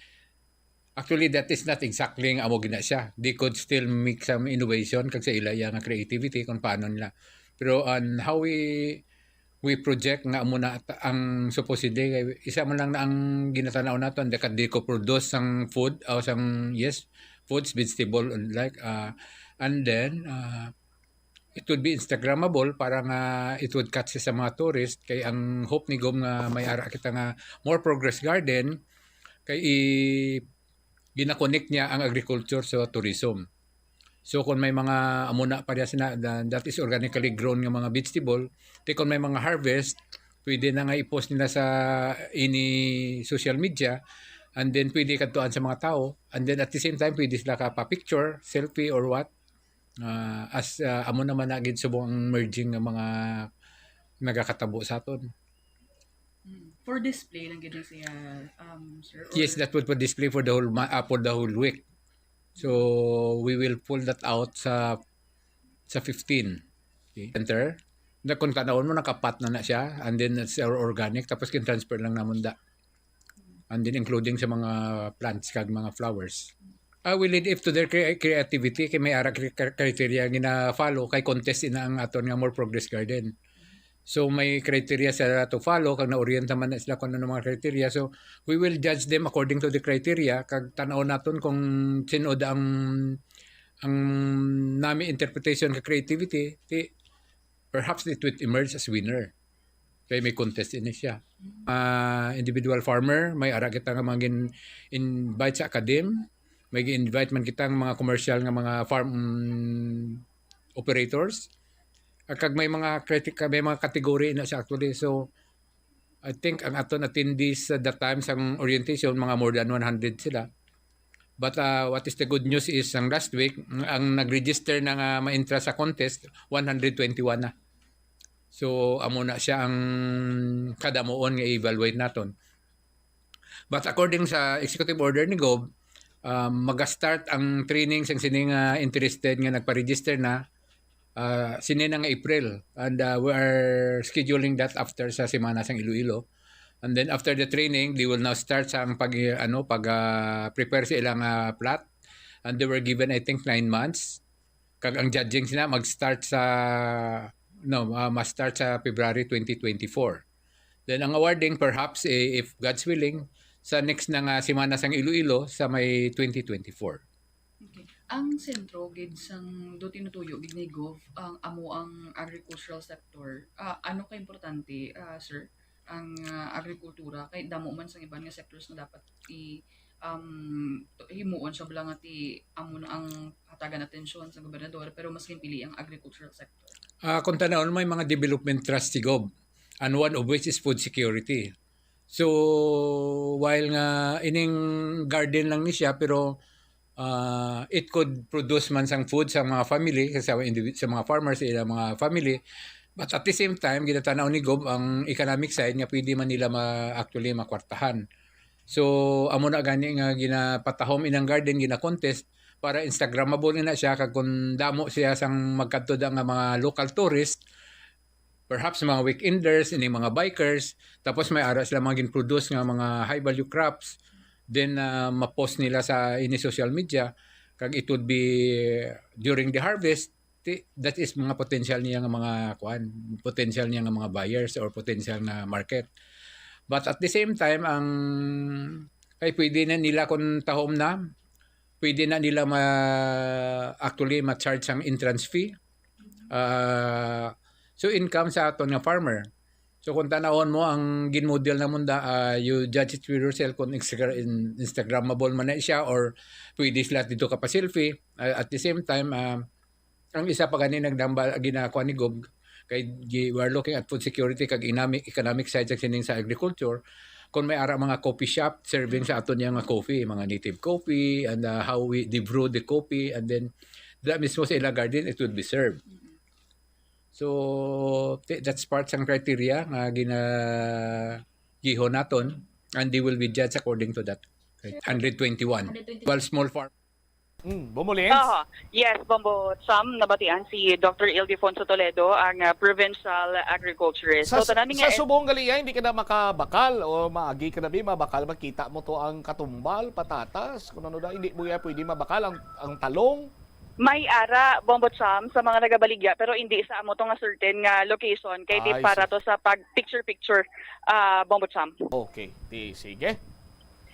Actually, that is not exactly nga amo gina siya. They could still make some innovation kag sa ila iya nga creativity kung paano nila. Pero on how we we project nga amo na ta- ang supposedly kay isa man lang na ang ginatanaw nato, the kadiko produce sang food o sang, yes, foods, vegetable and like, uh, and then uh, it would be Instagrammable para nga it would catch sa mga tourist. Kay ang hope ni Gov nga may ara kita nga more progress garden kay i gina-connect niya ang agriculture sa tourism. So kung may mga amo na parehas na, na that is organically grown nga mga vegetable, ti kung may mga harvest, pwede na nga i-post nila sa any social media, and then pwede kadtuan sa mga tao, and then at the same time pwede sila ka pa picture, selfie or what, ah, as ah, amo naman na gid subong ang merging nga mga nagakatabo sa aton. Mm. For display lang gid na siya, um, sir? Yes, Or that would for display for the whole ma- ah, for the whole week. So we will pull that out sa sa fifteen. Okay. Enter. Na kung tanawon mo, nakapat na na siya, and then it's our organic, tapos kin-transfer lang namon da. And then including sa mga plants kag mga flowers. I will leave it to their cre- creativity kay may ara cri- cri- criteria gina-follow kay contest ina ang aton nga more progress garden. So may criteria sila to follow kag na-orienta man na sila kung ano mga criteria. So we will judge them according to the criteria kag tan-aw naton kung sin-od ang ang nami interpretation ka creativity, ti perhaps it will emerge as winner. Kay may contest ini siya. Ah, individual farmer, may ara kita nga mga gin-invite sa academe, may gi-invite man kita nga mga commercial nga mga farm mm, operators. Ah, kag may mga critic may mga category na siya actually. So I think ang aton attendees at that time sang orientation mga more than one hundred sila. But uh, what is the good news is ang last week, ang nag-register na nga ma-entra sa contest, one hundred twenty-one na. So amo na siya ang kadamuon nga i-evaluate naton. But according sa executive order ni Gov, um, maga-start ang training sang sini nga interested nga nagpa-register na uh, sini na nga April, and uh, we are scheduling that after sa semana sang Iloilo. And then after the training, they will now start sa ang pag ano pag uh, prepare sa ilang uh, plot. And they were given, I think, nine months. Kag ang judging sila mag-start sa no, uh, ma-start sa February twenty twenty-four. Then ang awarding perhaps eh, if God's willing sa next na nga semana sang Iloilo sa may twenty twenty-four. Okay. Ang sentro gid sang do tinutuyo gid ni Gov ang amo ang agricultural sector. Ah, ano ka importante, ah, sir, ang ah, agrikultura kay damo man sang iban nga sectors nga dapat i um, to- himuon siya bala nga ti amo na ang hatagan atensyon sa gobernador pero mas ginpili ang agricultural sector. Ah, kung tanawon may mga development trust si Gov, and one of which is food security. So while nga ining garden lang ni siya pero uh, it could produce man sang food sa mga family, sa, indivi- sa mga farmers, sa ilang mga family. But at the same time, ginatanaw ni Gob ang economic side nga pwede man nila ma actually makwartahan. So amo na gani nga ginapatahom inang garden, gina-contest para Instagrammable na siya kag kung damo siya sang magkadto da nga mga local tourist, perhaps mga weekenders, ining mga bikers, tapos may ara sila mga gin-produce nga mga high value crops, then uh, ma-post nila sa ini social media kag it would be during the harvest, that is mga potential niya nga mga kuan, potential niya nga mga buyers or potential nga market. But at the same time ang kay pwede na nila kung tahom na, pwede na nila ma actually ma-charge ang entrance fee. Uh, so income sa aton nga farmer. So kung tanawon mo ang gin-model na munda, uh, you judge it for yourself kung Instagram, Instagrammable man na siya or pwede sila dito ka pa selfie. Uh, at the same time, uh, ang isa pa gani nagdambal ginako ni Gob kay we are looking at food security kag economic, economic side sa sining sa agriculture. Kung may ara mga coffee shop serving sa aton nga coffee, mga native coffee and uh, how we they brew the coffee and then that mismo sa ila garden it would be served. So that's part sang criteria nga gina gihon naton and they will be judged according to that. Right? one hundred twenty-one. While small farm Hmm, Bombo Lens? Aha. Yes, Bombo Sam, nabatian si Doctor Ildefonso Toledo, ang ah, provincial agriculturist. Sa, so, tanan sa nga subong gali, hindi ka na makabakal o maagi ka na bi, mabakal, makita mo to ang katumbal, patatas, kung ano na, hindi mo ya pwede mabakal ang, ang talong. May ara, Bombo Sam, sa mga nagabaligya, pero hindi sa amo to nga certain nga location, kay di Ay, para sige. To sa pag picture-picture, ah, Bombo Sam. Okay, di sige.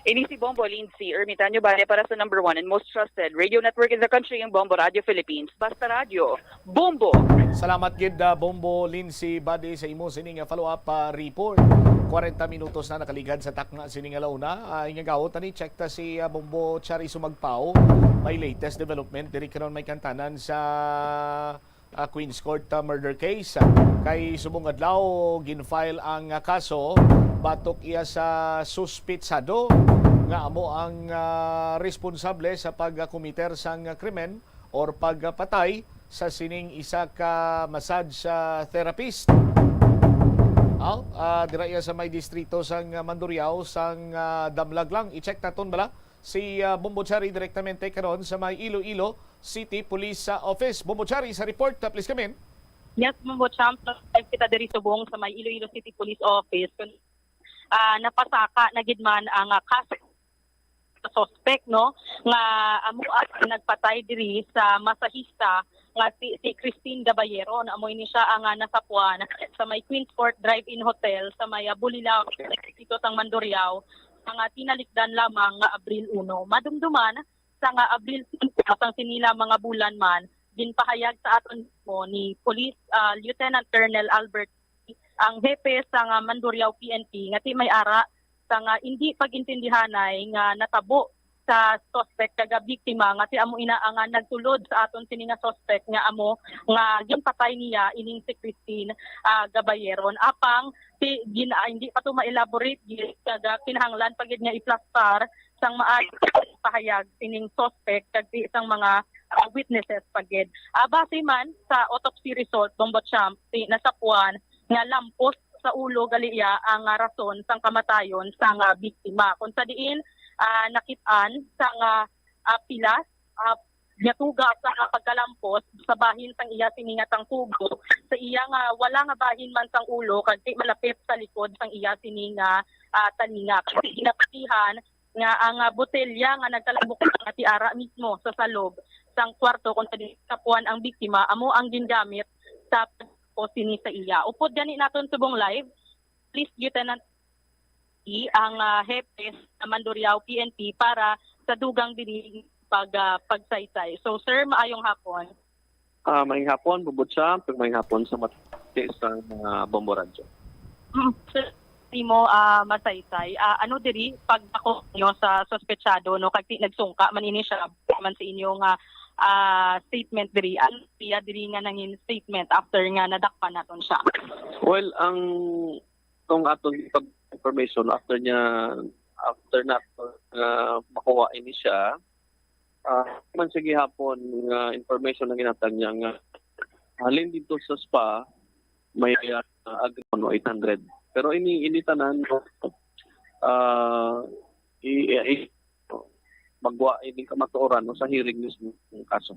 Ini si Bombo Lindsay Ermitanyo Bale para sa number one and most trusted radio network in the country, ang Bombo Radio Philippines. Basta Radio, Bombo! Salamat gid, ah, Bombo Lindsay Bade, sa imo sining, ah, follow-up, ah, report. Kwarenta minutos na nakaligad sa takna sining alauna. Ah, ingagawot ani, check ta si, ah, Bombo Chari Sumagpao. May latest development diri karon may kantanan sa, ah, Queen's Court, ah, murder case. Kay subong adlaw, gin-file ang, ah, kaso batok iya sa suspetsado nga amo ang, ah, responsable sa pagkomiter sang, ah, krimen or pagpatay sa sining isa ka massage, ah, therapist. Aw, ah, dira iya sa may distrito sang, ah, Mandurriao sang, ah, Damlag lang. I-check naton bala si, ah, Bombo Chari direktamente karon sa may Iloilo City Police, ah, Office. Bombo Chari sa report, ah, please come in. Yes, Bombo Champ, live kita diri subong sa may Iloilo City Police Office. Kun, ah, napasaka na gid man ang ah, kaso sa suspect, no, nga amo ang nagpatay diri sa masahista nga si, si Christine Gabayero, na amo ini siya ang ah, nasapuan sa may Queen's Court Drive-In Hotel sa may ah, Bulilao, dito sang Mandurriao, nga tinalikdan lamang nga Abril uno. Madumduman sa nga Abril singko, sang sinila mga bulan man, ginpahayag sa aton mismo ni Police ah, Lieutenant Colonel Albert, ang hepe sa nga Mandurriao P N P, nga ti may ara sa nga hindi pag-intindihanay nga natabo sa suspect kag biktima, nga ti amo ina ang ah, nagsulod sa aton sini nga suspect nga amo nga ginpatay niya ining si Christine ah, Gabayeron. Apang ti gin, ah, hindi pa to ma-elaborate gid, kag ah, kinahanglan pa gid nga iplastar sang maayo pahayag sining suspect kag ti sang mga ah, witnesses pa gid. Ah, base man sa autopsy result, Bombo Champ, ti nasapuan nga lampos sa ulo gali iya ang ah, rason sang kamatayon sang ah, biktima. Kung sa diin ah, nakit-an sang ah, ah, pilas, ah, nga tuga sa ah, pagkalampos sa bahin sang iya sini nga tangkugo, sa iya nga wala nga bahin man sang ulo kag di malapit sa likod sang iya sini nga ah, talinga. Kag ginapatihan nga ang ah, botelya nga nagkalabok nga ti ara mismo sa salob sang kwarto kung sa diin nasapuan ang biktima amo ang gingamit sa pagkalampos sini sa iya. Upod gani naton subong live, Police Lieutenant i ang ah, hepe sa Mandurriao P N P para sa dugang diri pag ah, pagsaysay. So sir, maayong hapon. Ah, maayong hapon, Bombo Champ, ug maayong hapon sa mati sa mga Bombo Radyo. Mm, sir, nimo ah, masaysay. Ah, ano diri pag ako nyo sa suspetsado, no, kag ti nagsungka man ini siya man sa inyo nga ah, statement diri, ano iya diri nga nangin statement after nga nadakpan naton siya? Well, ang tong aton pag information after niya after nato nga makuha ini siya, ah, man sa gihapon nga information na ginatag niya nga halin dito sa spa may uh, agreement no eight hundred. Pero ini ini tanan uh, i, i, magwa ini kamatuoran no, sa hearing mismo ng kaso.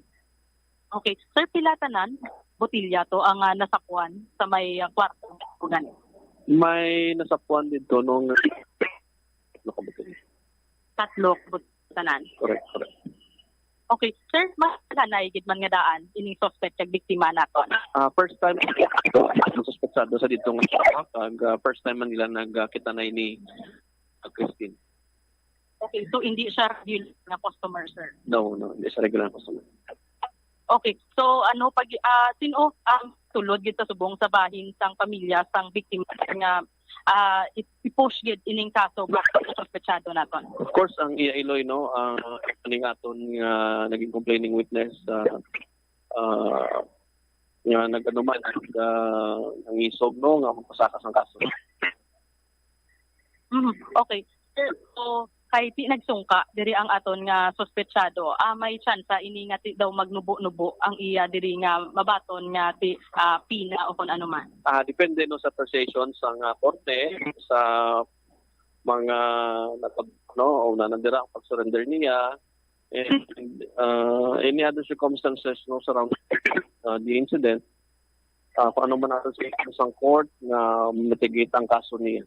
Okay. Sir, pila tanan botilya to ang ah, nasakuan sa may ah, kwarto? Gani. May nasapuan dito nung ano ka ba ito? Tatlo ka botilya tanan. Correct, correct. Okay. Sir, masanay gid man nga daan ining suspect kag biktima naton? Ah, first time ang suspetsado sa dito nga kag ah, first time man nila nagkita na ini ah, Christine. Okay, so hindi siya regular nga customer, sir? No, no, hindi siya regular customer. Okay. So ano pag ah, sino ang sulod gid sa subong sa bahin sang pamilya sang biktima nga ah, i- i-push gid ining kaso batok sa suspetsado naton? Of course, ang iya iloy no, ang kaning aton nga naging complaining witness ah, ah, nga nag-ano man nag ah, nangisog no nga magpasaka sang kaso. Mhm. Okay. Sir, so kay ti nagsungka diri ang aton nga suspetsado, ah, may tsansa ini nga ti daw magnubo-nubo ang iya diri nga mabaton nga ti ah, pina o kung ano man? Ah, depende no sa appreciation sa nga korte sa mga natag no o na nandira ang pag-surrender niya. and uh, any other circumstances, no, surrounding uh, the incident, uh, kung ano man ang statement sang court nga mitigate ang kaso niya.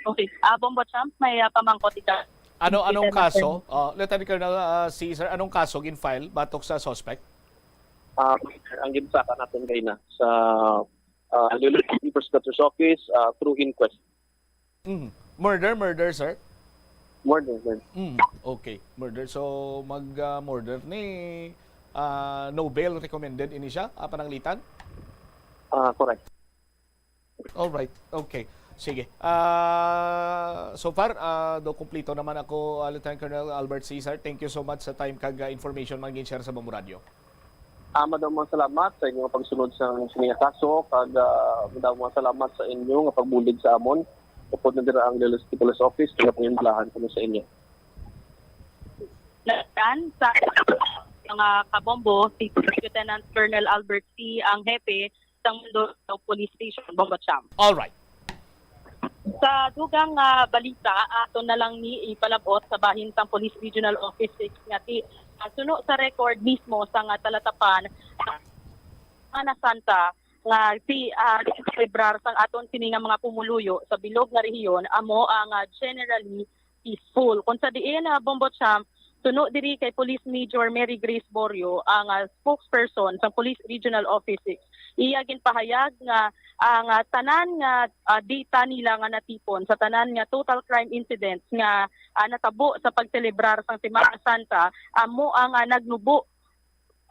Okay. Ah, Bombo Champ, may ah, pamangkot ika. Ano anong Lieutenant kaso? Uh, Lieutenant Colonel uh, Caesar, anong kaso gin-file batok sa suspect? Uh, ang ginsaka natin kayo na sa uh, Lilith Prosecutor's Office uh, through inquest. Mm. Murder, murder, sir? Murder, murder. Mm. Okay, murder. So mag uh, murder ni uh, no bail recommended ini siya, uh, pananglitan? Uh, correct. All right. Okay. Sige. Ah, so far, ah, do kumplito naman ako, ah, Lieutenant Colonel Albert Caesar. Thank you so much sa time kag ah, information man gin-share sa Bombo Radio. Ah, madamo nga salamat sa inyong pagsunod sa sining kaso kag ah, madamo nga salamat sa inyo nga pagbulig sa amon. Upod na dira ang Lilith Police Office nga panginbalahan kuno sa inyo. Nagdaan sa mga kabombo, si Lieutenant Colonel Albert C. ang hepe sang Mandurao Police Station, Bombo Champ. All right. Sa dugang nga balita, ato na lang ni ipalabot sa bahin sang Police Regional Office six nga ti ah, suno sa record mismo sang ah, talatapan Semana Santa nga ti ah, celebrar sang aton sini nga mga pumuluyo sa bilog nga rehiyon amo ang ah, generally peaceful. Kung sa diin, ah, Bombo Champ, suno diri kay Police Major Mary Grace Borio, ang ah, spokesperson sang Police Regional Office six. Iya ginpahayag nga ang ah, tanan nga ah, data nila nga natipon sa tanan nga total crime incidents nga ah, natabo sa pagselebrar sang Semana Santa amo ang ah, nagnubo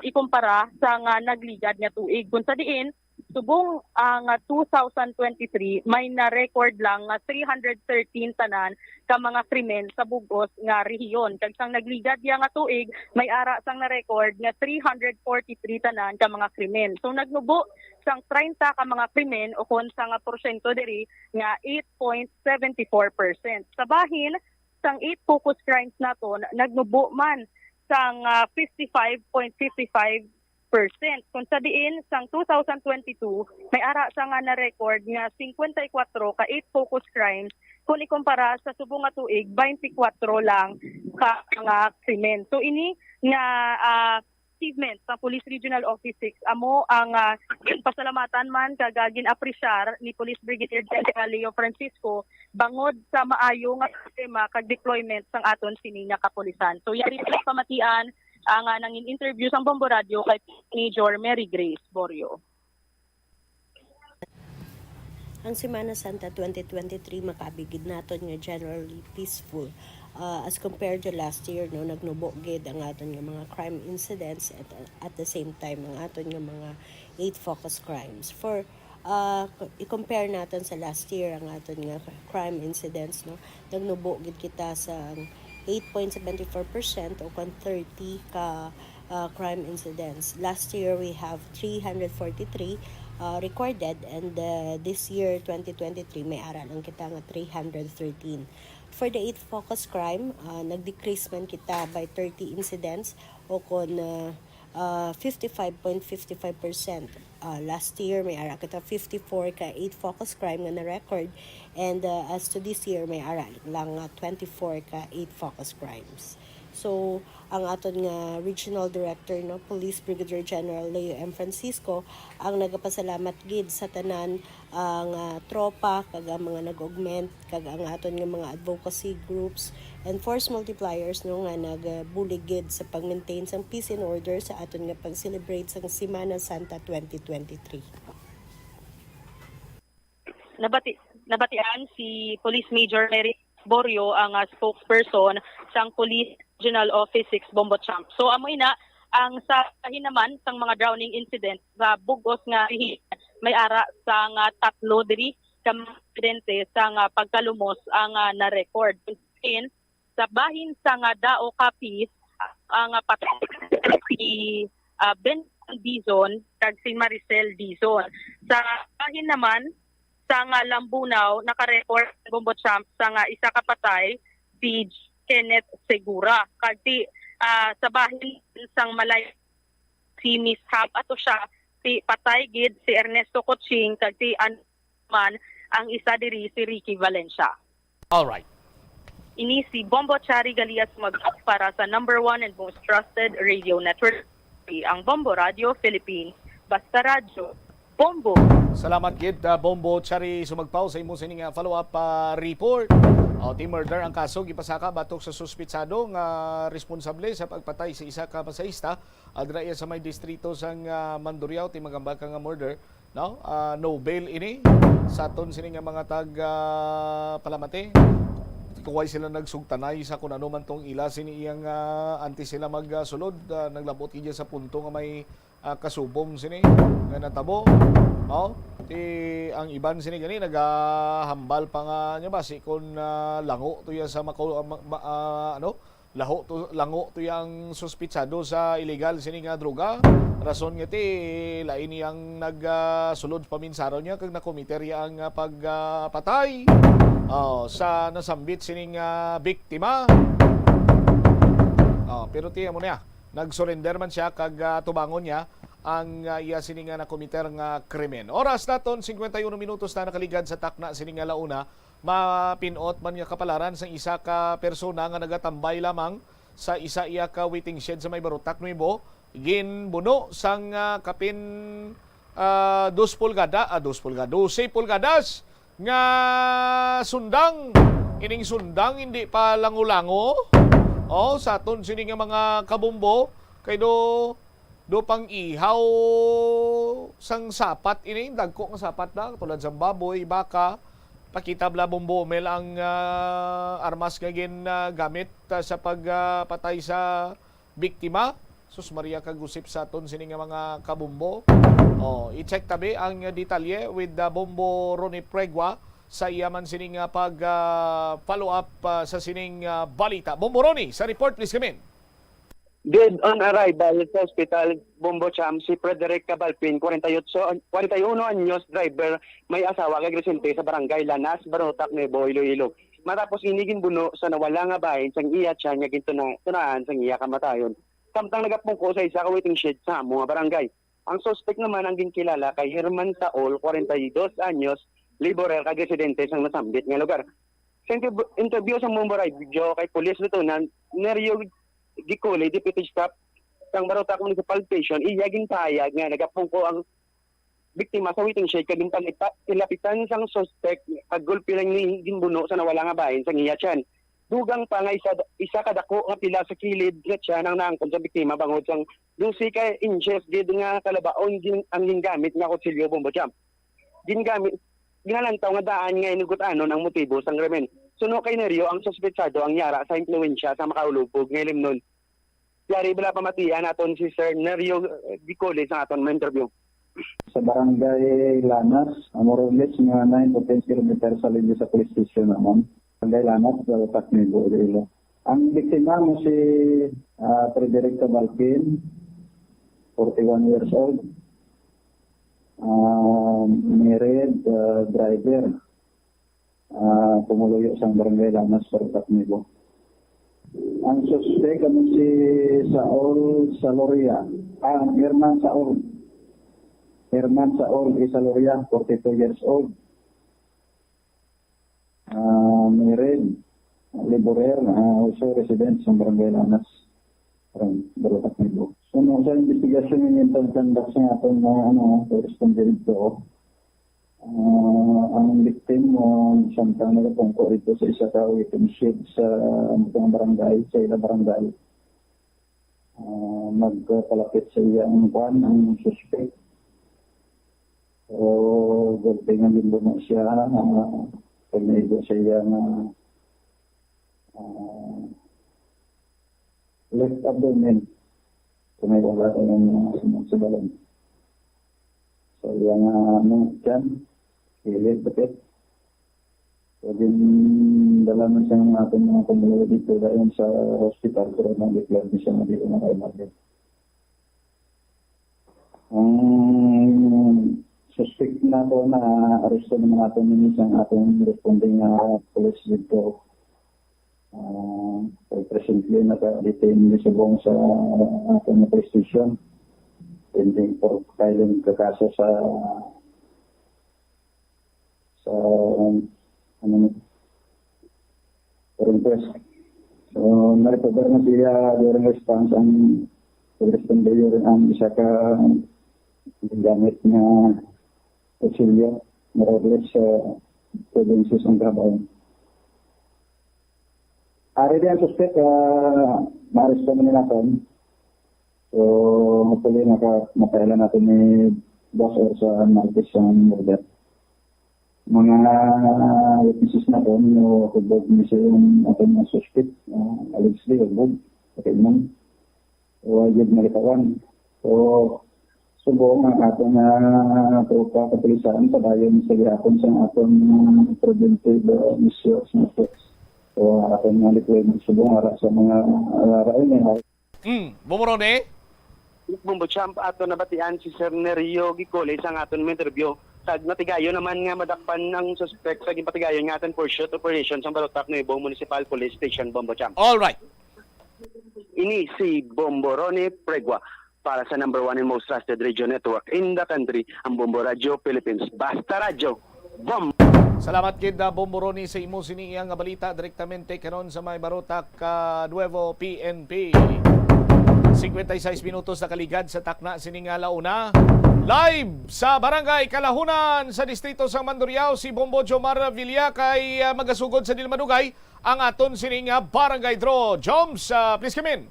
ikumpara sa nga nagligad nga tuig. Kung sa diin, subong ang ah, two thousand twenty-three, may na-record lang nga three hundred thirteen tanan ka mga krimen sa bug-os nga rehiyon. Kag sang nagligad niya nga tuig, may ara sang na-record nga three hundred forty-three tanan ka mga krimen. So nagnubo sang treinta ka mga krimen o kon sa nga porsyento diri nga eight point seventy four percent. Sa bahin, sang eight focus crimes naton, nagnubo man sang ah, fifty-five point fifty-five percent. Kung sa diin, sang two thousand twenty-two, may ara sa nga na-record nga fifty-four ka eight focus crimes kung ikumpara sa subong nga tuig, twenty-four lang ka mga krimen. So ini nga ah, achievement sa Police Regional Office six amo ang ah, pasalamatan man kag ah, gin-apresyar ni Police Brigadier General Leo Francisco bangod sa maayo nga sistema kag deployment sang aton sini nga kapulisan. So yari pala pamatian ang ah, nangin interview sang Bombo Radio kay Major Mary Grace Borio. Ang Semana Santa twenty twenty-three makaabig gid naton nga generally peaceful. Uh, as compared to last year, no, nagnubo gid ang aton nga mga crime incidents at at the same time ang aton nga mga eight focus crimes. For uh, i-compare naton sa last year ang aton nga crime incidents, no, nagnubo gid kita sa eight point seven four percent o kon thirty ka uh, crime incidents. Last year we have three hundred forty-three uh, recorded, and uh, this year twenty twenty-three may ara lang kita nga three hundred thirteen. For the eight focus crime, uh, nag-decrease man kita by thirty incidents o kon uh, uh, fifty-five point fifty-five percent. Uh, last year may ara kita fifty-four ka eight focus crime nga na-record, and uh, as to this year may ara lang nga twenty-four ka eight focus crimes. So ang aton nga regional director, no, Police Brigadier General Leo M Francisco, ang nagapasalamat gid sa tanan ang uh, tropa kag ang mga nag-augment kag ang aton nga mga advocacy groups and force multipliers, no, nga nagbulig gid sa pag-maintain sang peace and order sa aton nga pag-celebrate sang Semana Santa twenty twenty-three. Nabati nabatian si Police Major Mary Borio ang uh, spokesperson sang Police Regional Office six Bombo Champ. So amo ina ang sa hinaman sang mga drowning incident sa bug-os nga may ara sang uh, tatlo diri ka mga insidente sang uh, pagkalumos ang uh, na-record. Sa bahin sang uh, Dao Capiz, ang uh, patay si uh, Ben Dizon kag si Maricel Dizon. Sa bahin naman sang uh, Lambunao, naka-record ang Bombo Champ sang uh, isa ka patay, si Kenneth Segura. Kag si uh, sa bahin sang Malay, si Miss Hab ato siya, si patay gid si Ernesto Coching kag si An man ang isa diri si Ricky Valencia. All right. Ini si Bombo Chari Galias Magak para sa number one and most trusted radio network, ang Bombo Radio Philippines. Basta Radyo, Bombo! Salamat gid, ah, Bombo Chari Sumagpaw, sa imo sini nga follow-up, ah, report. O, ti murder ang kaso gipasaka batok sa suspitsado nga responsable sa pagpatay sa isa ka masahista, adra iya sa may distrito sang, ah, Mandurriao, ti magambal ka nga murder, no? Ah, no bail ini sa aton sini nga mga tag, ah, palamati. Kuway sila nagsugtanay sa kung ano man tong ila sini iyang, ah, antes sila magsulod, ah, naglabot iya sa punto nga may, ah, kasubong sini nga natabo. Oh, ti ang iban sini gani nagahambal pa nga niya ba si kon, ah, lango to ya sa mako-, ma-, ma-, ah, ano, laho to, lango to yang suspitsado sa illegal sini nga droga. Rason nga ti lain yang nagsulod pa minsaron niya kag nakomiter ya ang, ah, pag, ah, patay, oh, sa nasambit sining, ah, biktima. Oh, pero tiya mo niya, nagsurrender man siya kag, ah, tubangon niya ang, ah, iya sini nga nakomiter nga krimen. Oras naton, cincuenta y uno minutos na nakaligad sa takna sini nga launa. Mapin-ot man nga kapalaran sang isa ka persona nga nagatambay lamang sa isa iya ka waiting shed sa may Barotac Nuevo, ginbuno sang, ah, kapin, ah, dos pulgada, ah, dos pulgada, dose pulgadas nga sundang. Ining sundang hindi pa lango-lango. Oh, sa aton sini nga mga kabombo, kay do do pang-ihaw sang sapat ini, dagko nga sapat na, katulad sang baboy, baka. Pakita bala, Bombo Omel, ang, ah, armas nga gin, ah, gamit, ah, sa pag, ah, patay sa biktima. Sus Maria, kagusip sa aton sini nga mga kabombo. Oh, i-check tabi ang detalye with, ah, Bombo Ronnie Pregua sa iya man sini nga pag, ah, follow up, ah, sa sining, ah, balita. Bombo Ronnie, sa report, please come in. Dead on arrival sa ospital, Bombo Cham, si Frederick Cabalpin, forty-eight, forty-one anyos, driver, may asawa kag residente sa barangay Lanas, Barotac, Nuevo, Iloilo. Matapos ini ginbuno sa nawala nga bahin sang iya tiyan nga gintunaan sang iya kamatayon. Samtang nagapungko sa isa ka waiting shed sa amo nga barangay. Ang suspek naman ang ginkilala kay Herman Saul, forty-dos anyos, laborer kag residente sang nasambit nga lugar. Sa interv- interview sa Mumbo Radio kay Police Lieutenant Nerio Gicole, Deputy Staff sang Barotac Municipal Station, iya ginpahayag nga nagapungko ang biktima sa waiting shed kag ginpalita- nilapitan sang suspek kag gulpi lang ni ginbuno sa nawala nga bahin sang iya tiyan. Dugang pa nga isa, isa ka dako nga pila sa kilid nga tiyan ang naangkon sa biktima bangod sang dose ka inches gid nga kalabaon gin, ang gingamit nga kutsilyo, Bombo Cham. Gingamit, ginalantaw nga daan nga inugot-anon ang motibo sang krimen. Suno kay Nerio, ang suspetsado ang yara sa impluwensya sa makaulubog nga ilimnon. Yari bala pamatian naton si Sir Nerio, eh, Dicole sa aton mga interview. Sa barangay Lanas, ah, more or less, mga nine to ten kilometers sa linya sa police station naman. Barangay Lanas, Barotac, Nuevo, Iloilo. Ang biktima mo si, ah, Frederick Cabalpin, forty-one years old. Ah, married, ah, driver. Ah, pumuluyo sang Barangay Lanas, Barotac, Nuevo. Ang suspek amo si Saul Saloria. Ah, Herman Saul. Herman Saul E. Saloria, forty-two years old. Ah, married, laborer, ah, also resident sa Barangay Lanas, Barang-, Barotac, Nuevo. So, no, sa investigasyon nga ginpagkandak sa aton mga, ano, correspondent ko, ah, ang victim, ah, samtang nagapungko dito sa isa ka waiting shed sa, ano, barangay, sa ila barangay, ah, magpalapit sa iya ang kwan, ang suspect. Pero gulpi nga ginbuno siya, ah, pag naigo sa iya nga, ah, left abdomen, kung may wala ko ng mga sumang sa balon. So, iya nga, ano, tiyan, kilid, dapit. So, gindalan na siya ng ating mga kumuluyo dito dayon sa hospital, pero na-declare na siya na dito na kay Marvin. Ang suspect na to na aresto naman natin yun sa ating responding na police dito. Ah, so, presently naka-detain ni subong sa ating police station. Pending for filing ka kaso sa sa, um, ano, Corinthians. So, na-recover na siya during response ang Christian Bayo rin ang isa ka gamit nga kutsilyo, more or less, sa provinces ang trabaho. Ari din ang suspect, ah, maaresto na natin. So, hopefully, maka-, mapailan natin ni Boss or sa Martes ang murder. Mga witnesses na po, no, hubog ni siya yung ating mga suspect, ah, allegedly, hubog, sa kainan. Wa gyud malikawan. So, subong ang ato nga tropa kapulisan, padayon sa gihapon sa aton, ah, preventive, ah, misyon sa ato. So, aton nga deployment subong ara sa mga, ah, raon, eh. Mm, Bomborone? Bombo Champ, ato nabatian si Sir Nerio Gicoles ang aton mo interview. Kag natigayon naman nga madakpan ang suspect sa ginpatigayon nga aton pursuit operation sa Barotac, Nuevo Municipal Police Station, Bombo Champ. All right. Ini si Bombo Ronnie Pregua para sa number one and most trusted radio network in the country, ang Bombo Radio Philippines. Basta Radyo, Bombo! Salamat gid, ah, Bombo Ronnie, sa imo sini iyang nga balita direktamente karon sa may Barotac, ah, Nuevo P N P. Cincuenta y seis minutos na kaligad sa takna sini nga launa. Live sa Barangay Kalahunan sa Distrito sang Mandurriao, si Bombo Jomar Villa kay, ah, magasugod sa dili madugay ang aton sini nga barangay draw. Joms, ah, please come in.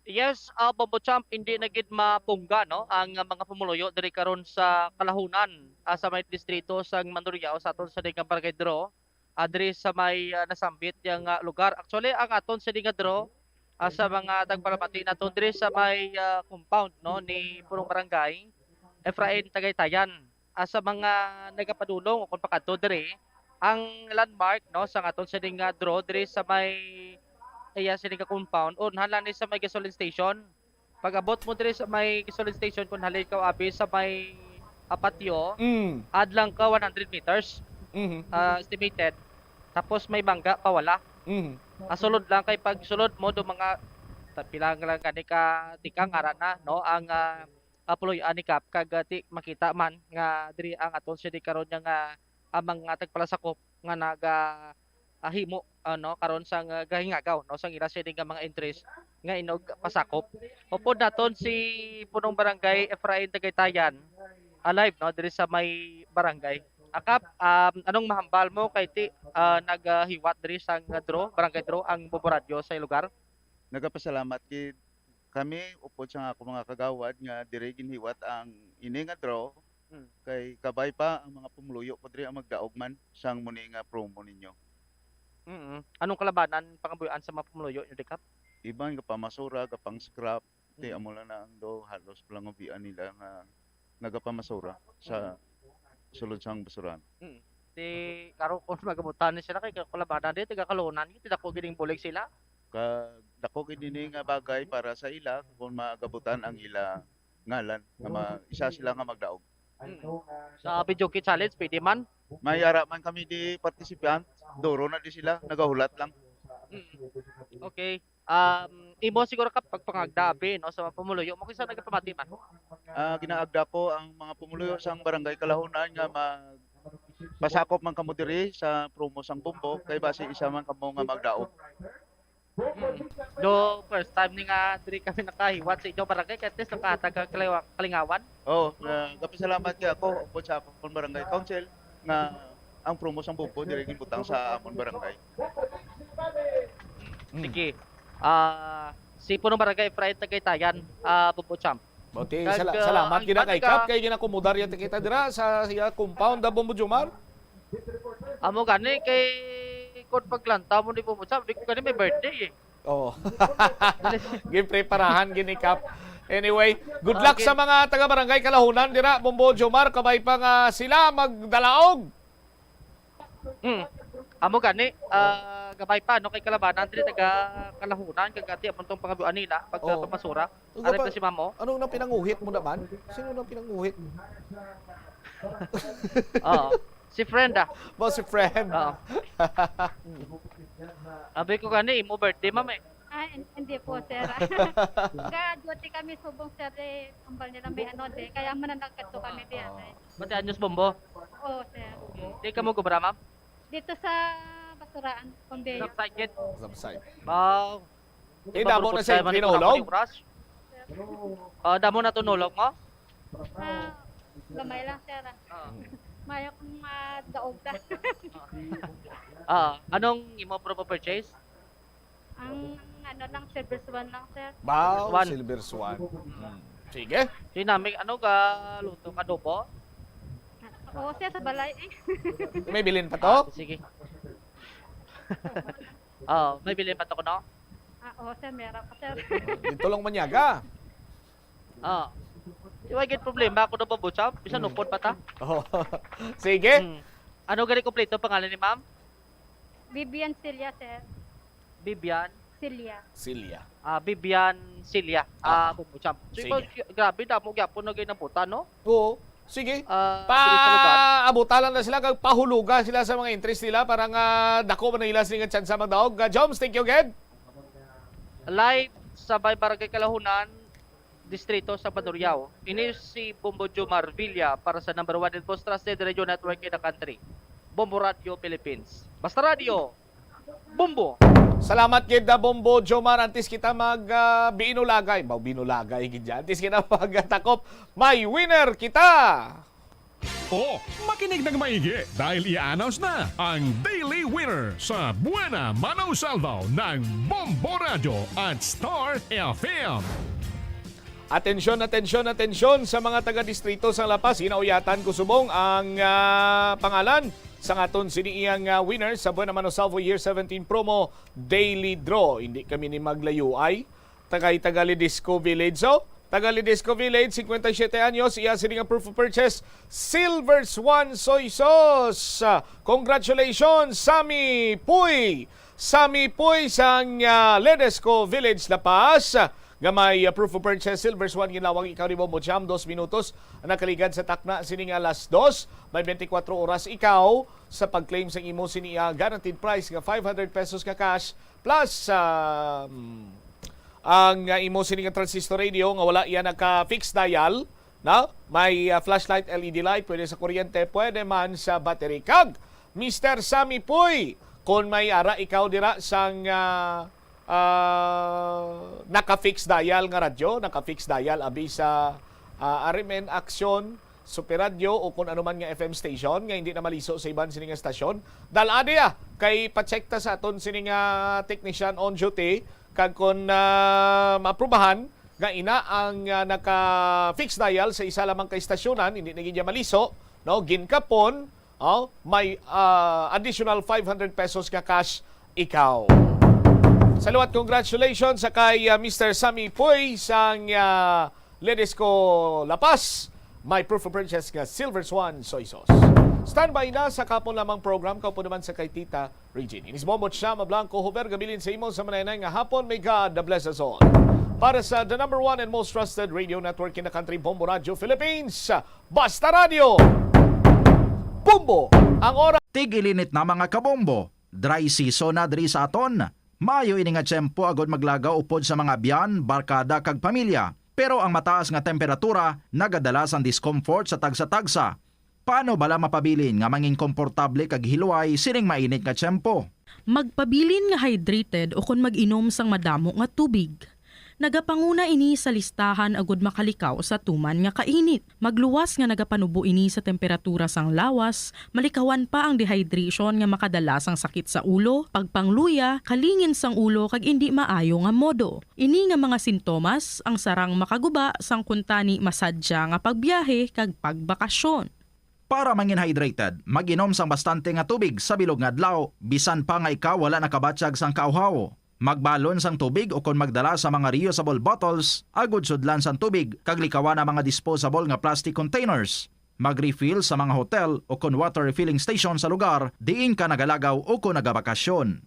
Yes, ah, Bombo Champ, hindi na gid mapungga, no, ang, ah, mga pumuluyo diri karon sa Kalahunan, ah, sa may distrito sang Mandurriao sa aton sa nga barangay draw, ah, diri sa may, ah, nasambit yang, ah, lugar. Actually, ang aton sini nga draw, ah, sa mga tagpalamati naton diri sa may, ah, compound, no, ni Punong Barangay Efrain Tagaytayan. Ah, sa mga nagapadulong o kung pakadto diri, ang landmark, no, sa aton sini nga draw diri sa may iya sini nga compound, unhan lang ni sa may gasoline station. Pag-abot mo diri sa may gasoline station, kung halin ka abi sa may, ah, patio, Mm. add lang ka one hundred meters, Mhm. ah, estimated. Tapos may bangga pa wala. Mhm. Ah, sulod lang kay pag sulod mo do mga ta-, pila lang gani ka tikang ara na, no, ang, ah, ah, puloy-an ni Kap kag, ah, ti-, makita man nga diri ang aton sini karon nga, ah, mga tagpalasakop nga naga, ah, himo, ano, karon sang, ah, gahingagaw, no, sang ila sini nga mga entries nga inog pasakop. Upod naton si Punong Barangay Efrain Tagaytayan, alive, no, diri sa may barangay. Ah, Kap, um, anong mahambal mo kay ti, ah, naghiwat diri sang draw, barangay draw ang Bombo Radyo sa lugar? Nagapasalamat gid kami upod sa akong mga kagawad nga diri ginhiwat ang ini nga draw, Mm. kay kabay pa ang mga pumuluyo ko diri ang magdaog man sang muni nga promo ninyo. Mm. Anong kalabanan pangabuhian sa mga pumuluyo nyo, Dikap? Iban gapamasura, gapang-scrap, ti Mm. amo lang na ang do, halos palangabian nila nga nagapamasura sa Mm. sulod sang basurahan. Mm. Ti, karon kung magabutan ni sila kay kalabanan di, taga Kalahunan, ti dako gid ning bulig sila. Ka, dako gid ini nga bagay para sa ila kung magabutan ang ila ngalan nga ma-, isa sila nga magdaog. Mm. Sa video kit challenge, pwede man? May ara man kami di participant, duro na di sila, nagahulat lang. Mm. Okay. Um, imo siguro ka pagpangagda, abi, no, sa mga pumuluyo mo, kinsa nagapamati man? Ah, ginaagda ko ang mga pumuluyo sang Barangay Kalahunan nga magpasakop man kamo diri sa promo sang Bombo, kay basi isa man kamo nga magdaog. Mm. Do, first time ni nga diri kami nakahiwat sa inyo barangay, kay at least nakahatag ka kaliwa-, kalingawan. Oo, ah, gapasalamat kay ako, upod sa akong barangay council, nga ang promo sang Bombo diri ginbutang sa amon barangay. Mm. Sige. Ah, si Punong Barangay Efrain Tagaytayan, ah, Bombo Champ. Okay, Kag, sala-, ah, salamat ang, gid ang kay taga- Kap kay ginakomodar ya kita dira sa iya compound, ah, Bombo Jomar. Amo gani kay kung paglantaw mo ni Bombo Champ, di ko gani may birthday eh. Oh. Ginpreparahan gid ni Kap. Anyway, good luck Okay. sa mga taga Barangay Kalahunan dira, Bombo Jomar, kabay pa nga sila magdalaog. Mm. Amo gani, ah, gabay pa, no, kay kalabanan diri taga Kalahunan, kag ati amo tong pangabuan nila, pag Oo. pamasura. Ano Ano pa, si Mamo? Anong nang pinanguhit mo naman? Sino nang pinanguhit? Oo. Si friend, ah. Mo si friend. Oo. Abi ko gani, imo birthday, ma'am, eh. Ah, hin-, hindi po, sir. Ga-duty kami subong, sir, eh, ambal nila may ano, di. Kaya mananagkat to kami di, Oo. Ate. Ba't anyos Bombo? Oo, sir. Hmm. Di ka mo gubra, ma'am? Dito sa Suraan, pambeyo. Subside gid. Subside. Wow. Eh, damo na sa Pagpaputay man kinahulog? Yung oras. Ah, damo na tunulog mo? Ah, gamay lang, sir. Ah. Ah. Mayo kung madaog na. Ah, anong imo proof of purchase? Ang ano lang, silver swan lang, sir. Wow, Swan. Silver Swan. Mm. Sige. Sige na, may ano ka, luto ka adobo? Oo, sir, sa balay eh. May bilin pa Ah, to? sige. Ah, may bilin pa to ko, no? Ah, oo, sir, meron pa, sir. Dito lang manyaga. Ah. Di ba gid problema ako na ba, Bocham? Bisan Hmm. upod pa ta? Oh. Sige. Hmm. Ano gani kompleto pangalan ni ma'am? Vivian Celia, sir. Vivian? Celia. Silya. Ah, Vivian Celia. Ah, Ah. Bocham. So, Sige. iba, gra- grabe, damo gyapon na ginabutan, no? Oo. Sige. Ah, diri sa lugar. Paabutan na sila kag pahuluga sila sa mga entries nila para nga dako man nila sila nga tsansa magdaog. Ah, Joms, thank you again. Live sa may Barangay Kalahunan, Distrito sa Bandurriao. Ini si Bombo Jomar Villa para sa number one and most trusted radio network in the country, Bombo Radio Philippines. Basta Radio, Bombo! Salamat gid, ah, Bombo Jomar. Antes kita mag ah, binulagay, ba binulagay gid dyan. Antes kita magtakop, may winner kita. O, makinig ng maigi dahil i-announce na ang Daily Winner sa Buena Manaw Salvo ng Bombo Radyo at Star F M. Atensyon, atensyon, atensyon sa mga taga-distrito sang La Paz. Inauyatan ko subong ang ah, pangalan sang aton sini iyang ah, winner sa Buena Mano Salvo Year seventeen Promo Daily Draw. Hindi kami ni maglayo ay tagay taga Ledesco Village. So, taga Ledesco Village, cincuenta y siete anyos, iya sini nga proof of purchase, Silver Swan Soy Sauce. Ah, congratulations, Sammy Puy. Sammy Puy sang ah, Ledesco Village, La Paz. Nga may ah, proof of purchase, Silver Swan, ginlawag ikaw ni Bombo Jam, dos minutos ang nakaligad sa takna sini nga alas dos. May twenty-four oras ikaw sa pag-claim sa imo sini ah, guaranteed prize nga five hundred pesos nga cash plus ah, mm, ang ah, imo sini nga transistor radio nga wala iya naka-fix dial, no? May ah, flashlight, L E D light, pwede sa kuryente, pwede man sa battery. Kag Mister Sammy Puy, kung may ara ikaw dira sang ah, ah, naka-fix dial nga radyo, naka-fix dial abi sa ah, R M N Action, Super Radio o kung ano man nga F M station nga hindi na maliso sa iban sini nga stasyon, dal-a diya kay pa-check ta sa aton sini nga technician on duty kag kung ah, maaprubahan nga ina ang ah, naka-fix dial sa isa lamang ka istasyonan, hindi na gid niya maliso, no? Ginkapon, oh, may ah, additional five hundred pesos nga cash ikaw. Sa liwat, congratulations sa kay ah, Mister Sammy Puy sang ah, Ledesco La Paz. May proof of purchase nga Silver Swan Soy Sauce. Standby na sa kapon lamang program, kaupo naman sa kay Tita Regine. Inis Bombo Chama Blanco, Hover, gabilin sa imo sa manayna nga hapon. May God bless us all. Para sa the number one and most trusted radio network in the country, Bombo Radio Philippines, Basta Radio, Bombo, ang oras. Tig-ilinit na, mga kabombo. Dry season na diri sa aton. Maayo ini nga tiyempo agud maglagaw upod sa mga abyan, barkada, kag pamilya. Pero ang mataas nga temperatura nagadala sang discomfort sa tagsa-tagsa. Paano bala mapabilin nga mangin komportable kag hilway sining mainit nga tiyempo? Magpabilin nga hydrated ukon mag-inom sang madamo nga tubig. Nagapanguna ini sa listahan agud makalikaw sa tuman nga kainit. Magluwas nga nagapanubo ini sa temperatura sang lawas, malikawan pa ang dehydration nga makadala sang sakit sa ulo, pagpangluya, kalingin sang ulo kag indi maayo nga modo. Ini nga mga sintomas ang sarang makaguba sang kuntani masadya nga pagbiyahe kag pagbakasyon. Para mangin hydrated, mag-inom sang bastante nga tubig sa bilog nga adlaw, bisan pa nga ikaw wala nakabatyag sang kauhaw. Magbalon sang tubig ukon magdala sa mga reusable bottles agud sudlan sang tubig kag likawan ang mga disposable nga plastic containers. Mag-refill sa mga hotel ukon water refilling station sa lugar diin ka nagalagaw ukon nagabakasyon.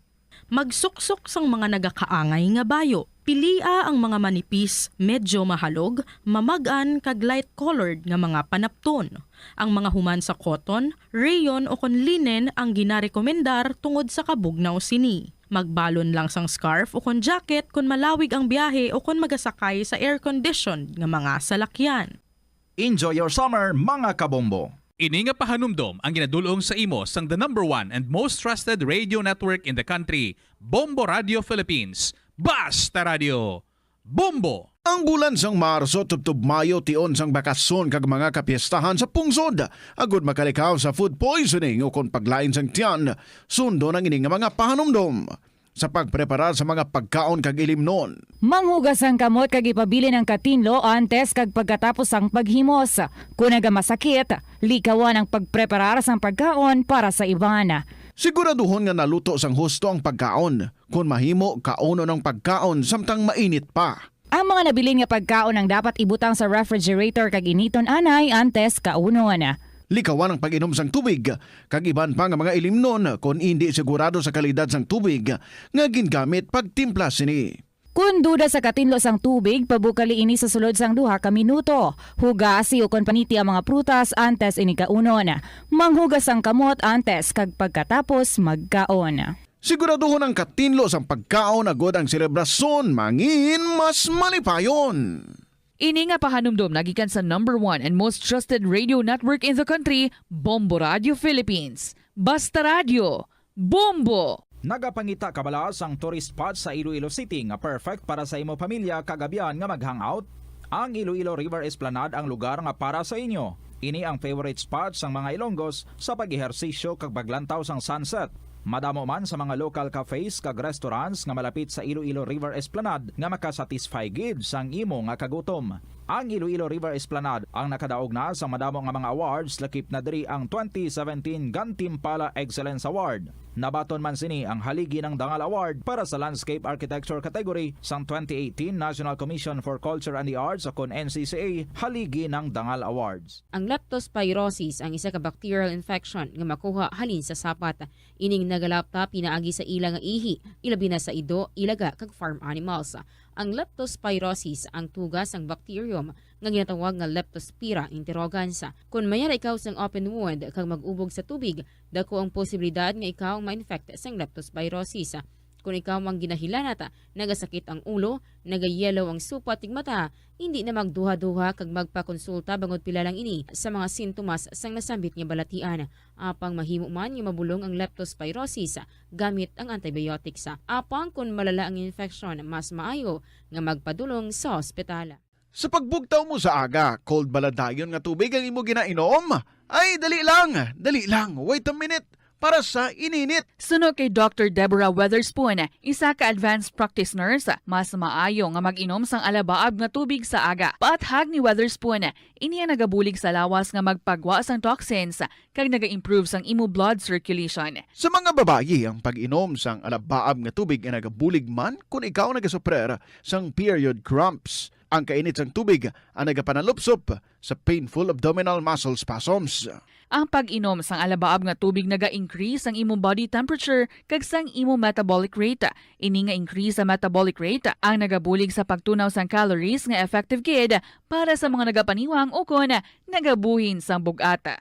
Magsuksok sang mga nagakaangay nga bayo. Pilia ang mga manipis, medyo mahalog, mamag-an kag light-colored nga mga panapton. Ang mga human sa cotton, rayon ukon linen ang ginarekomendar tungod sa kabugnaw sini. Magbalon lang sang scarf ukon jacket kon malawig ang biyahe ukon magasakay sa air-conditioned nga mga salakyan. Enjoy your summer, mga kabombo! Ini nga pahanumdom ang ginadul-ong sa imo sang the number one and most trusted radio network in the country, Bombo Radio Philippines. Basta Radio, Bombo! Ang bulan sang Marso tubtob Mayo tion sang bakasyon kag mga kapiestahan sa pungsod. Agud makalikaw sa food poisoning ukon paglain sang tiyan, sundon ang ini nga mga pahanumdom. Sa pagpreparar sa mga pagkaon kag ilimnon. Manghugas ang kamot kag ipabilin ang katinlo antes kag pagkatapos sang paghimos. Kon nagamasakit, likawan ang pagpreparar sang pagkaon para sa iban. Siguraduhon nga naluto sang husto ang pagkaon. Kon mahimo, kaunon ang pagkaon samtang mainit pa. Ang mga nabilin nga pagkaon ang dapat ibutang sa refrigerator kag initon anay antes kaunon. Likawan ang pag-inom sang tubig kag iban pa nga mga ilimnon kon indi sigurado sa kalidad sang tubig nga gingamit pagtimpla sini. Kon duda sa katinlo sang tubig, pabukali ini sa sulod sang duha ka minuto. Hugasi ukon paniti ang mga prutas antes ini kaunon. Manghugas ang kamot antes kag pagkatapos magkaon. Siguraduhon ang katinlo sang pagkaon agod ang selebrasyon mangin mas malipayon. Ini nga pahanumdom nagikan sa number one and most trusted radio network in the country, Bombo Radio Philippines. Basta Radio, Bombo! Nagapangita ka bala sang tourist spot sa Iloilo City nga perfect para sa imo pamilya kag abyan nga mag-hangout? Ang Iloilo River Esplanade ang lugar nga para sa inyo. Ini ang favorite spot sang mga Ilonggos sa pag-ehersisyo kag paglantaw sang sunset. Madamo man sa mga local cafes kag restaurants nga malapit sa Iloilo River Esplanade nga makasatisfy gid sang imo nga kagutom. Ang Iloilo River Esplanade ang nakadaog na sa madamo nga mga awards, lakip na diri ang twenty seventeen Gantimpala Excellence Award. Nabaton man sini ang Haligi ng Dangal Award para sa Landscape Architecture category sang twenty eighteen National Commission for Culture and the Arts, o kon N C C A Haligi ng Dangal Awards. Ang leptospirosis ang isa ka bacterial infection nga makuha halin sa sapat. Ining nagalapta pinaagi sa ila nga ihi, ilabi na sa ido, ilaga, kag farm animals. Ang leptospirosis ang tuga sang bacterium nga ginatawag nga Leptospira interrogans. Kon mayara ikaw sang open wound kag mag-ubog sa tubig, dako ang posibilidad nga ikaw ang ma-infect sang leptospirosis. Kon ikaw ang ginahilanat, nagasakit ang ulo, nagayellow ang supat kag mata, hindi na magduha-duha kag magpakonsulta bangod pila lang ini sa mga sintomas sang nasambit nga balatian. Apang mahimo man nga mabulong ang leptospirosis gamit ang antibiotics. Apang kon malala ang infeksyon, mas maayo nga magpadulong sa ospital. Sa pagbugtaw mo sa aga, cold bala dayon nga tubig ang imo ginainom? Ay, dali lang, dali lang, wait a minute, para sa ininit. Suno kay Doctor Deborah Weatherspoon, isa ka advanced practice nurse, mas maayo nga mag-inom sang alabaab nga tubig sa aga. Paathag ni Weatherspoon, ini ang nagabulig sa lawas nga magpagwa sang toxins kag naga-improve sang imo blood circulation. Sa mga babayi, ang pag-inom sang alabaab nga tubig ay nagabulig man kon ikaw nagasuprer sang period cramps. Ang kainit sang tubig ang nagapanalupsop sa painful abdominal muscle spasms. Ang pag-inom sang alabaab nga tubig naga-increase sang imong body temperature kag sang imong metabolic rate. Ini nga increase sa metabolic rate ang nagabulig sa pagtunaw sang calories nga effective gid para sa mga nagapaniwang ukon nagabuhin sang bug-at.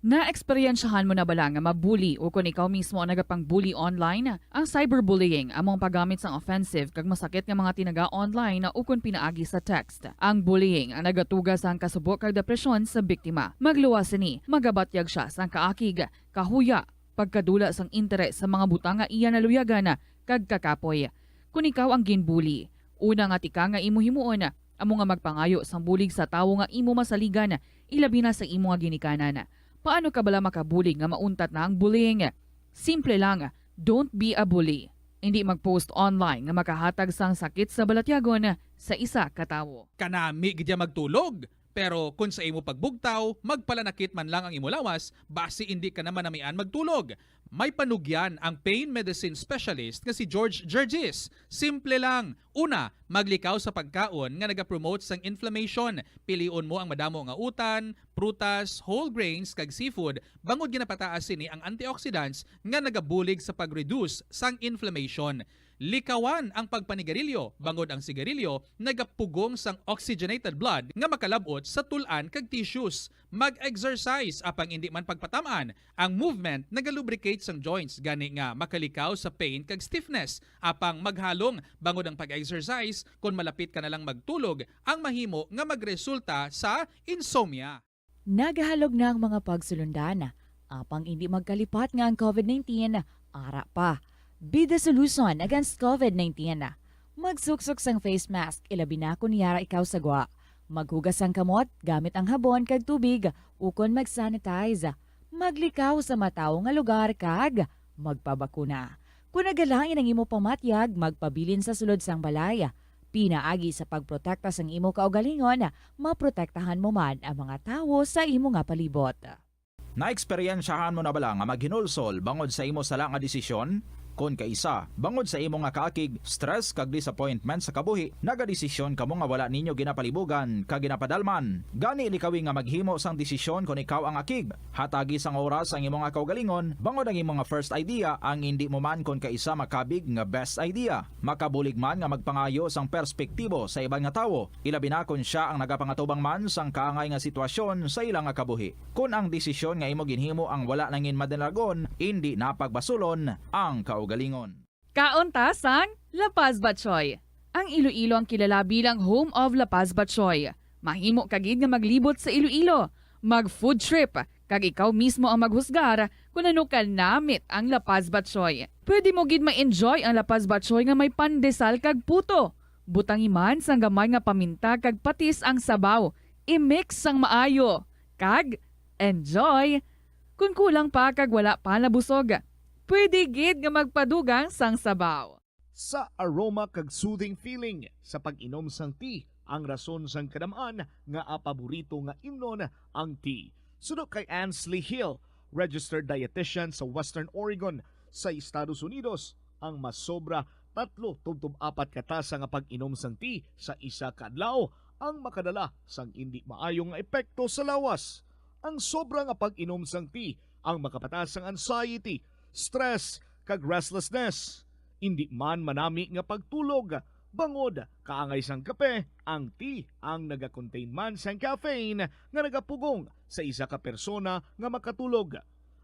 Naeksperyensyahan mo na bala nga mabuli ukon ikaw mismo ang nagapang-bully online? Ang cyberbullying amo ang paggamit sang offensive kag masakit nga mga tinaga online ukon pinaagi sa text. Ang bullying ang nagatuga sang kasubo kag depresyon sa biktima. Magluwas sini, magabatyag sia sang kaakig, kahuya, pagkadula sang interes sa mga butang nga iya naluyagan kag kakapoy. Kon ikaw ang ginbully, una nga tikang nga imo himuon amo nga magpangayo sang bulig sa tawo nga imo masaligan, ilabi na sa imo nga ginikanan. Paano ka bala makabulig nga mauntat na ang bullying? Simple lang, don't be a bully. Indi mag-post online nga makahatag sang sakit sa balatyagon sa isa ka tawo. Kanami gid ya magtulog, pero kon sa imo pagbugtaw, magpalanakit man lang ang imo lawas, basi indi ka na manamian magtulog. May panugyan ang pain medicine specialist nga si George Gergis. Simple lang. Una, maglikaw sa pagkaon nga nagapromote sang inflammation. Pilion mo ang madamo nga utan, prutas, whole grains, kag seafood, bangod ginapataas sini ang antioxidants nga nagabulig sa pag-reduce sang inflammation. Likawan ang pagpanigarilyo, bangod ang sigarilyo nagapugong sang oxygenated blood nga makalab-ot sa tul-an kag tissues. Mag-exercise, apang indi man pagpatam-an. Ang movement nagalubricate sang joints, gani nga makalikaw sa pain kag stiffness. Apang maghalong, bangod ang pag-exercise, kon malapit ka na lang magtulog, ang mahimo nga magresulta sa insomnia. Nagahalog na ang mga pagsulundan, apang indi magkalipat nga ang COVID nineteen ara pa. Be the solution against COVID nineteen. Magsuksok sang face mask, ilabi na kon yara ikaw sa gwa. Maghugas sang kamot gamit ang habon kag tubig, ukon mag-sanitize. Maglikaw sa matawo nga lugar kag magpabakuna. Kon nagalain ang imo pamatyag, magpabilin sa sulod sang balay. Pinaagi sa pagprotekta sang imo kaugalingon, maprotektahan mo man ang mga tawo sa imo nga palibot. Naeksperyensyahan mo na bala nga maghinulsol bangod sa imo sala nga desisyon? Kon kaisa, bangod sa imo nga kaakig, stress, kag disappointment sa kabuhi, nagadesisyon kamo nga wala ninyo ginapalibugan kag ginapadalman. Gani, likawi nga maghimo sang desisyon kon ikaw ang akig. Hatagi sang oras ang imo nga kaugalingon, bangod ang imo nga first idea ang indi mo man kon kaisa makabig nga best idea. Makabulig man nga magpangayo sang perspektibo sa iban nga tawo, ilabi na kon sia ang nagapangatubang man sang kaangay nga sitwasyon sa ila nga kabuhi. Kon ang desisyon nga imo ginhimo ang wala nangin madalagon, indi na pagbasulon ang kaugalingon. Kaon ta sang La Paz Batchoy. Ang Iloilo ang kilala bilang home of La Paz Batchoy. Mahimo ka gid nga maglibot sa Iloilo, mag-food trip, kag ikaw mismo ang maghusgar kon ano ka namit ang La Paz Batchoy. Pwede mo gid ma-enjoy ang La Paz Batchoy nga may pandesal kag puto. Butangi man sang gamay nga paminta kag patis ang sabaw. I-mix sang maayo. Kag enjoy! Kon kulang pa kag wala pa nabusog, pwede gid nga magpadugang sang sabaw. Sa aroma kag soothing feeling sa pag-inom sang tea ang rason sang kadam-an nga paborito nga imnon ang tea. Suno kay Ansley Hill, registered dietitian sa Western Oregon sa Estados Unidos, ang masobra tatlo tubtob apat ka tasa nga pag-inom sang tea sa isa ka adlaw ang makadala sang indi maayo nga epekto sa lawas. Ang sobra nga pag-inom sang tea ang makapataas sang anxiety, stress, kag restlessness. Indi man manami nga pagtulog, bangod kaangay sang kape, ang tea ang nagakontain man sang caffeine nga nagapugong sa isa ka persona nga makatulog.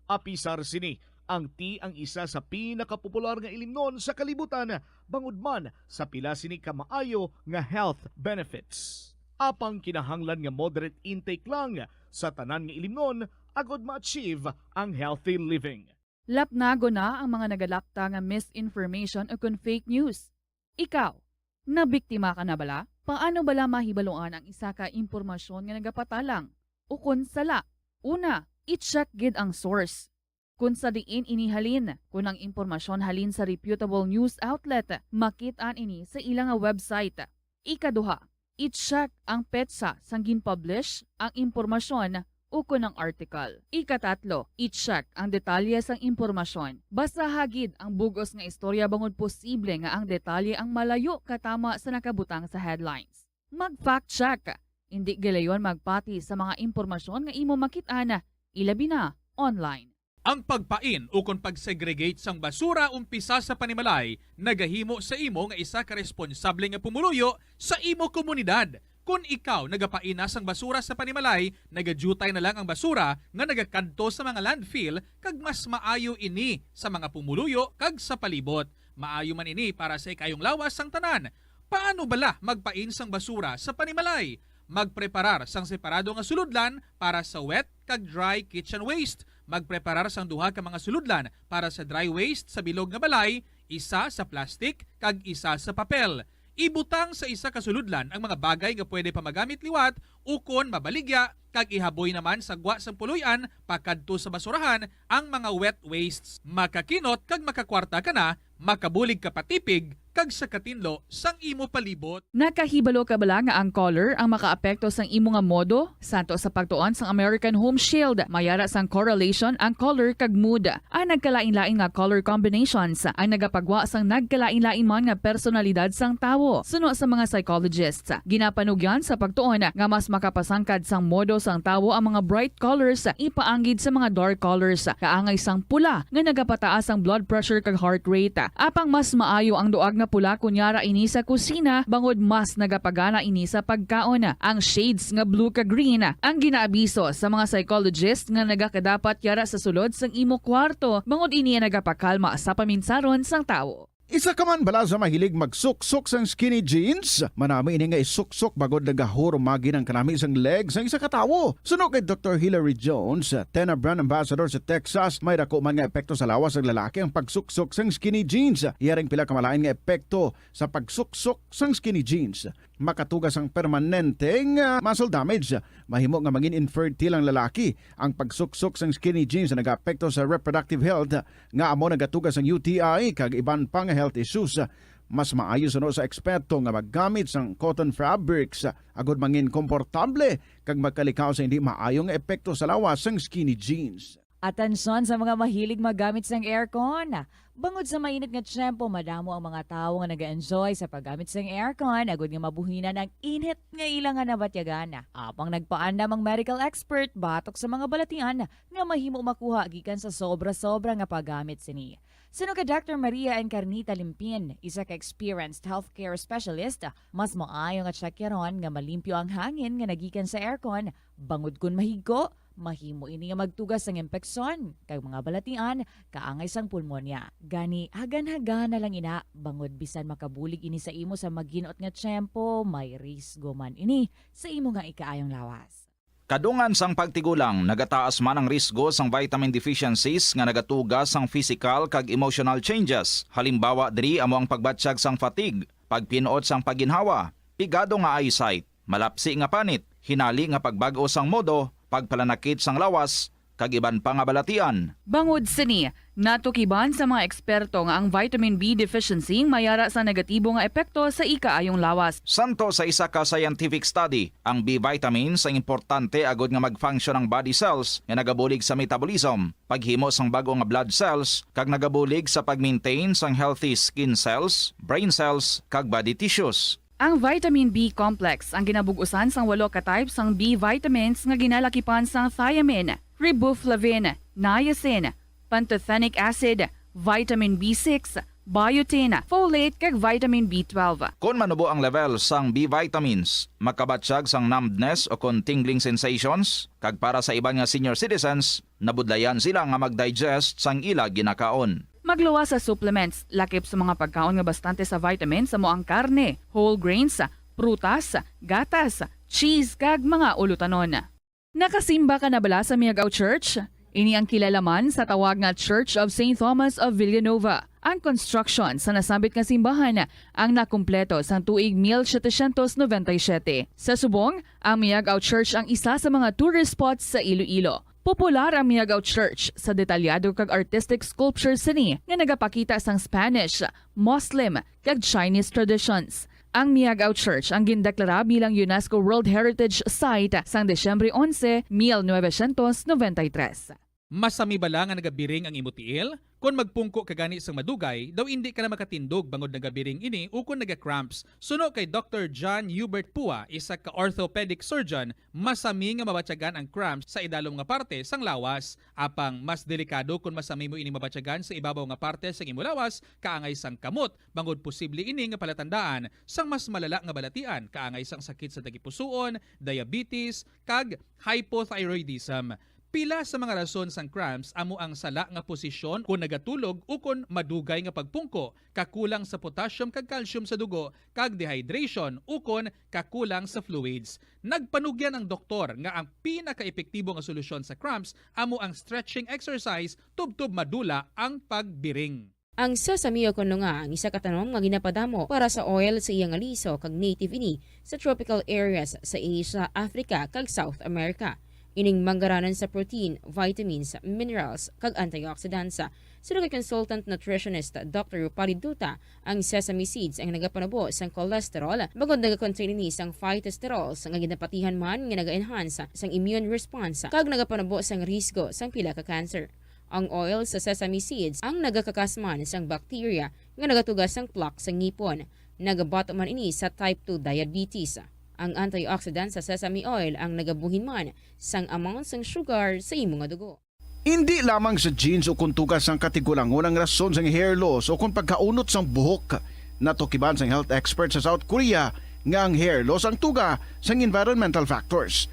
Apisar sini, ang tea ang isa sa pinakapopular nga ilimnon sa kalibutan, bangod man sa pila sini ka maayo nga health benefits. Apang kinahanglan nga moderate intake lang sa tanan nga ilimnon agod ma-achieve ang healthy living. Lapnagon na ang mga nagalapta nga misinformation ukon fake news. Ikaw, nabiktima ka na bala? Paano bala mahibaluan ang isa ka impormasyon nga nagapatalang ukon sala? Una, i-check gid ang source. Kon sa diin ini halin, kon ang impormasyon halin sa reputable news outlet, makit-an ini sa ila nga website. Ikaduha, i-check ang petsa sang gin-publish ang impormasyon ukon ang article. Ikatatlo, i-check ang detalye sang impormasyon. Basaha gid ang bug-os nga istorya bangod posible nga ang detalye ang malayo katama sa nakabutang sa headlines. Mag-fact check. Indi gilayon magpati sa mga impormasyon nga imo makit-an, ilabi na online. Ang pagpain ukon pag-segregate sang basura umpisa sa panimalay nagahimo sa imo nga isa ka responsable nga pumuluyo sa imo komunidad. Kon ikaw nagapain na sang basura sa panimalay, nagadyutay na lang ang basura nga nagakadto sa mga landfill, kag mas maayo ini sa mga pumuluyo kag sa palibot. Maayo man ini para sa ikayong lawas sang tanan. Paano bala magpain sang basura sa panimalay? Magpreparar sang separado nga sulodlan para sa wet kag dry kitchen waste. Magpreparar sang duha ka mga sulodlan para sa dry waste sa bilog nga balay, isa sa plastic kag isa sa papel. Ibutang sa isa ka sulodlan ang mga bagay nga pwede pa magamit liwat ukon mabaligya, kag ihaboy naman sa gwa sang puloy-an pakadto sa basurahan ang mga wet wastes. Makakinot kag makakwarta ka na, makabulig ka pa tipig, kag sa katinlo sang imo palibot. Nakahibalo ka bala nga ang color ang makaapekto sang imo nga modo? Santo sa pagtuon sang American Home Shield, may ara sang correlation ang color kag mood. Ang nagkalain-lain nga color combinations ang nagapagwa sang nagkalain-lain man nga personalidad sang tawo. Suno sa mga psychologists, ginapanugyan sa pagtuon nga mas makapasangkad sang modo sang tawo ang mga bright colors ipaanggid sa mga dark colors, kaangay sang pula nga nagapataas ang blood pressure kag heart rate. Apang mas maayo ang duag nga pula kon yara ini sa kusina, bangod mas nagapagana ini sa pagkaon. Ang shades nga blue kag green ang ginaabiso sa mga psychologist nga nagakadapat yara sa sulod sang imo kwarto, bangod ini ang nagapakalma sa paminsaron sang tawo. Isa ka man bala sa mahilig magsuksok sang skinny jeans? Manami ini nga isuksok bangod nagahurumagi ang kanami sang leg sang isa ka tawo. Suno kay Doktor Hilary Jones, TENA brand ambassador sa Texas, may dako man nga epekto sa lawas sang lalaki ang pagsuksok sang skinny jeans. Iya ring pila ka malain nga epekto sa pagsuksok sang skinny jeans. Makatuga sang permanente nga muscle damage. Mahimo nga mangin infertile ang lalaki. Ang pagsuksok sang skinny jeans nagaapekto sa reproductive health, nga amo nagatuga sang U T I kag iban pa nga health issues. Mas maayo suno sa eksperto nga maggamit sang cotton fabrics agod mangin komportable kag magkalikaw sa hindi maayo nga epekto sa lawas sang skinny jeans. Atensyon sa mga mahilig maggamit sang aircon. Bangod sa mainit nga tiyempo, madamo ang mga tawo nga nag-enjoy sa paggamit sang aircon agud nga mabuhinan ang init nga ila nga nabatyagan. Apang nagpaandam ang medical expert batok sa mga balatian nga mahimo makuha gikan sa sobra-sobra nga paggamit sini. Suno kay Doctor Maria Encarnita Limpin, isa ka experienced healthcare specialist, mas maayo nga tsakyaron nga malimpyo ang hangin nga nagikan sa aircon, bangod kon mahigko, mahimo ini nga magtuga sang impeksyon kag mga balatian kaangay sang pulmonya. Gani, hagan-hagan na lang ina, bangod bisan makabulig ini sa imo sa maginot nga tiyempo, may risgo man ini sa imo nga ikaayong lawas. Kadungan sang pagtigulang, nagataas man ang risgo sang vitamin deficiencies nga nagatuga sang physical kag emotional changes. Halimbawa diri amo ang pagbatyag sang fatigue, pagpin-ot sang pagginhawa, pigado nga eyesight, malapsi nga panit, hinali nga pagbag-o sang modo, pagpalanakit sang lawas, kag iban pa nga balatian. Bangod sini, natukiban sa mga eksperto nga ang vitamin B deficiency may ara sa negatibo nga epekto sa ikaayong lawas. Santo sa isa ka scientific study, ang B vitamins ang importante agud nga mag-function ang body cells nga nagabulig sa metabolism, paghimo sang bag-o nga blood cells, kag nagabulig sa pag-maintain sang healthy skin cells, brain cells, kag body tissues. Ang vitamin B complex ang ginabug-usan sang walo ka type sang B vitamins nga ginalakipan sang thiamine, riboflavin, niacin, pantothenic acid, vitamin B six, biotin, folate, kag vitamin B twelve. Kon manubo ang level sang B vitamins, makabatyag sang numbness o kon tingling sensations, kag para sa iban nga senior citizens, nabudlayan sila nga mag-digest sang ila ginakaon. Magluwas sa supplements, lakip sa mga pagkaon nga bastante sa vitamins amo ang karne, whole grains, prutas, gatas, cheese, kag mga ulutanon. Nakasimba ka na bala sa Miag-ao Church? Ini ang kilala man sa tawag nga Church of Saint Thomas of Villanova. Ang construction sa nasambit nga simbahan ang nakumpleto sang tuig mil setecientos noventa y siete. Sa subong, ang Miag-ao Church ang isa sa mga tourist spots sa Iloilo. Popular ang Miag-ao Church sa detalyado kag artistic sculpture sini nga nagapakita sang Spanish, Muslim, kag Chinese traditions. Ang Miag-ao Church ang gindeklara bilang UNESCO World Heritage Site sang Disyembre onse, mil novecientos noventa y tres. Masami bala nga nagabiring ang imo tiil? Kon magpungko ka gani sang madugay, daw indi ka na makatindog bangod nagabiring ini ukon naga-cramps. Suno kay Doktor John Hubert Pua, isa ka orthopedic surgeon, masami nga mabatyagan ang cramps sa idalom nga parte sang lawas. Apang mas delikado kon masami mo ini mabatyagan sa ibabaw nga parte sang imo lawas, kaangay sang kamot, bangod posible ini nga palatandaan sang mas malala nga balatian, kaangay sang sakit sa tagipusoon, diabetes, kag hypothyroidism. Pila sa mga rason sang cramps amo ang sala nga posisyon kon nagatulog ukon madugay nga pagpungko, kakulang sa potassium kag calcium sa dugo, kag dehydration ukon kakulang sa fluids. Nagpanugyan ang doktor nga ang pinakaepektibo nga solusyon sa cramps amo ang stretching exercise tubtob madula ang pagbiring. Ang sesame o kuno nga ang isa ka tanom nga ginapadamo para sa oil sa iya nga liso kag native ini sa tropical areas sa Asia, Africa, kag South America. Ining manggaranon sa protein, vitamins, minerals, kag antioxidants. Suno kay consultant nutritionist Doctor Rupali Duta, ang sesame seeds ang nagapanubo sang cholesterol, bangod nagakontain ini sang phytosterols nga ginapatihan man nga naga-enhance sang immune response kag nagapanubo sang risgo sang pila ka cancer. Ang oil sa sesame seeds ang nagakakas man sang bacteria nga nagatuga sang plaque sa ngipon. Nagabato man ini sa type two diabetes. Ang antioxidant sa sesame oil ang nagabuhin man sang amount sang sugar sa imo nga dugo. Indi lamang sa genes o kon tuga sang katigulangon ang rason sang hair loss o kon pagkaunot sang buhok. Natukiban sang health expert sa South Korea nga ang hair loss ang tuga sang environmental factors.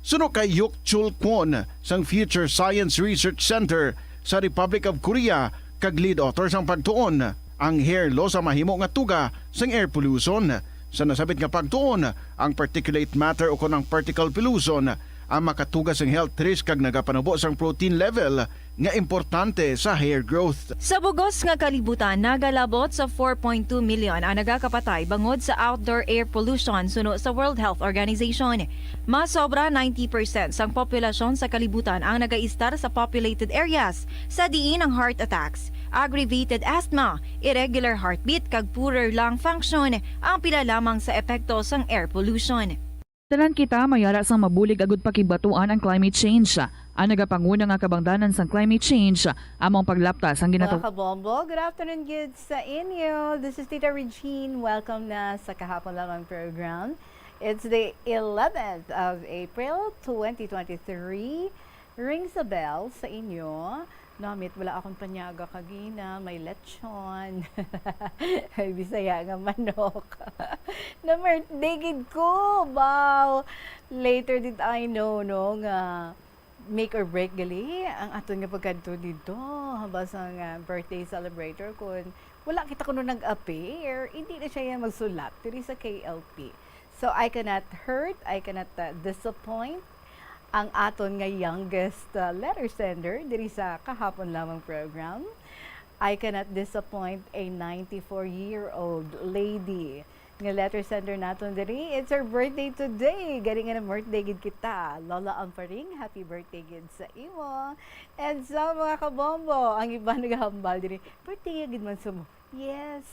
Suno kay Hyuk Chul Kwon sang Future Science Research Center sa Republic of Korea kag lead author sang pagtuon, Ang hair loss ang mahimo nga tuga sang air pollution. Sa nasabit nga pagtuon, ang particulate matter o kon ang particle pollution ang makatuga sang health risk kag nagapanubo sang protein level nga importante sa hair growth. Sa bugos nga kalibutan, nagalabot sa four point two million ang nagakapatay bangod sa outdoor air pollution suno sa World Health Organization. Mas sobra ninety percent sang populasyon sa kalibutan ang nagaistar sa populated areas, sa diin ang heart attacks, aggravated asthma, irregular heartbeat, kag poorer lung function ang pila lamang sa epekto sang air pollution. Tanan kita mayara sang mabulig agud pakigbatuan ang climate change. Ang nagapanguna nga kabangdanan sang climate change amo ang paglapta sang ginatawag. Mga kabombo, good afternoon gid sa inyo. This is Tita Regine. Welcome na sa Kahapon Lamang program. It's the eleventh of April, twenty twenty-three. Rings a bell sa inyo? Namit, wala akong panyaga kagina, may lechon. Ay, Bisaya nga manok. Na-birthday gid ko, wow! Later did I know, no, nga make or break gali ang aton nga pagkadto dito. Haba sang, ah, birthday celebrator, kun wala kita kuno nag-appear, hindi na siya yan magsulat diri sa K L P. So, I cannot hurt, I cannot, uh, disappoint ang aton nga youngest, uh, letter sender diri sa Kahapon Lamang program. I cannot disappoint a ninety-four-year-old lady nga letter sender naton diri. It's her birthday today. Gani nga na-birthday gid kita. Lola Amparing, happy birthday gid sa imo. And sa mga kabombo, ang iba nagahambal diri, birthday gid man sa mo. Yes,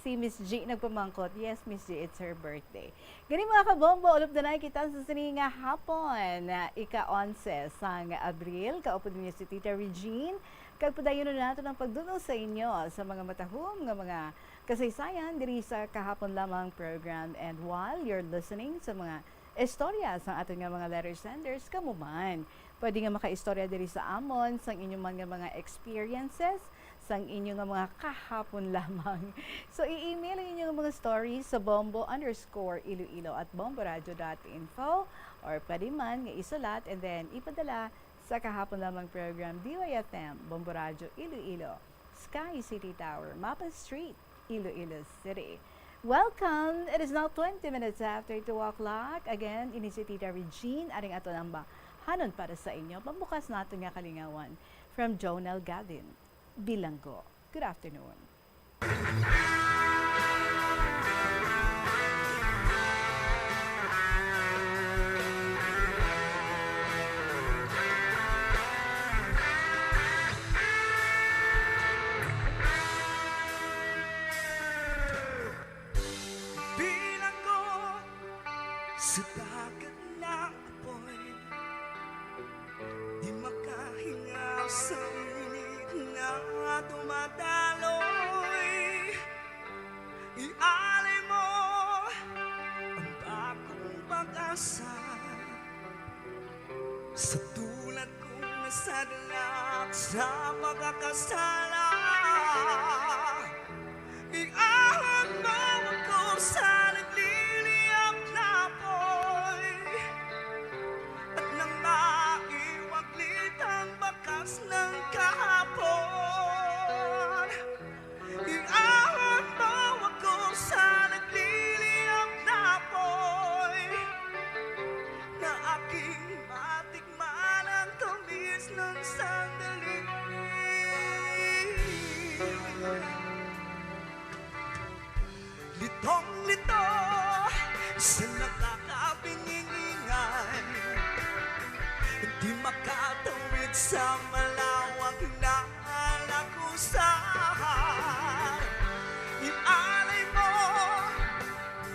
si Miss G nagpamangkot. Yes, Miss G, it's her birthday. Gani, mga kabombo, ulop na kita sa sini nga hapon, ah, ika-onse sang Abril. Kaupod ninyo si Tita Regine. Kag padayon na nato ang pagdunong sa inyo sa mga matahom nga mga kasaysayan diri sa Kahapon Lamang program. And while you're listening sa mga istorya sang aton nga mga letter senders, kamo man pwede nga makaistorya diri sa amon sang inyo man nga mga experiences sang inyo nga mga kahapon lamang. So, i-email ang inyo nga mga stories sa bombo underscore iloilo at bomboradio dot info, or pwede man nga isulat and then ipadala sa Kahapon Lamang program, D Y F M, Bombo Radio Iloilo, Sky City Tower, Mapan Street, Iloilo City. Welcome! It is now twenty minutes after two o'clock. Again, ini si Tita Regine, aring aton ang bahanon para sa inyo. Pambukas naton nga kalingawan. From Jonel Gavin, Bilanggo. Good afternoon. Bilanggo sa dagat na apoy, di makahingaw sa init na dumadaloy. Ialay mo ang bagong pag-asa sa tulad kong nasadlak sa pagkakasala. Iahon mo ako sa nagliliyab na apoy at nang maiwaglit ang bakas ng kahapon. Iahon mo ako sa nagliliyab na apoy na aking matikman ang tamis ng sandali. Litong-lito sa nakakabingingan, di makatawid sa malawak na lagusan. Ialay mo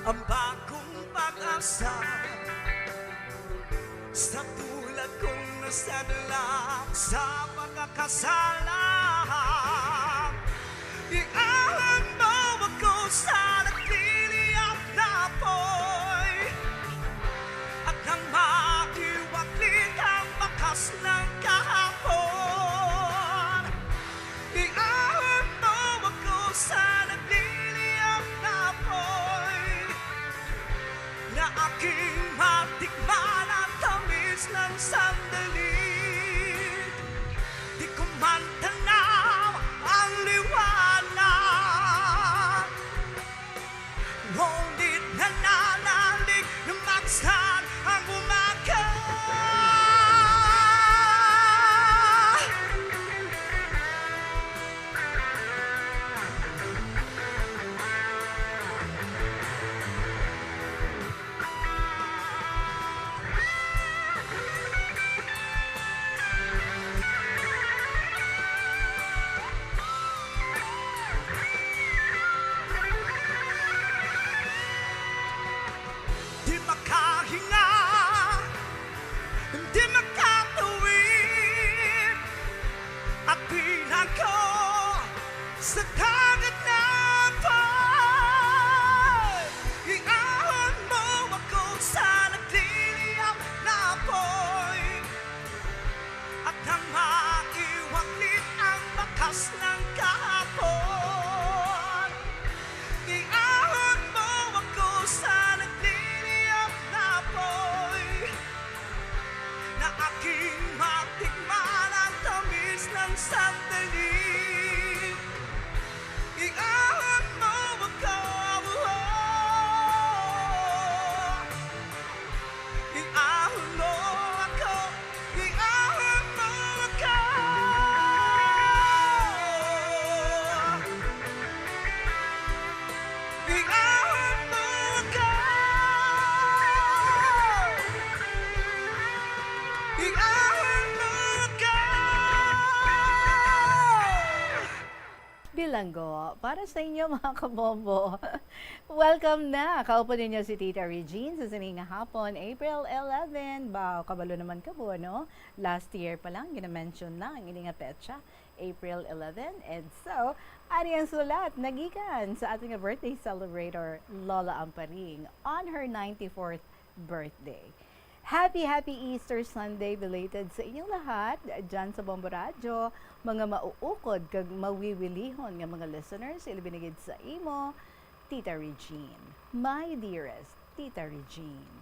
ang bagong pag-asa sa tulad kong nasadlak sa pagkakasala. Iahon mo ako sa nagliliyab na apoy at nang maiwaglit ang bakas ng kahapon. Iahon mo ako sa nagliliyab na apoy na aking matikman ang tamis ng sandali. Di ko man tanaw ang liwanag Sandali, iahon mo ako. Iahon mo ako. Iahon mo ako. Iahon mo ako. Iahon mo ako. Bilanggo para sa inyo, mga kabombo. Welcome na. Kaupo ninyo si Tita Regine sa sining nga hapon, April eleven. Baw, kabalo naman kamo, no? Last year pa lang, gina-mention na ang ini nga petsa, April eleven. And so, ari ang sulat nagikan sa aton nga birthday celebrator, Lola Amparing, on her ninety-fourth birthday. Happy, happy Easter Sunday belated sa inyong lahat, dyan sa Bombo Radyo, mga mauukod kag mawiwilihon nga mga listeners, ilabi na gid sa imo, Tita Regine. My dearest Tita Regine.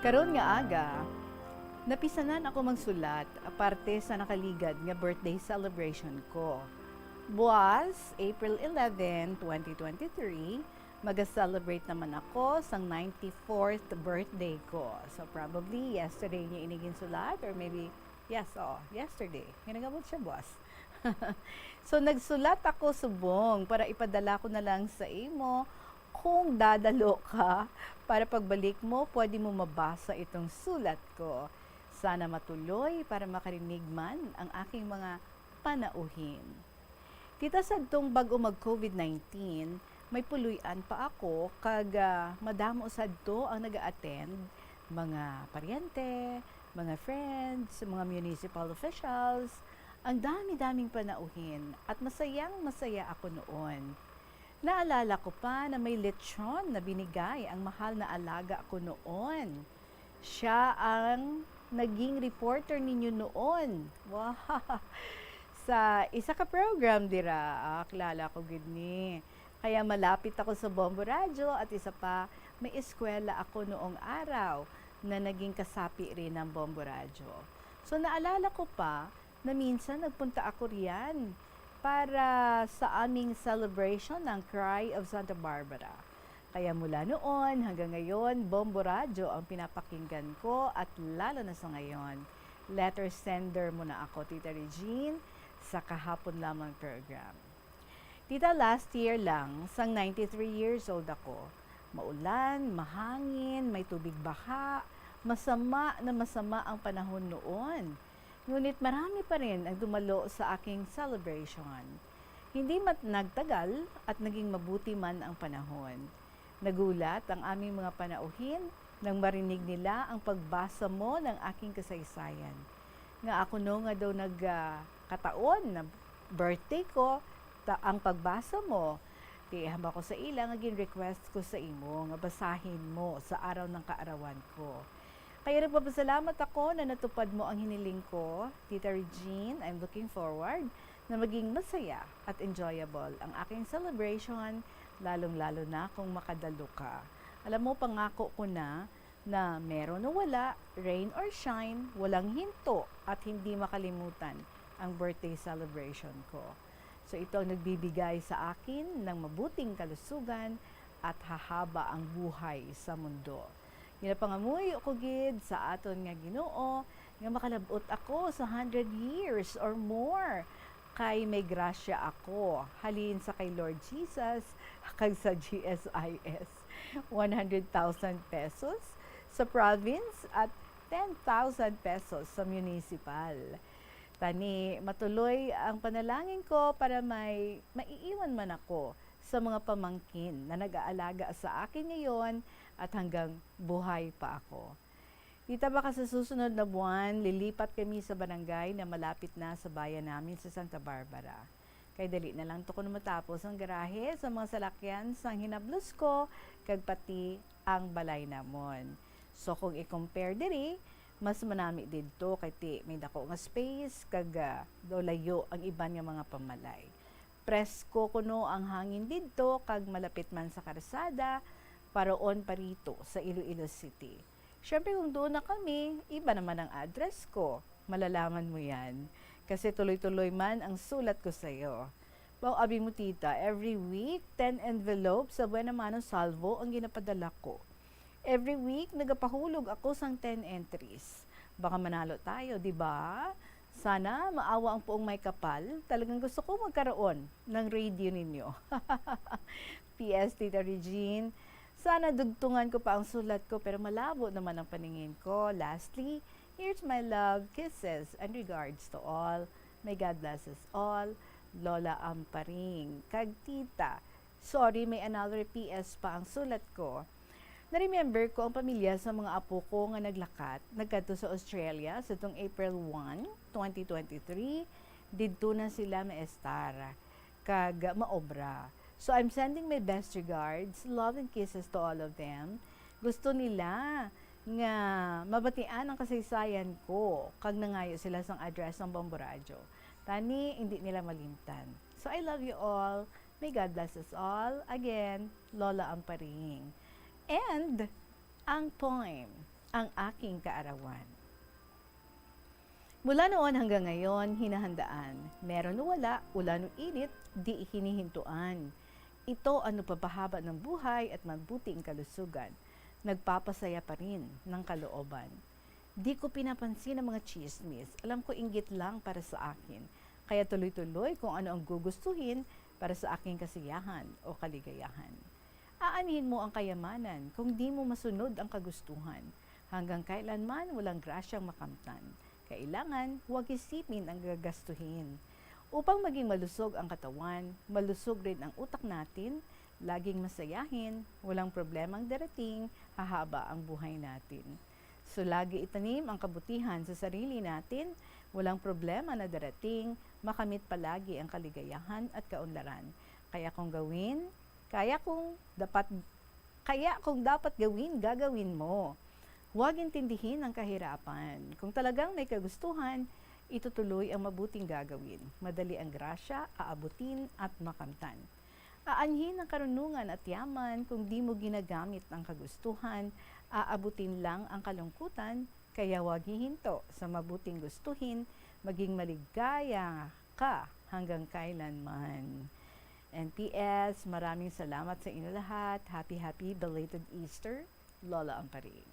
Karon nga aga, napisanan ako magsulat aparte sa nakaligad nga birthday celebration ko. Buas, April eleven, twenty twenty-three, maga-celebrate naman ako sang ninety-fourth birthday ko. So, probably yesterday niya ini ginsulat, or maybe, yes, oh, yesterday. Ginagabot siya, buas. So, nagsulat ako subong para ipadala ko na lang sa imo. Kung dadalo ka, para pagbalik mo, pwede mo mabasa itong sulat ko. Sana matuloy para makarinig man ang aking mga panauhin. Tita, sadtong bag-o mag-COVID nineteen, may puloy-an pa ako kag, ah, madamo sadto ang naga-attend, mga paryente, mga friends, mga municipal officials. Ang dami-daming panauhin at masayang-masaya ako noon. Naalala ko pa na may lechon na binigay ang mahal na alaga ko noon. Siya ang naging reporter ninyo noon. Wow! Sa isa ka program dira, ah, kilala ko gid ni. Kaya malapit ako sa Bombo Radyo at isa pa, may eskwela ako noong araw na naging kasapi rin ng Bombo Radyo. So, naalala ko pa na minsan nagpunta ako riyan para sa aming celebration ng Cry of Santa Barbara. Kaya mula noon hanggang ngayon, Bombo Radyo ang pinapakinggan ko at lalo na sa ngayon. Letter sender mo na ako, Tita Regine, sa kahapon lamang program. Tita, last year lang, sang ninety-three years old ako. Maulan, mahangin, may tubig baha, masama na masama ang panahon noon. Ngunit marami pa rin ang dumalo sa aking celebration. Hindi mat-, nagtagal at naging mabuti man ang panahon. Nagulat ang aming mga panauhin nang marinig nila ang pagbasa mo ng aking kasaysayan. Nga ako no nga daw nag, ah, kataon na birthday ko, ta-, ang pagbasa mo, ti hambal ko sa ila nga gin-request ko sa imo nga basahin mo sa araw ng kaarawan ko. Kaya nagpapasalamat ako na natupad mo ang hiniling ko, Tita Regine. I'm looking forward na maging masaya at enjoyable ang aking celebration, lalong-lalo na kung makadalo ka. Alam mo, pangako ko na na meron o wala, rain or shine, walang hinto at hindi makalimutan ang birthday celebration ko. So, ito ang nagbibigay sa akin ng mabuting kalusugan at hahaba ang buhay sa mundo. Ginapangamuyo ko gid sa aton nga Ginoo nga makalab-ot ako sa hundred years or more, kay may grasya ako halin sa kay Lord Jesus kag sa G S I S. One hundred thousand pesos sa province at ten thousand pesos sa municipal. Tani, matuloy ang panalangin ko para may maiiwan man ako sa mga pamangkin na nag-aalaga sa akin ngayon at hanggang buhay pa ako. Tita, baka sa susunod na buwan, lilipat kami sa barangay na malapit na sa bayan namin sa Santa Barbara. Kay dali na lang to kuno matapos ang garahe sa mga salakyan sang hinablos ko kag pati ang balay namon. So kung i-compare diri, mas manami didto kay ti may dako nga space kag, ah, daw layo ang iban nga mga pamalay. Presko kuno ang hangin didto kag malapit man sa karsada, paruon pa rito sa Iloilo City. Siyempre, kung doon na kami, iba naman ang address ko. Malalaman mo yan. Kasi tuloy-tuloy man ang sulat ko sa'yo. Wow, abi mo, tita, every week, ten envelopes sa Buena Mano Salvo ang ginapadala ko. Every week, nagapahulog ako sang ten entries. Baka manalo tayo, di ba? Sana maawa ang puong may kapal. Talagang gusto ko magkaroon ng radio ninyo. P S, Tita Regine, sana dugtungan ko pa ang sulat ko, pero malabo naman ang paningin ko. Lastly, here's my love, kisses, and regards to all. May God bless us all. Lola Amparing. Kag Tita, sorry, may another P S pa ang sulat ko. Na-remember ko ang pamilya sa mga apo ko nga naglakat, nagkadto sa Australia sa tong April one, twenty twenty-three. Didto na sila maestar kag maobra. So, I'm sending my best regards, love and kisses to all of them. Gusto nila nga mabatian ang kasaysayan ko, kag nangayo sila sang address sang Bombo Radyo. Tani, hindi nila malimtan. So, I love you all. May God bless us all. Again, Lola Amparing. And ang poem, Ang Aking Kaarawan. Mula noon hanggang ngayon, hinahandaan. Meron o wala, ulan o init, di hinihintuan. Ito ang nagpapahaba ng buhay at mabuting kalusugan. Nagpapasaya pa rin ng kalooban. Di ko pinapansin ang mga tsismis. Alam ko inggit lang para sa akin. Kaya tuloy-tuloy kung ano ang gugustuhin para sa aking kasiyahan o kaligayahan. Aanhin mo ang kayamanan kung di mo masunod ang kagustuhan. Hanggang kailanman walang grasyang makamtan. Kailangan huwag isipin ang gagastuhin. Upang maging malusog ang katawan, malusog rin ang utak natin, laging masayahin, walang problemang darating, hahaba ang buhay natin. So lagi itanim ang kabutihan sa sarili natin, walang problema na darating, makamit palagi ang kaligayahan at kaunlaran. Kaya kung gawin, kaya kung dapat, kaya kung dapat gawin, gagawin mo. Huwag intindihin ang kahirapan. Kung talagang may kagustuhan, itutuloy ang mabuting gagawin. Madali ang grasya, aabutin at makamtan. Aanhin ang karunungan at yaman, kung di mo ginagamit ang kagustuhan, aabutin lang ang kalungkutan, kaya huwag hihinto sa mabuting gustuhin, maging maligaya ka hanggang kailanman. And P S, maraming salamat sa inyo lahat. Happy, happy belated Easter, Lola Amparing.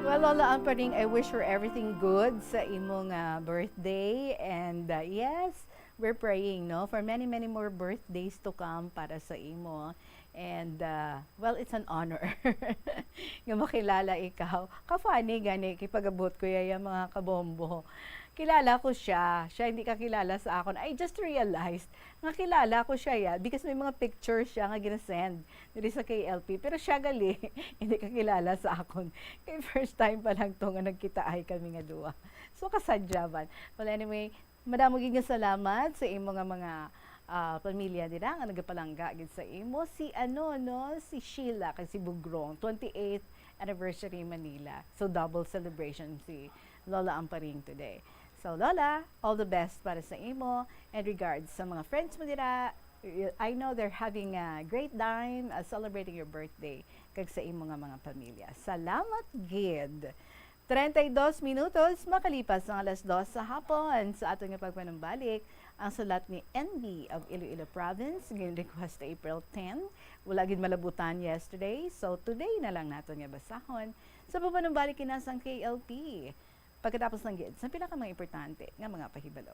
Well, Lola Amparing, I wish for everything good sa imong, ah, birthday. And, ah, yes, we're praying, no, for many, many more birthdays to come para sa imo. And, ah, well, it's an honor nga makilala ikaw. Ka-funny gani, kay pag-abot ko yaya, mga kabombo. Kilala ko siya. Siya hindi kakilala sa akon. I just realized nga kilala ko siya, ya, because may mga pictures siya nga ginasend diri sa K L P. Pero siya gali, hindi kakilala sa akon. Kay first time pa lang to nga nagkitaay kami nga duwa. So, kasadya man. Well, anyway, madamo gid nga salamat sa imo nga mga, ah, pamilya dira nga nagapalangga gid sa imo. Si ano, no? Si Sheila kag si Bugrong, twenty-eighth anniversary Manila. So, double celebration si Lola Amparing today. So, Lola, all the best para sa imo, and regards sa mga friends mo dira. I know they're having a great time, uh, celebrating your birthday kag sa imo nga mga pamilya. Salamat gid. Treinta y dos minutos makalipas ang alas dos sa hapon. Sa aton nga pagpanumbalik, ang sulat ni N B of Iloilo Province, gin-request April ten. Wala gid malabutan yesterday, so today na lang naton nga basahon. Sa pagpanumbalik kina sang K L P, pagkatapos lang gid sa pinaka mga importante nga mga pahibalo.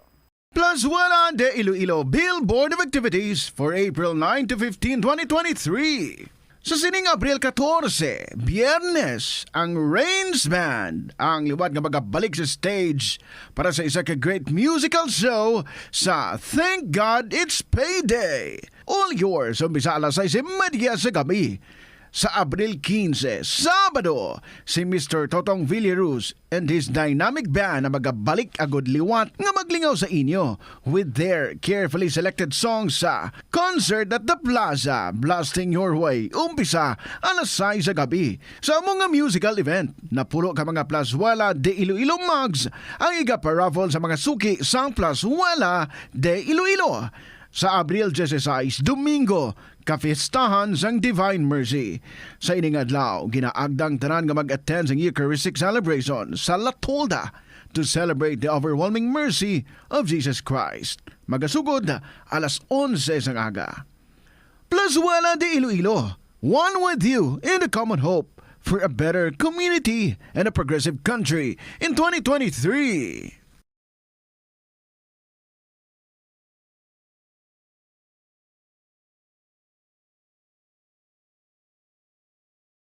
Plus one on the Iloilo Billboard of Activities for April nine to fifteen, twenty twenty-three. Sa sining Abril katorse, Biyernes, ang Rains Band ang liwat nga magabalik sa stage para sa isa ka great musical show sa Thank God It's Payday. All yours, umpisa alas sais y media sa gabi. Sa Abril quince, Sabado, si Mister Totong Villaruz and his dynamic band ang magabalik agud liwat nga maglingaw sa inyo with their carefully selected songs sa Concert at the Plaza, Blasting Your Way, umpisa alas sais sa gabi. Sa amo nga musical event, napulo ka mga Plazuela de Iloilo mugs ang igaparaffle sa mga suki sang Plazuela de Iloilo. Sa Abril dieciséis, Domingo, kapistahan sang Divine Mercy. Sa ining adlaw, ginaagda ang tanan nga mag-attend sang Eucharistic celebration sa La Tolda to celebrate the overwhelming mercy of Jesus Christ. Magasugod alas onse sang aga. Plazuela de Iloilo, one with you in the common hope for a better community and a progressive country in twenty twenty-three.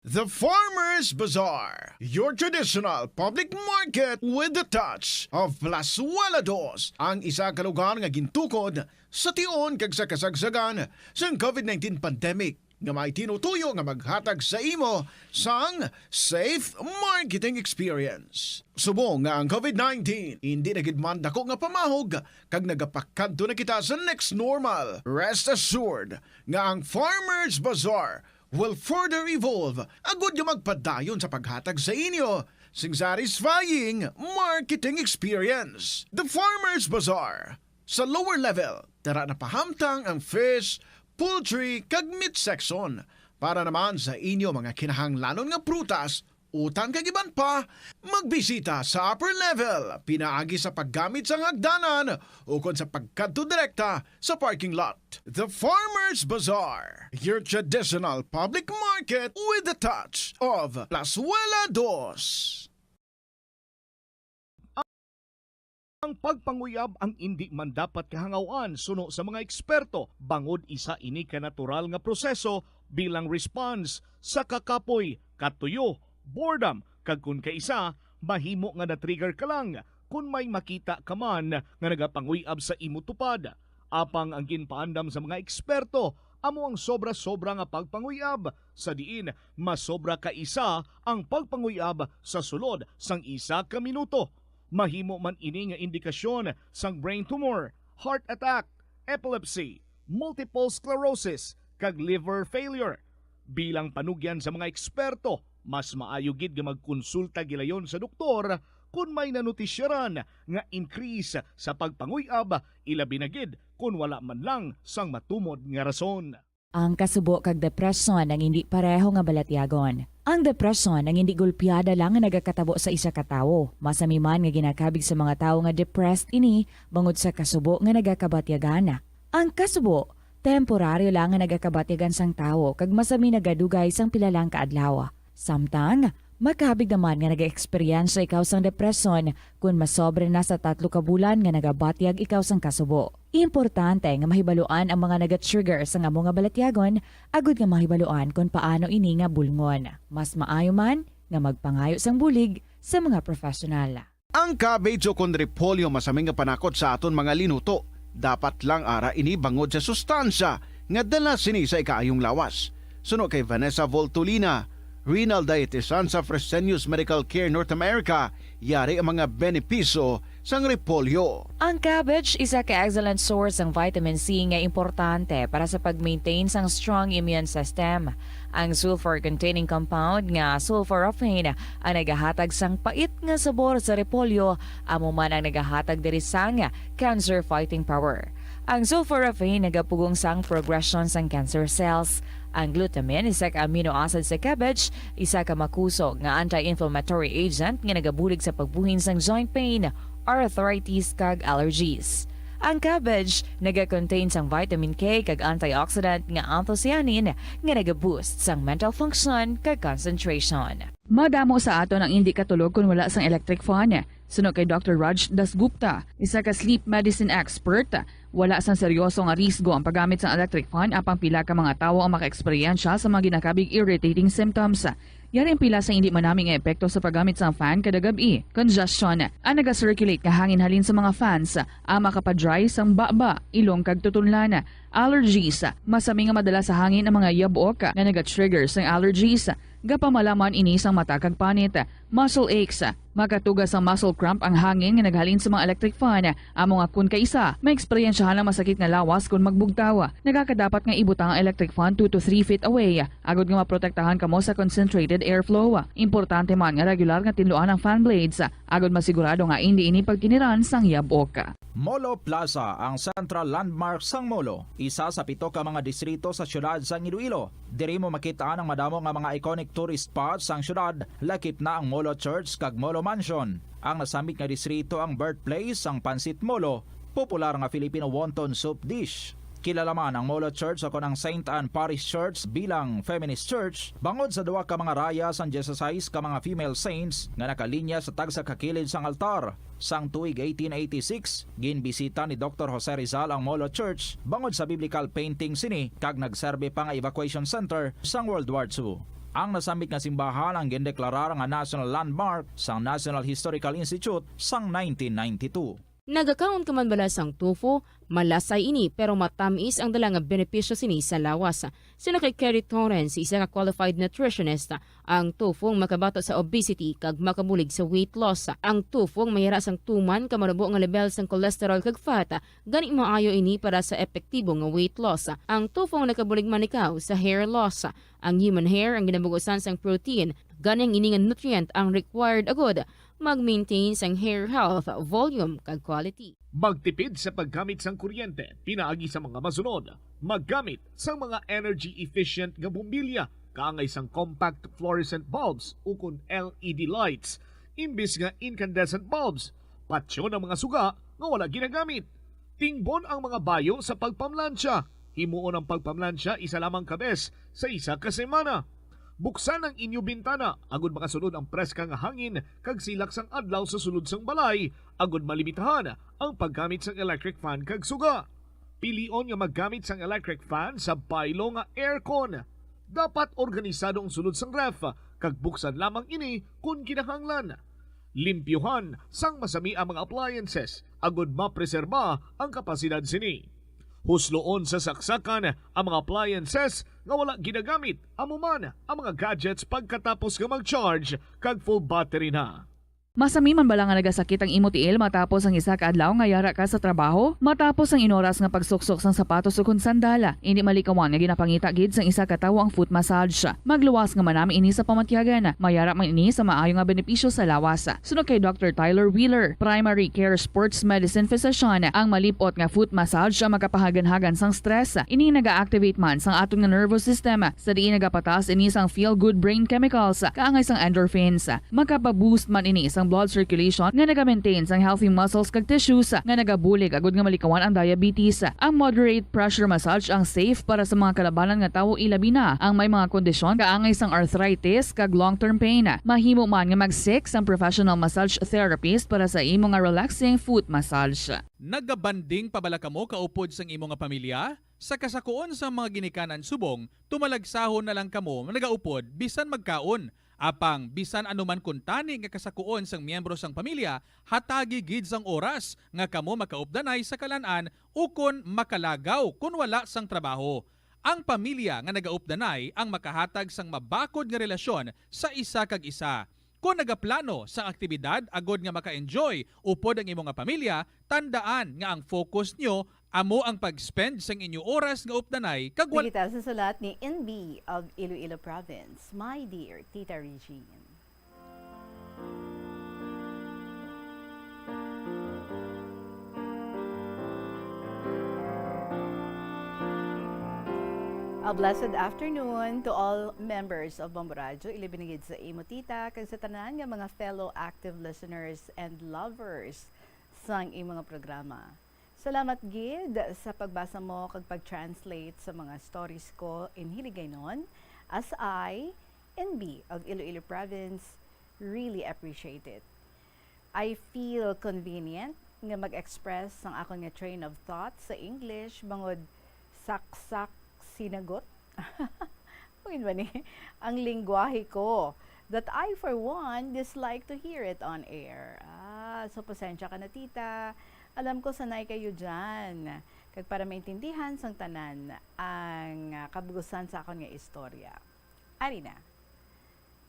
The Farmers Bazaar, your traditional public market with the touch of Plazuela Dos, ang isa ka lugar nga gintukod sa tion kag sa kasagsagan sang covid nineteen pandemic, nga may tinutuyo nga maghatag sa imo sang safe marketing experience. Subong nga ang covid nineteen indi na gid man dako nga pamahog kag nagapakadto na kita sa next normal, rest assured nga ang Farmers Bazaar will further evolve agud nga magpadayon sa paghatag sa inyo sing satisfying marketing experience. The Farmers Bazaar, sa lower level, tara na pahamtang ang fish, poultry, kag meat section. Para naman sa inyo mga kinahanglanon nga prutas, utan kag iban pa, magbisita sa upper level pinaagi sa paggamit sang hagdanan ukon sa pagkadto direkta sa parking lot. The Farmers Bazaar, your traditional public market with the touch of Plazuela Dos. Ang pagpanguyab ang indi man dapat kahangaw-an suno sa mga eksperto, bangod isa ini ka natural nga proseso bilang response sa kakapoy, katuyo, boredom, kag kon kaisa, mahimo nga na-trigger ka lang kon may makita ka man nga nagapanguy-ab sa imo tupad. Apang ang ginpaandam sa mga eksperto amo ang sobra-sobra nga pagpanguy-ab, sa diin masobra ka isa ang pagpanguy-ab sa sulod sang isa ka minuto. Mahimo man ini nga indikasyon sang brain tumor, heart attack, epilepsy, multiple sclerosis, kag liver failure. Bilang panugyan sa mga eksperto, mas maayo gid nga magkonsulta gilayon sa doktor kon may nanotisyaran nga increase sa pagpanguy-ab, ilabi na gid kon wala man lang sang matumod nga rason. Ang kasubo kag depresyon ang indi pareho nga balatyagon. Ang depresyon ang indi gulpiada lang nga nagakatabo sa isa ka tawo. Masami man nga ginakabig sa mga tawo nga depressed ini bangod sa kasubo nga nagakabatyagan. Ang kasubo, temporaryo lang nga nagakabatyagan sang tawo kag masami nagadugay sang pila lang ka adlaw. Samtang, makabig naman nga nagaeksperyensya ikaw sang depresyon kon masobra na sa tatlo ka bulan nga nagabatyag ikaw sang kasubo. Importante nga mahibaluan ang mga nagatrigger sang amo nga balatyagon agud nga mahibaluan kon paano ini nga bulngon. Mas maayo man nga magpangayo sang bulig sa mga professional. Ang cabbage ukon repolyo masami nga panakot sa aton mga linuto. Dapat lang ara ini bangod sa sustansya nga dala sini sa ikaayong lawas. Suno kay Vanessa Voltolina, renal dietitian sa Fresenius Medical Care North America, yari ang mga benepisyo sang repolyo. Ang cabbage isa ka excellent source sang vitamin C nga importante para sa pag-maintain sang strong immune system. Ang sulfur-containing compound nga sulforaphane ang nagahatag sang pait nga sabor sa repolyo, amo man ang nagahatag diri sang cancer fighting power. Ang sulforaphane nagapugong sang progression sang cancer cells. Ang glutamine, isa ka amino acid sa cabbage, isa ka makusog nga anti-inflammatory agent nga nagabulig sa pagbuhin sang joint pain, arthritis, kag allergies. Ang cabbage naga-contain sang vitamin K kag antioxidant nga anthocyanin nga naga-boost sang mental function kag concentration. Madamo sa aton ang indi katulog kon wala sang electric fan. Suno kay Doctor Raj Dasgupta, isa ka sleep medicine expert, wala sang seryoso nga risgo ang paggamit sang electric fan, apang pila ka mga tawo ang makaeksperyensya sa mga ginakabig irritating symptoms. Yari ang pila sa indi manami nga epekto sa paggamit sang fan kada gab-i. Congestion. Ang naga-circulate nga hangin halin sa mga fans, ang makapa-dry sang baba, ilong kag tutunlan. Allergies. Masami nga madala sa hangin ang mga yabok nga naga-trigger sang allergies. Gapamalaman ini sang mata kag panit. Muscle aches. Makatuga sang muscle cramp ang hangin nga naghalin sa mga electric fan. Amo nga kun kaisa, maeksperiensyahan ang masakit nga lawas kon magbugtaw. Nagakadapat nga ibutang ang electric fan two to three feet away, agod nga maprotektahan kamo sa concentrated airflow. Importante man nga regular nga tinluan ang fan blades, agod masigurado nga indi ini pagtiniran sang yabok. Molo Plaza, ang central landmark sang Molo, isa sa pito ka mga distrito sa siyudad sang Iloilo. Diri mo makit-an ang madamo nga mga iconic tourist spots sang siyudad, lakip na ang Molo Church kag Molo Mansion. Ang nasambit nga distrito ang birthplace sang Pancit Molo, popular nga Filipino wonton soup dish. Kilala man ang Molo Church o kon ang Saint Anne Parish Church bilang feminist church bangod sa duha ka mga raya sang dieciséis ka mga female saints nga nakalinya sa tagsa ka kilid sang altar. Sang tuig eighteen eighty-six, ginbisita ni Doktor Jose Rizal ang Molo Church bangod sa biblical painting sini kag nagserbi pa nga evacuation center sang World War Two. Ang nasambit nga simbahan ang gindeklarar nga national landmark sang National Historical Institute sang nineteen ninety-two. Nagakaon ka man bala sang tofu? Malasay ini, pero matamis ang dala nga benepisyo sini sa lawas. Suno kay Kerry Torrens, isa ka qualified nutritionist, ang tofu ang makabato sa obesity kag makabulig sa weight loss. Ang tofu ang mayara sang tuman ka manubo nga lebel sang cholesterol kag fat, gani maayo ini para sa epektibo nga weight loss. Ang tofu ang nakabulig manikaw sa hair loss. Ang human hair ang ginabugusan sang protein, gani ang ini nga nutrient ang required agud mag-maintain sang hair health, volume, kag quality. Magtipid sa paggamit sang kuryente pinaagi sa mga masunod. Maggamit sang mga energy-efficient nga bombilya, kaangay sang compact fluorescent bulbs ukon L E D lights, imbis nga incandescent bulbs. Patyon ang mga suga nga wala ginagamit. Tingbon ang mga bayo sa pagpamlansya. Himuon ang pagpamlansya isa lamang ka bes sa isa ka semana. Buksan ang inyo bintana agud makasulod ang preska nga hangin kag silak sang adlaw sa sulod sang balay, agud malimitahan ang paggamit sang electric fan kag suga. Pilion nga maggamit sang electric fan sa baylo nga aircon. Dapat organisado ang sulod sang ref, kag buksan lamang ini kon kinahanglan. Limpyuhan sang masami ang mga appliances agud mapreserba ang kapasidad sini. Husloon sa saksakan ang mga appliances nga wala ginagamit, amo man ang mga gadgets pagkatapos nga mag-charge kag full battery na. Masami man bala nga nagasakit ang imo tiil matapos ang isa ka adlaw nga yara ka sa trabaho? Matapos ang inoras nga pagsuksok sang sapatos ukon sandal, indi malikawan nga ginapangita gid sang isa ka tawo ang foot massage. Magluwas nga manami ini sa pamatyagan. Mayara man ini sa maayo nga benepisyo sa lawas. Suno kay Doctor Tyler Wheeler, primary care sports medicine physician, ang malip-ot nga foot massage ang makapahaganhagan sang stress. Ini naga-activate man sang aton nga nervous system, sa diin nagapataas ini sang feel-good brain chemicals, kaangay sang endorphins. Makapa-boost man ini sang blood circulation nga naga-maintain sang healthy muscles kag tissues nga nagabulig agud nga malikawan ang diabetes. Ang moderate pressure massage ang safe para sa mga kalabanan nga tawo, ilabi na ang may mga kondisyon kaangay sang arthritis kag long-term pain. Mahimo man nga mag-seek sang professional massage therapist para sa imo nga relaxing foot massage. Nagabanding pa bala kamo kaupod sang imo nga pamilya? Sa kasakuon sang mga ginikanan subong, tumalagsahon na lang kamo nagaupod bisan magkaon. Apang bisan ano man kuntani nga kasakuon sang miyembro sang pamilya, hatagi gid sang oras nga kamo makaupdanay sa kalan-an ukon makalagaw kon wala sang trabaho. Ang pamilya nga nagaupdanay ang makahatag sang mabakod nga relasyon sa isa kag isa. Kon nagaplano sang aktibidad agod nga maka-enjoy upod ang imo nga pamilya, tandaan nga ang focus nyo amo ang pag-spend sang inyo oras nga updanay kag wal- Digital sa sulat ni N B of Iloilo Province, My Dear Tita Regine. A blessed afternoon to all members of Bombo Radyo, ilabi na gid sa imo tita, kag sa tanan nga mga fellow active listeners and lovers sang imo nga programa. Salamat gid sa pagbasa mo kag pag-translate sa mga stories ko in Hiligaynon, as I, N B of Iloilo Province, really appreciate it. I feel convenient nga mag-express sang akon nga train of thought sa English bangod saksak sinagot Yun ba ni? Ang lingwahe ko, that I, for one, dislike to hear it on air. Ah, so pasensya ka na, tita. Alam ko, sanay kayo dyan. Kag para maintindihan sang tanan ang, ah, kabug-usan sa akon nga istorya. Ari na.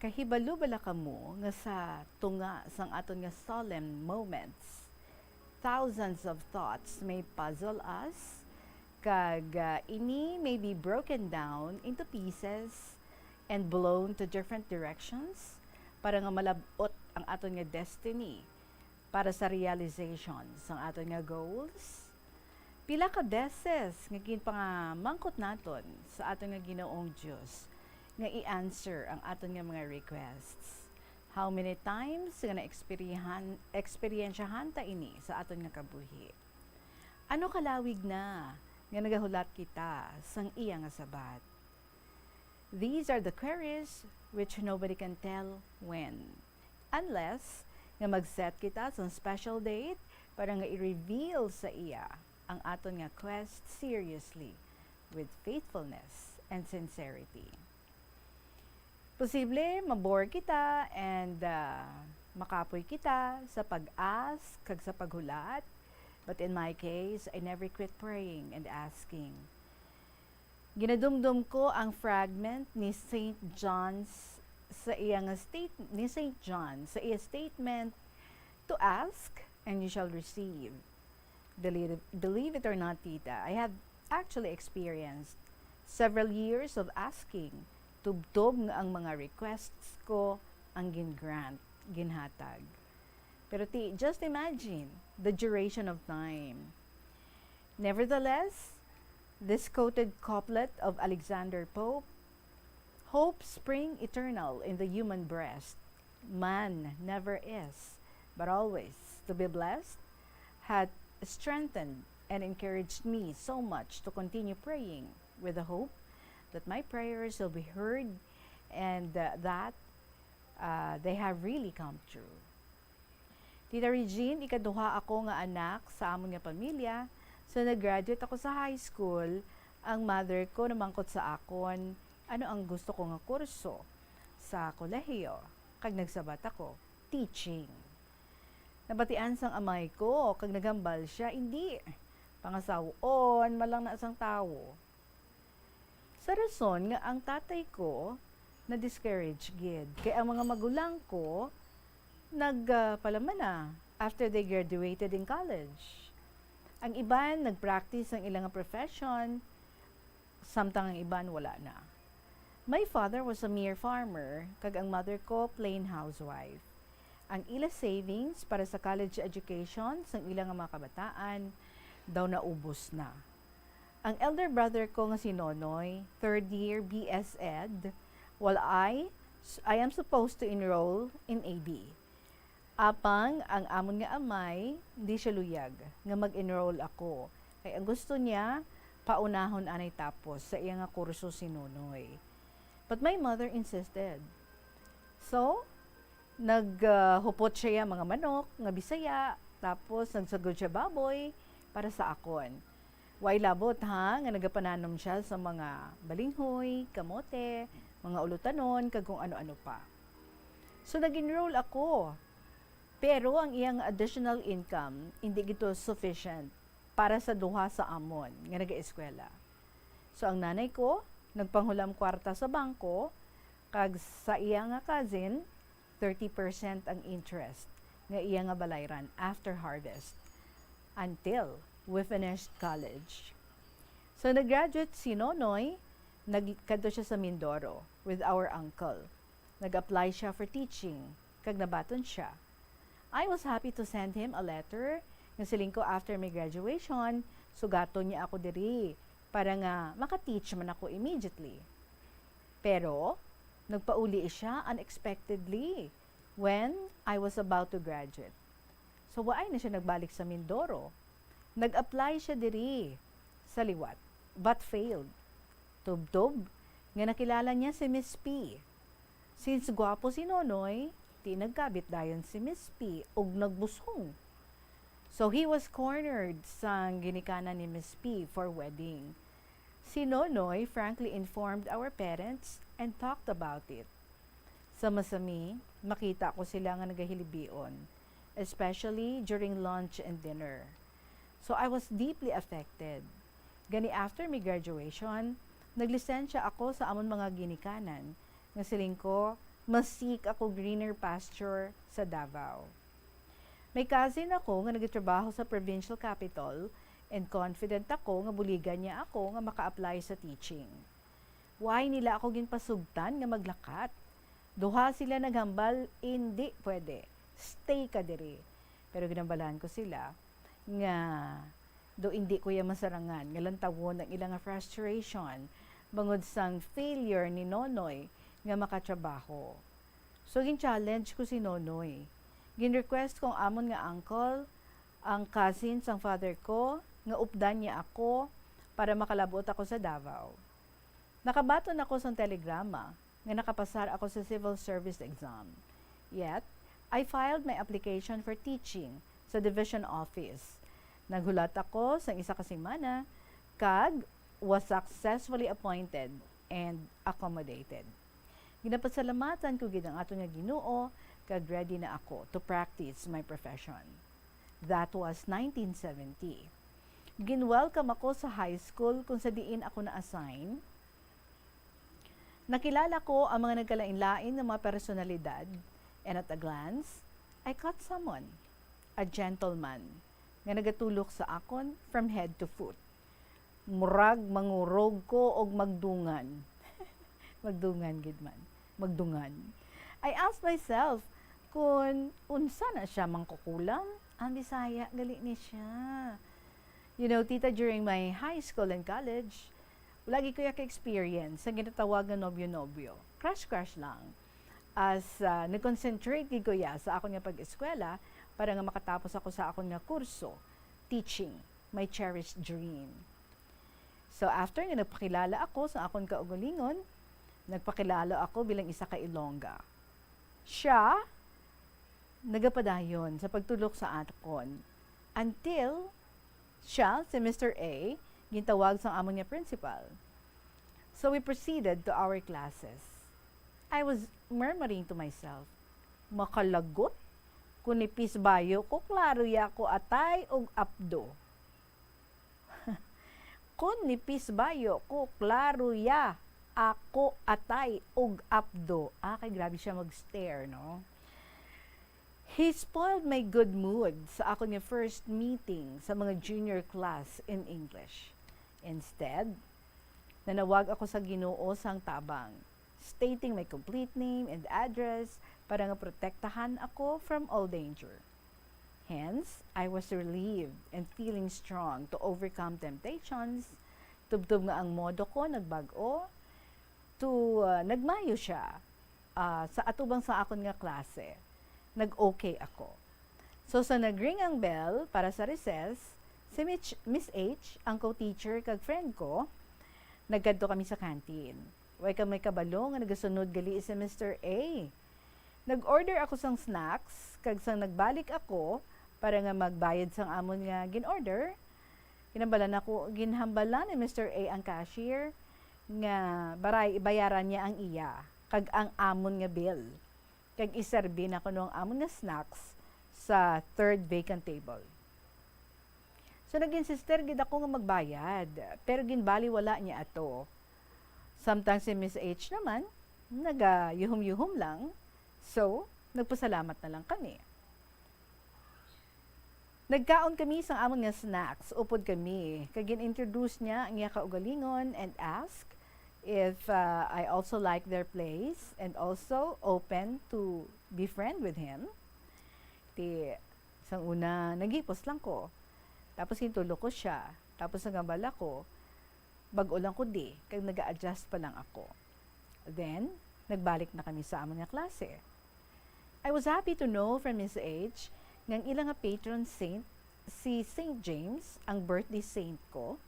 Kahibalo bala kamo nga sa tunga sang aton nga solemn moments, thousands of thoughts may puzzle us, kag, ah, ini may be broken down into pieces and blown to different directions para nga malab-ot ang aton nga destiny para sa realization sang aton nga goals? Pila ka beses nga ginpangamangkot naton sa aton nga Ginoong Dios nga i-answer ang aton nga mga requests? How many times nga naeksperihan-, eksperyensyahan ta ini sa aton nga kabuhi? Ano kalawig na nga nagahulat kita sang iya nga sabat? These are the queries which nobody can tell when. Unless nga mag-set kita sa special date para nga i-reveal sa iya ang aton nga quest seriously, with faithfulness and sincerity. Posible, mabore kita and, ah, makapoy kita sa pag-ask kag sa paghulat. But in my case, I never quit praying and asking. Ginadumdom ko ang fragment ni Saint John's sa iya nga state-, ni Saint John sa iya statement, "To ask, and you shall receive." Believe, believe it or not, tita, I have actually experienced several years of asking, tubtob nga ang mga requests ko ang gin-grant, ginhatag. Pero ti, just imagine the duration of time. Nevertheless, this quoted couplet of Alexander Pope, "Hope spring eternal in the human breast, man never is, but always to be blessed," hath strengthened and encouraged me so much to continue praying with the hope that my prayers will be heard and, uh, that, uh, they have really come true. Tita Regine, ikaduha ako nga anak sa amon nga pamilya. So, nag-graduate ako sa high school. Ang mother ko namangkot sa akon, ano ang gusto ko nga kurso sa kolehiyo. Kag nagsabat ako, "Teaching." Nabatian sang amay ko, kag naghambal sia, "Indi, pangasaw-on man lang na sang tawo." Sa rason nga ang tatay ko na-discourage gid, kay ang mga magulang ko nagpalaman na after they graduated in college. Ang iban nag-practice ang ilang profession, samtang ang iban wala na. My father was a mere farmer, kag ang mother ko plain housewife. Ang ila savings para sa college education sang ila nga mga kabataan daw naubos na. Ang elder brother ko nga si Nonoy, third year B S Ed, while I, I am supposed to enroll in A B. Apang ang amon nga amay, di siya luyag nga mag-enroll ako. Kay ang gusto niya, paunahon anay tapos sa iya nga kurso si Nonoy. But my mother insisted. So, nag, ah, hupot siya mga manok nga Bisaya, tapos nagsagod siya baboy para sa akon. Way labot, ha, nga nagapananom siya sa mga balinghoy, kamote, mga ulutanon, kag kung ano-ano pa. So, nag-enroll ako. Pero ang iyang additional income, hindi gito sufficient para sa duha sa amon nga nag-eskwela. So, ang nanay ko, nagpanghulam kwarta sa bangko, kag sa iya nga cousin, thirty percent ang interest nga iya nga balayran after harvest, until we finished college. So, nag-graduate si Nonoy, nagkadto siya sa Mindoro with our uncle. Nag-apply siya for teaching, kag nabaton siya. I was happy to send him a letter nga siling ko after my graduation, sugaton niya ako diri para nga maka-teach man ako immediately. Pero, nagpauli siya unexpectedly when I was about to graduate. So, waay na siya nagbalik sa Mindoro. Nag-apply siya diri sa liwat, but failed. Tubtob nga nakilala niya si Miss P. Since gwapo si Nonoy, ti nagkabit dayon si Miss P ug nagbusong. So, he was cornered sang ginikanan ni Miss P for wedding. Si Nonoy frankly informed our parents and talked about it. Sa masami, makita ko sila nga nagahilibion, especially during lunch and dinner. So I was deeply affected. Gani after my graduation, naglisensya ako sa amon mga ginikanan, nga siling ko, mas seek ako greener pasture sa Davao. May cousin ako nga nagatrabaho sa provincial capital, and confident ako nga buligan niya ako nga maka-apply sa teaching. Why nila ako ginpasugtan nga maglakat? Duha sila naghambal, "Indi pwede. Stay ka diri." Pero ginambalan ko sila nga do indi ko ya masarangan nga lantawon ang ila nga frustration bangod sang failure ni Nonoy nga makatrabaho. So, gin-challenge ko si Nonoy. Gin-request ko ang amon nga uncle, ang cousin sang father ko, nga updan niya ako para makalabot ako sa Davao. Nakabaton ako sang telegrama nga nakapasar ako sa civil service exam. Yet, I filed my application for teaching sa division office. Naghulat ako sang isa ka semana kag was successfully appointed and accommodated. Ginapasalamatan ko gid ang aton nga Ginoo kag ready na ako to practice my profession. That was nineteen seventy. Gin-welcome ako sa high school kung sa diin ako na-assign. Nakilala ko ang mga nagkalain-lain nga mga personalidad, and at a glance, I caught someone, a gentleman, nga nagatulok sa akon from head to foot. Murag mangurog ko og magdungan. Magdungan gid man. Magdungan. I asked myself kung unsa na siya, mangkukulam? Ang Bisaya gali ni siya. You know, tita, during my high school and college, wala gid ko ya ka-experience sa ginatawag nga nobyo-nobyo. Crush-crush lang. As, ah, nag-concentrate gid ko ya sa akon nga pag-eskwela para nga makatapos ako sa akon nga kurso, teaching, my cherished dream. So, after nga nagpakilala ako sa akon kaugalingon, nagpakilala ako bilang isa ka Ilongga. Siya, nagapadayon sa pagtulok sa akon. Until, siya, si Mister A, gintawag sang amon nga principal. So, we proceeded to our classes. I was murmuring to myself, "Makalagot, kung nipis bayo ko, klaro ya ko atay og apdo." Kung nipis bayo ko, klaro ya ako atay og apdo. Ah, kay grabe siya mag-stare, no? He spoiled my good mood sa akon nga first meeting sa mga junior class in English. Instead, nanawag ako sa Ginoo sang tabang, stating my complete name and address para nga protektahan ako from all danger. Hence, I was relieved and feeling strong to overcome temptations, tubtob nga ang modo ko nagbag-o, to, uh, nagmayo siya, uh, sa atubang sa akon nga klase. Nag-okay ako. So, sa nag-ring ang bell para sa recess, si Mich-, Miss H, ang co-teacher kag friend ko, nagkadto kami sa canteen. Way kami kabalo nga nagasunod gali si Mister A. Nag-order ako sang snacks, kag sang nagbalik ako para nga magbayad sang amon nga gin-order, ginhambalan ako, ginhambalan ni Mister A ang cashier nga baray, bayaran niya ang iya kag ang amon nga bill, kag iserbi na kuno ang amon nga snacks sa third vacant table. So, nag-insister gid ako nga magbayad, pero ginbaliwala niya ato. Samtang si Miss H naman, nagayuhom-yuhom lang. So, nagpasalamat na lang kami. Nagkaon kami sang amon nga snacks, upod kami, kag gin-introduce niya ang iya kaugalingon and ask if, uh, I also like their place and also open to be friend with him. Ti, sang una, naghipos lang ko. Tapos gintulok ko siya. Tapos nagambal ako, bag-o lang ko di, kag naga-adjust pa lang ako. Then, nagbalik na kami sa amon nga klase. I was happy to know from Miss H nga ang ila nga patron saint, si Saint James, ang birthday saint ko.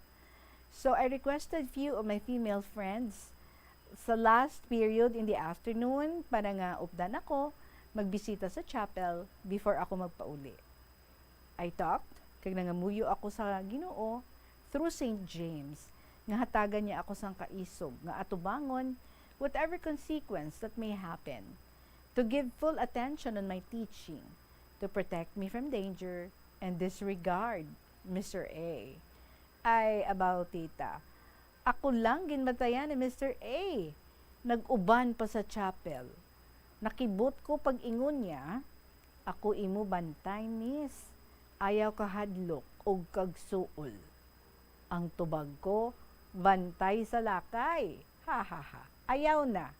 So, I requested few of my female friends sa last period in the afternoon para nga updan ako magbisita sa chapel before ako magpauli. I talked, kag nangamuyo ako sa Ginoo through Saint James, nga hatagan niya ako sang kaisog nga atubangon whatever consequence that may happen, to give full attention on my teaching, to protect me from danger, and disregard Mister A. Ay, abaw, tita. Ako lang ginbatayan ni Mister A. Nag-uban pa sa chapel. Nakibot ko pag-ingon niya, "Ako imo bantay, miss. Ayaw ka hadlok og kagsuol." Ang tubag ko, "Bantay sa lakay." Ha, ha, ha. Ayaw na.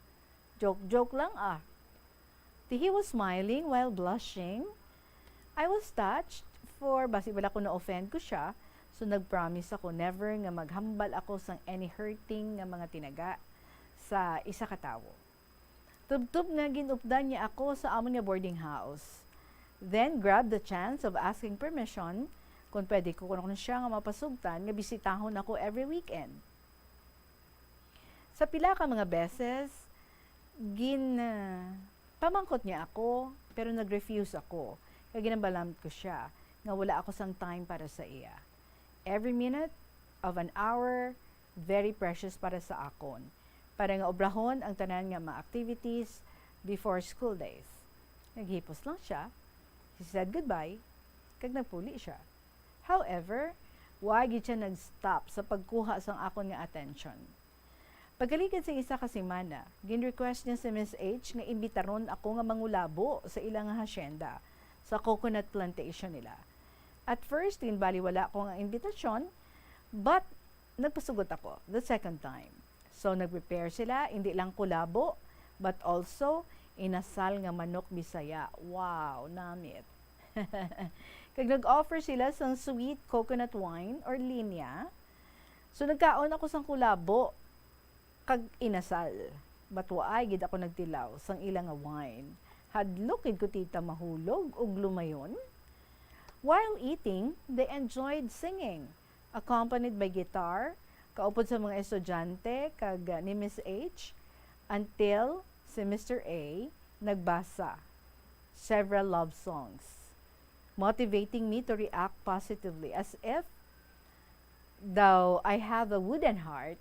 Joke-joke lang, ah. He was smiling while blushing. I was touched for basi bala ko na-offend ko siya. So, nag-promise ako never nga maghambal ako sang any hurting nga mga tinaga sa isa ka tawo. Tubtob nga ginupdan niya ako sa amon nga boarding house. Then, grabbed the chance of asking permission kung pwede ko kuno siya nga mapasugtan nga bisitahon ako every weekend. Sa pila ka mga beses, gin-, ah, pamangkot niya ako, pero nag-refuse ako. Kay ginambalam ko siya nga wala ako sang time para sa iya. Every minute of an hour, very precious para sa akon, para nga obrahon ang tanan nga mga activities before school days. Naghipos lang siya. He said goodbye, kag nagpuli siya. However, wa gid siya nag-stop sa pagkuha sang akon nga atensyon. Pagkaligad sa isa ka semana, gin-request niya si Miss H nga imbitaron ako nga mangulabo sa ila nga hacienda, sa coconut plantation nila. At first, ginbaliwala ko ang imbitasyon, but nagpasugot ako the second time. So, nag-prepare sila, hindi lang kulabo, but also inasal nga manok Bisaya. Wow, namit. Kag nag-offer sila sang sweet coconut wine or linya. So, nagkaon ako sang kulabo kag inasal. But waay gid ako nagtilaw sang ila nga wine. Hadlok gid ko, tita, mahulog ug lumayon. While eating, they enjoyed singing, accompanied by guitar, kaupod sa mga estudyante kag, uh, ni Miss H, until si Mister A nagbasa several love songs, motivating me to react positively, as if daw I have a wooden heart.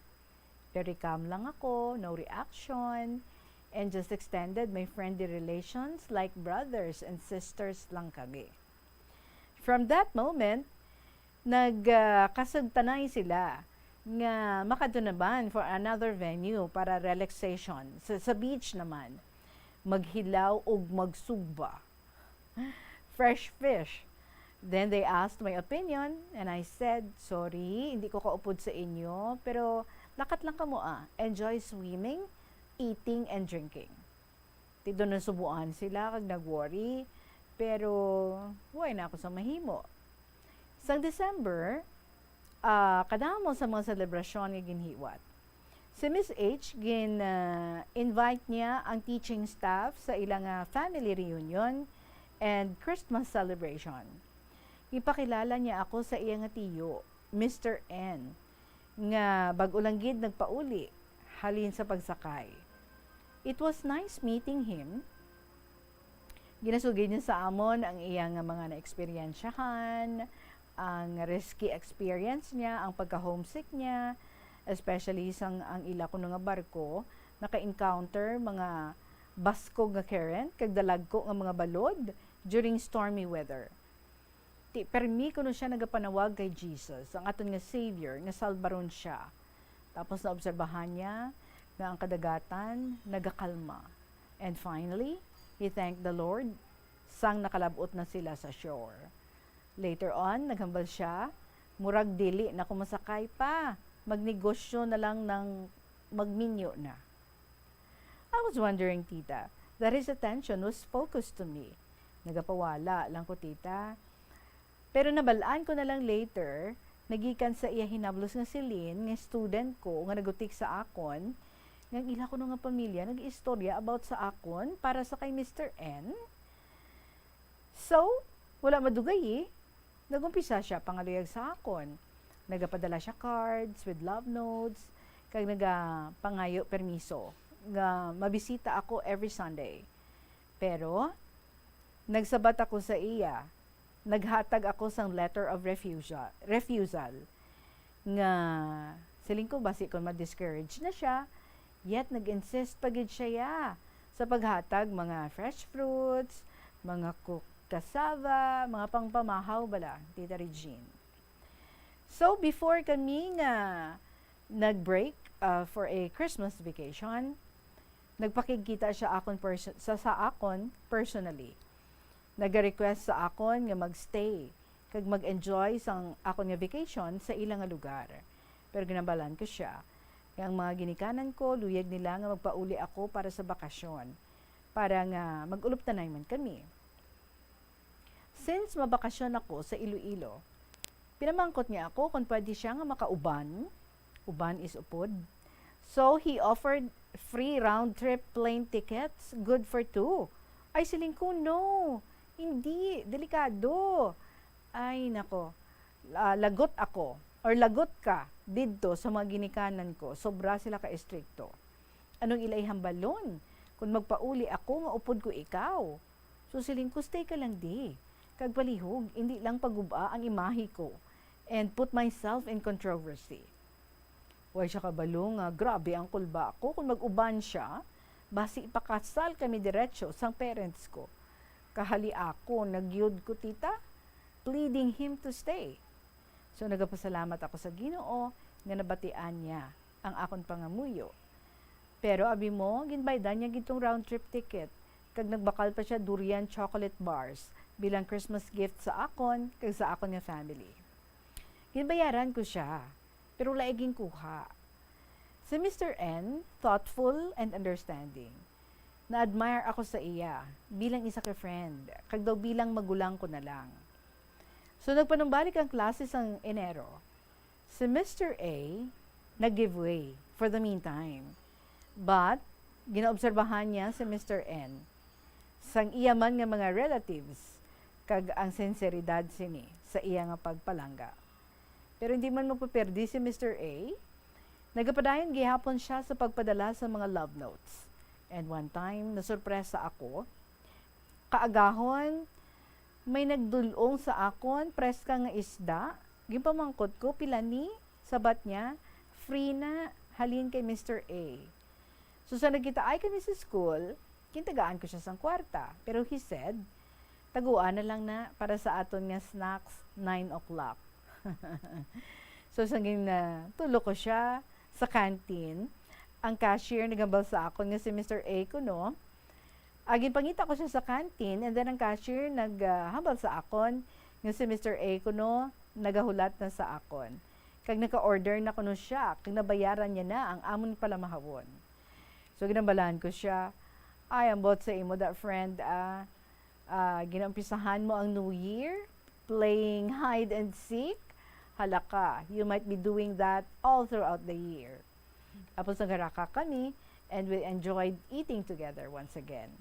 Very calm lang ako, no reaction, and just extended my friendly relations like brothers and sisters lang kami. From that moment, nag, ah, kasugtanay sila nga makadto naman for another venue para relaxation. Sa, sa beach naman, maghilaw ug magsugba. Fresh fish. Then they asked my opinion, and I said, "Sorry, hindi ko kaupod sa inyo, pero lakat lang kamo, ah. Enjoy swimming, eating, and drinking." Ti do nasubuan sila kag nag-worry, pero wala na ako sa mahimo. Sang December, ah, kadamo sa mga selebrasyon nga ginhiwat. Si Miss H, gin, ah, invite niya ang teaching staff sa ila nga family reunion and Christmas celebration. Ipakilala niya ako sa iya nga tiyo, Mister N, nga bag-o lang gid nagpauli halin sa pagsakay. It was nice meeting him. Ginasugid niya sa amon ang iya nga mga naeksperyensyahan, ang risky experience niya, ang pagka-homesick niya, especially sang ang ila kuno nga barko naka-encounter mga baskog nga current kag dalagko nga mga balod during stormy weather. Ti permi kuno siya nagapanawag kay Jesus, ang aton nga Savior, nga salbaron siya. Tapos naobserbahan niya nga ang kadagatan nagakalma. And finally, he thanked the Lord sang nakalab-ot na sila sa shore. Later on, naghambal siya, "Murag dili na ko masakay pa. Magnegosyo na lang nang magminyo na." I was wondering, tita, that his attention was focused to me. Nagapawala lang ko, tita. Pero nabal-an ko na lang later, nagikan sa iya hinablos nga si Lynn, nga student ko, nga nagutik sa akon, nga ang ila kuno nga pamilya nag-istorya about sa akon para sa kay Mister N. So, wala madugay, eh. Nag-umpisa siya pangaluyag sa akon. Nagapadala siya cards with love notes, kag nagapangayo permiso nga mabisita ako every Sunday. Pero, nagsabat ako sa iya. Naghatag ako sang letter of refusal, refusal nga Siling ko, basi kon ma-discourage na siya, yet nag-insist pa gid siya, ya, sa paghatag mga fresh fruits, mga cooked cassava, mga pangpamahaw bala, Tita Regine. So, before kami nga nag-break, uh, for a Christmas vacation, nagpakigkita siya akon perso-, sa, sa akon personally. Nag-request sa akon nga mag-stay kag mag-enjoy sang akon nga vacation sa ila nga lugar. Pero ginambalan ko sia nga ang mga ginikanan ko, luyag nila nga magpauli ako para sa bakasyon, para nga mag-uluptanay man kami. Since mabakasyon ako sa Iloilo, pinamangkot niya ako kung pwede siya nga makauban. Uban is upod. So, he offered free round-trip plane tickets, good for two. Ay, siling ko, "No, hindi, delikado." Ay, nako, la-, lagot ako, or lagot ka, didto sa mga ginikanan ko, sobra sila ka-estrikto. Anong ilay hambalon? Kung magpauli ako, nga upod ko ikaw. So, siling ko, "Stay ka lang di, kag palihog, indi lang pagub-a ang imahe ko and put myself in controversy." Way siya kabalo nga grabe ang kulba ko. Kung mag-uban siya, basi ipakasal kami diretso sang parents ko. Kahali ako na gyud ko, tita, pleading him to stay. So, nagapasalamat ako sa Ginoo nga nabatian niya ang akon pangamuyo. Pero abi mo, ginbaydan niya gid tong round trip ticket, kag nagbakal pa siya durian chocolate bars bilang Christmas gift sa akon kag sa akon nga family. Ginbayaran ko siya, pero laig ginkuha. Si Mister N, thoughtful and understanding. Na-admire ako sa iya bilang isa ka friend, kag daw bilang magulang ko na lang. So, nagpanumbalik ang klase sang Enero. Si Mister A nag-give way for the meantime. But, ginaobserbahan niya si Mister N sang iya man nga mga relatives kag ang sinseridad sini sa iya nga pagpalangga. Pero hindi man magpaperde si Mister A. Nagapadayon gihapon siya sa pagpadala sa mga love notes. And one time, nasurpresa ako. Kaagahon, may nagdul-ong sa akon, preska nga isda. Ginpamangkot ko, "Pila ni?" Sabat niya, "Free na, halin kay Mister A." So, sa nagkitaay kami sa school, gintagaan ko siya sang kwarta. Pero he said, "Taguan na lang na para sa aton nga snacks, nine o'clock." So, sang gin-, ah, tulo ko siya sa canteen, ang cashier naghambal sa akon nga si Mister A kuno. Ah, ginpangita ko siya sa canteen, and then ang cashier nag, ah, hambal sa akon nga si Mister A kuno nagahulat na sa akon. Kag naka-order na kuno siya, kag nabayaran niya na ang amon palamahawon. So, ginambalan ko siya, "Ay, ambot sa imo da, friend, ah, ah, ginaumpisahan mo ang New Year playing hide and seek? Hala ka, you might be doing that all throughout the year." Tapos nagharaka kami, and we enjoyed eating together once again.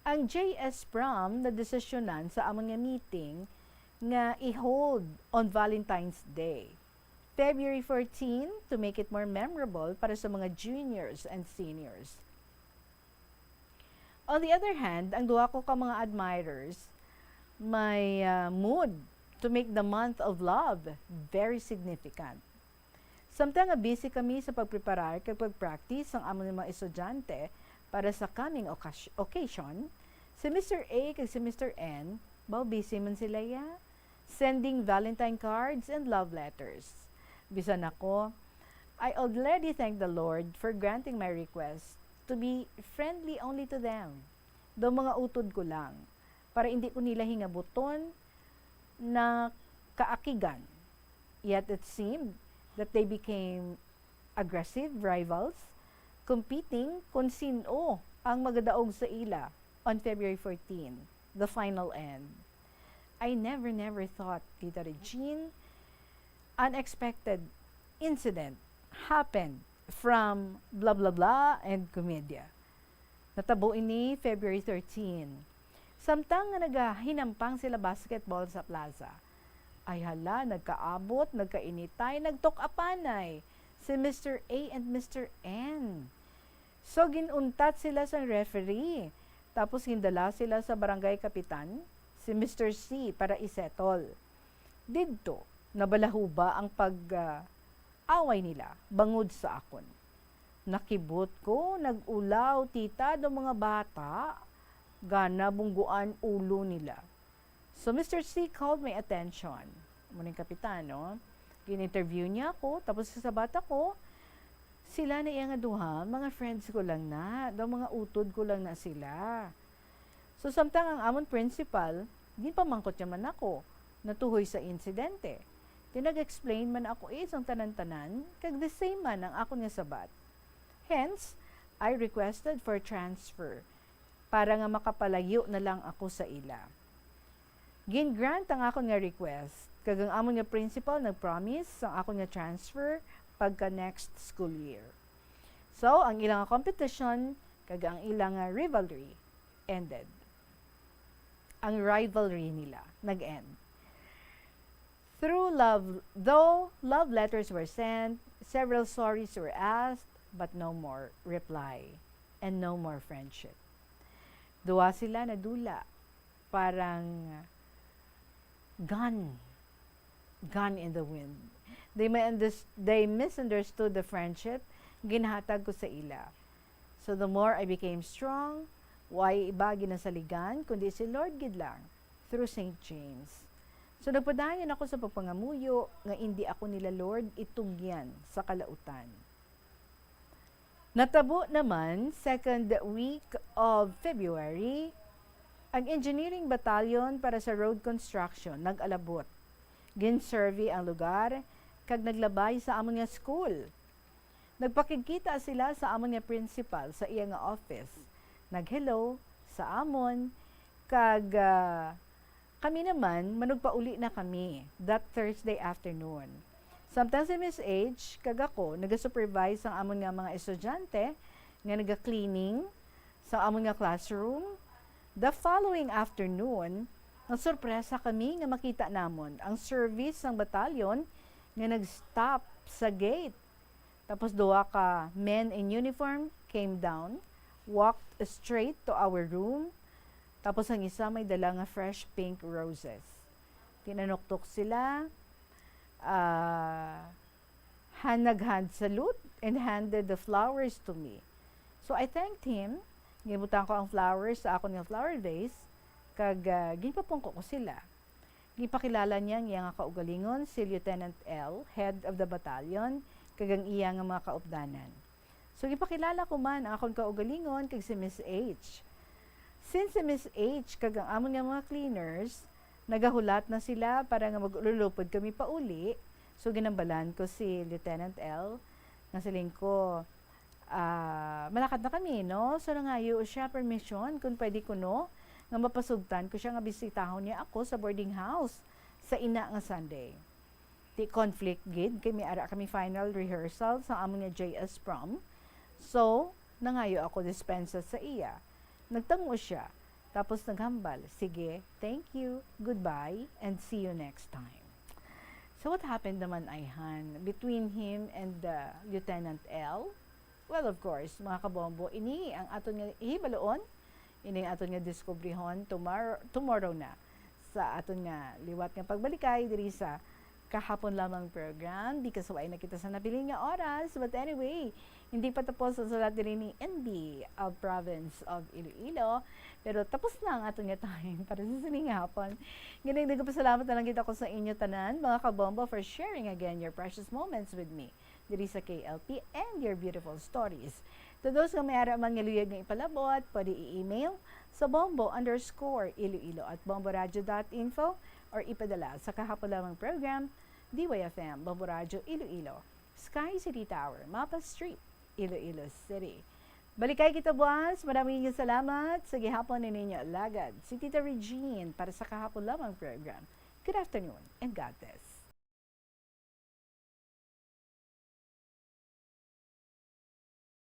Ang J S Prom nadesisyonan sa amon nga meeting nga i-hold on Valentine's Day, February fourteen, to make it more memorable para sa mga juniors and seniors. On the other hand, ang duha ko ka mga admirers may, ah, mood to make the month of love very significant. Samtang nga busy kami sa pagpreparar kag pag-practice sang amon mga estudyante para sa coming ocas-, occasion, si Mister A kag si Mister N, baw busy man sila, ya, sending Valentine cards and love letters. Bisan ako, I already thank the Lord for granting my request to be friendly only to them, daw mga utod ko lang, para indi ko nila hingabuton na kaakigan. Yet it seemed that they became aggressive rivals, competing kung sin-o ang magadaog sa ila on February fourteen, the final end. I never, never thought, Tita Regine, unexpected incident happened from blah, blah, blah and komedya. Natabo ini February thirteen. Samtang nga nagahinampang sila basketball sa plaza, ay hala, nagkaabot, nagkainitay, nagtok-apanay si Mister A and Mister N. So, gin-untat sila sa referee, tapos gindala sila sa barangay kapitan, si Mister C, para isettle. Didto, nabalahuba ang pag, ah, Away nila bangod sa akon. Nakibot ko, nag-ulaw, tita, daw mga bata, gana bungguan ulo nila. So, Mister C called my attention. Amo ning kapitan, no? Gin-interview niya ako, tapos sa bata ko, sila na iya nga duha, mga friends ko lang na, daw mga utod ko lang na sila. So, samtang ang amon principal, ginpamangkot niya man ako, natuhoy sa insidente. Ti nag-explain man ako, eh, sang tanan-tanan, kag the same man ang akon nga sabat. Hence, I requested for transfer para nga makapalayo na lang ako sa ila. Gin-grant ang akon nga request, kag ang amon nga principal nag-promise sang akon nga transfer pagka next school year. So, ang ila nga competition kag ang ila nga rivalry ended. Ang rivalry nila nag-end. Through love, though love letters were sent, several sorries were asked, but no more reply and no more friendship. Duwa sila nadula, parang gun, gun in the wind. They, may unders- they misunderstood the friendship ginhatag ko sa ila. So the more I became strong, way iba ginasaligan, kundi si Lord gid lang, through Saint James. So nagpadayon ako sa pagpangamuyo nga indi ako nila Lord itugyan sa kalautan. Natabo naman, second week of February, ang engineering battalion para sa road construction nag-alabot. Gin-survey ang lugar kag naglabay sa amon nga school. Nagpakigkita sila sa amon nga principal sa iya nga office. Nag-hello sa amon, kag, ah, kami naman, manugpauli na kami that Thursday afternoon. Samtang si Miss H kag ako nagasupervise sang amon nga mga estudyante nga naga-cleaning sa amon nga classroom, the following afternoon, nasurpresa kami nga makita namon ang service sang batalyon nga nag-stop sa gate. Tapos duha ka men in uniform came down, walked straight to our room. Tapos ang isa may dala nga fresh pink roses. Tinanuktok sila, ah, han-, nag-hand salute and handed the flowers to me. So I thanked him. Ginbutang ko ang flowers sa akon nga flower vase, kag, ah, ginpapungko ko sila. Gipakilala niya ang iya nga kaugalingon, si Lieutenant L, head of the battalion, kag ang iya nga mga kaupdanan. So, gipakilala ko man ang akon kaugalingon kag si Miss H. Since si Miss H kag ang amon nga mga cleaners, nagahulat na sila para nga mag-ululupod kami pauli, so ginambalan ko si Lieutenant L, nga siling ko, ah, malakad na kami, no? So, nangayo siya permission kung pwede kuno nga mapasugtan ko siya nga bisitahon niya ako sa boarding house sa ina nga Sunday. Ti conflict gid, kay may ara kami final rehearsal sa amon nga J S prom. So, nangayo ako dispensa sa iya. Nagtangos siya, tapos naghambal, "Sige, thank you, goodbye, and see you next time." So, what happened naman, ayhan, between him and, uh, Lieutenant L? Well, of course, mga kabombo, ini ang aton nga hibaluon, ini ang aton nga diskubrihon tomorrow, tomorrow na sa aton nga liwat nga pagbalikay diri sa Kahapon Lamang program, because way na kita sa nabilin nga oras. But anyway, hindi pa tapos ang sulat diri ni N B of Province of Iloilo, pero tapos na ang aton nga time para sa sining hapon. Gani, nagpasalamat na lang kita ko sa inyo tanan, mga kabombo, for sharing again your precious moments with me diri sa K L P and your beautiful stories. To those nga may ara man nga luyag nga ipalabot, pwede i-email sa bombo underscore iloilo at bomboradio dot info or ipadala sa Kahapon Lamang program, D Y F M, Bombo Radyo Iloilo, Sky City Tower, Mapa Street, Iloilo City. Balikay kita buwas. Maraming salamat. Sa gihapon ni ninyo alagad, si Tita Regine para sa Kahapon Lamang program. Good afternoon and God bless.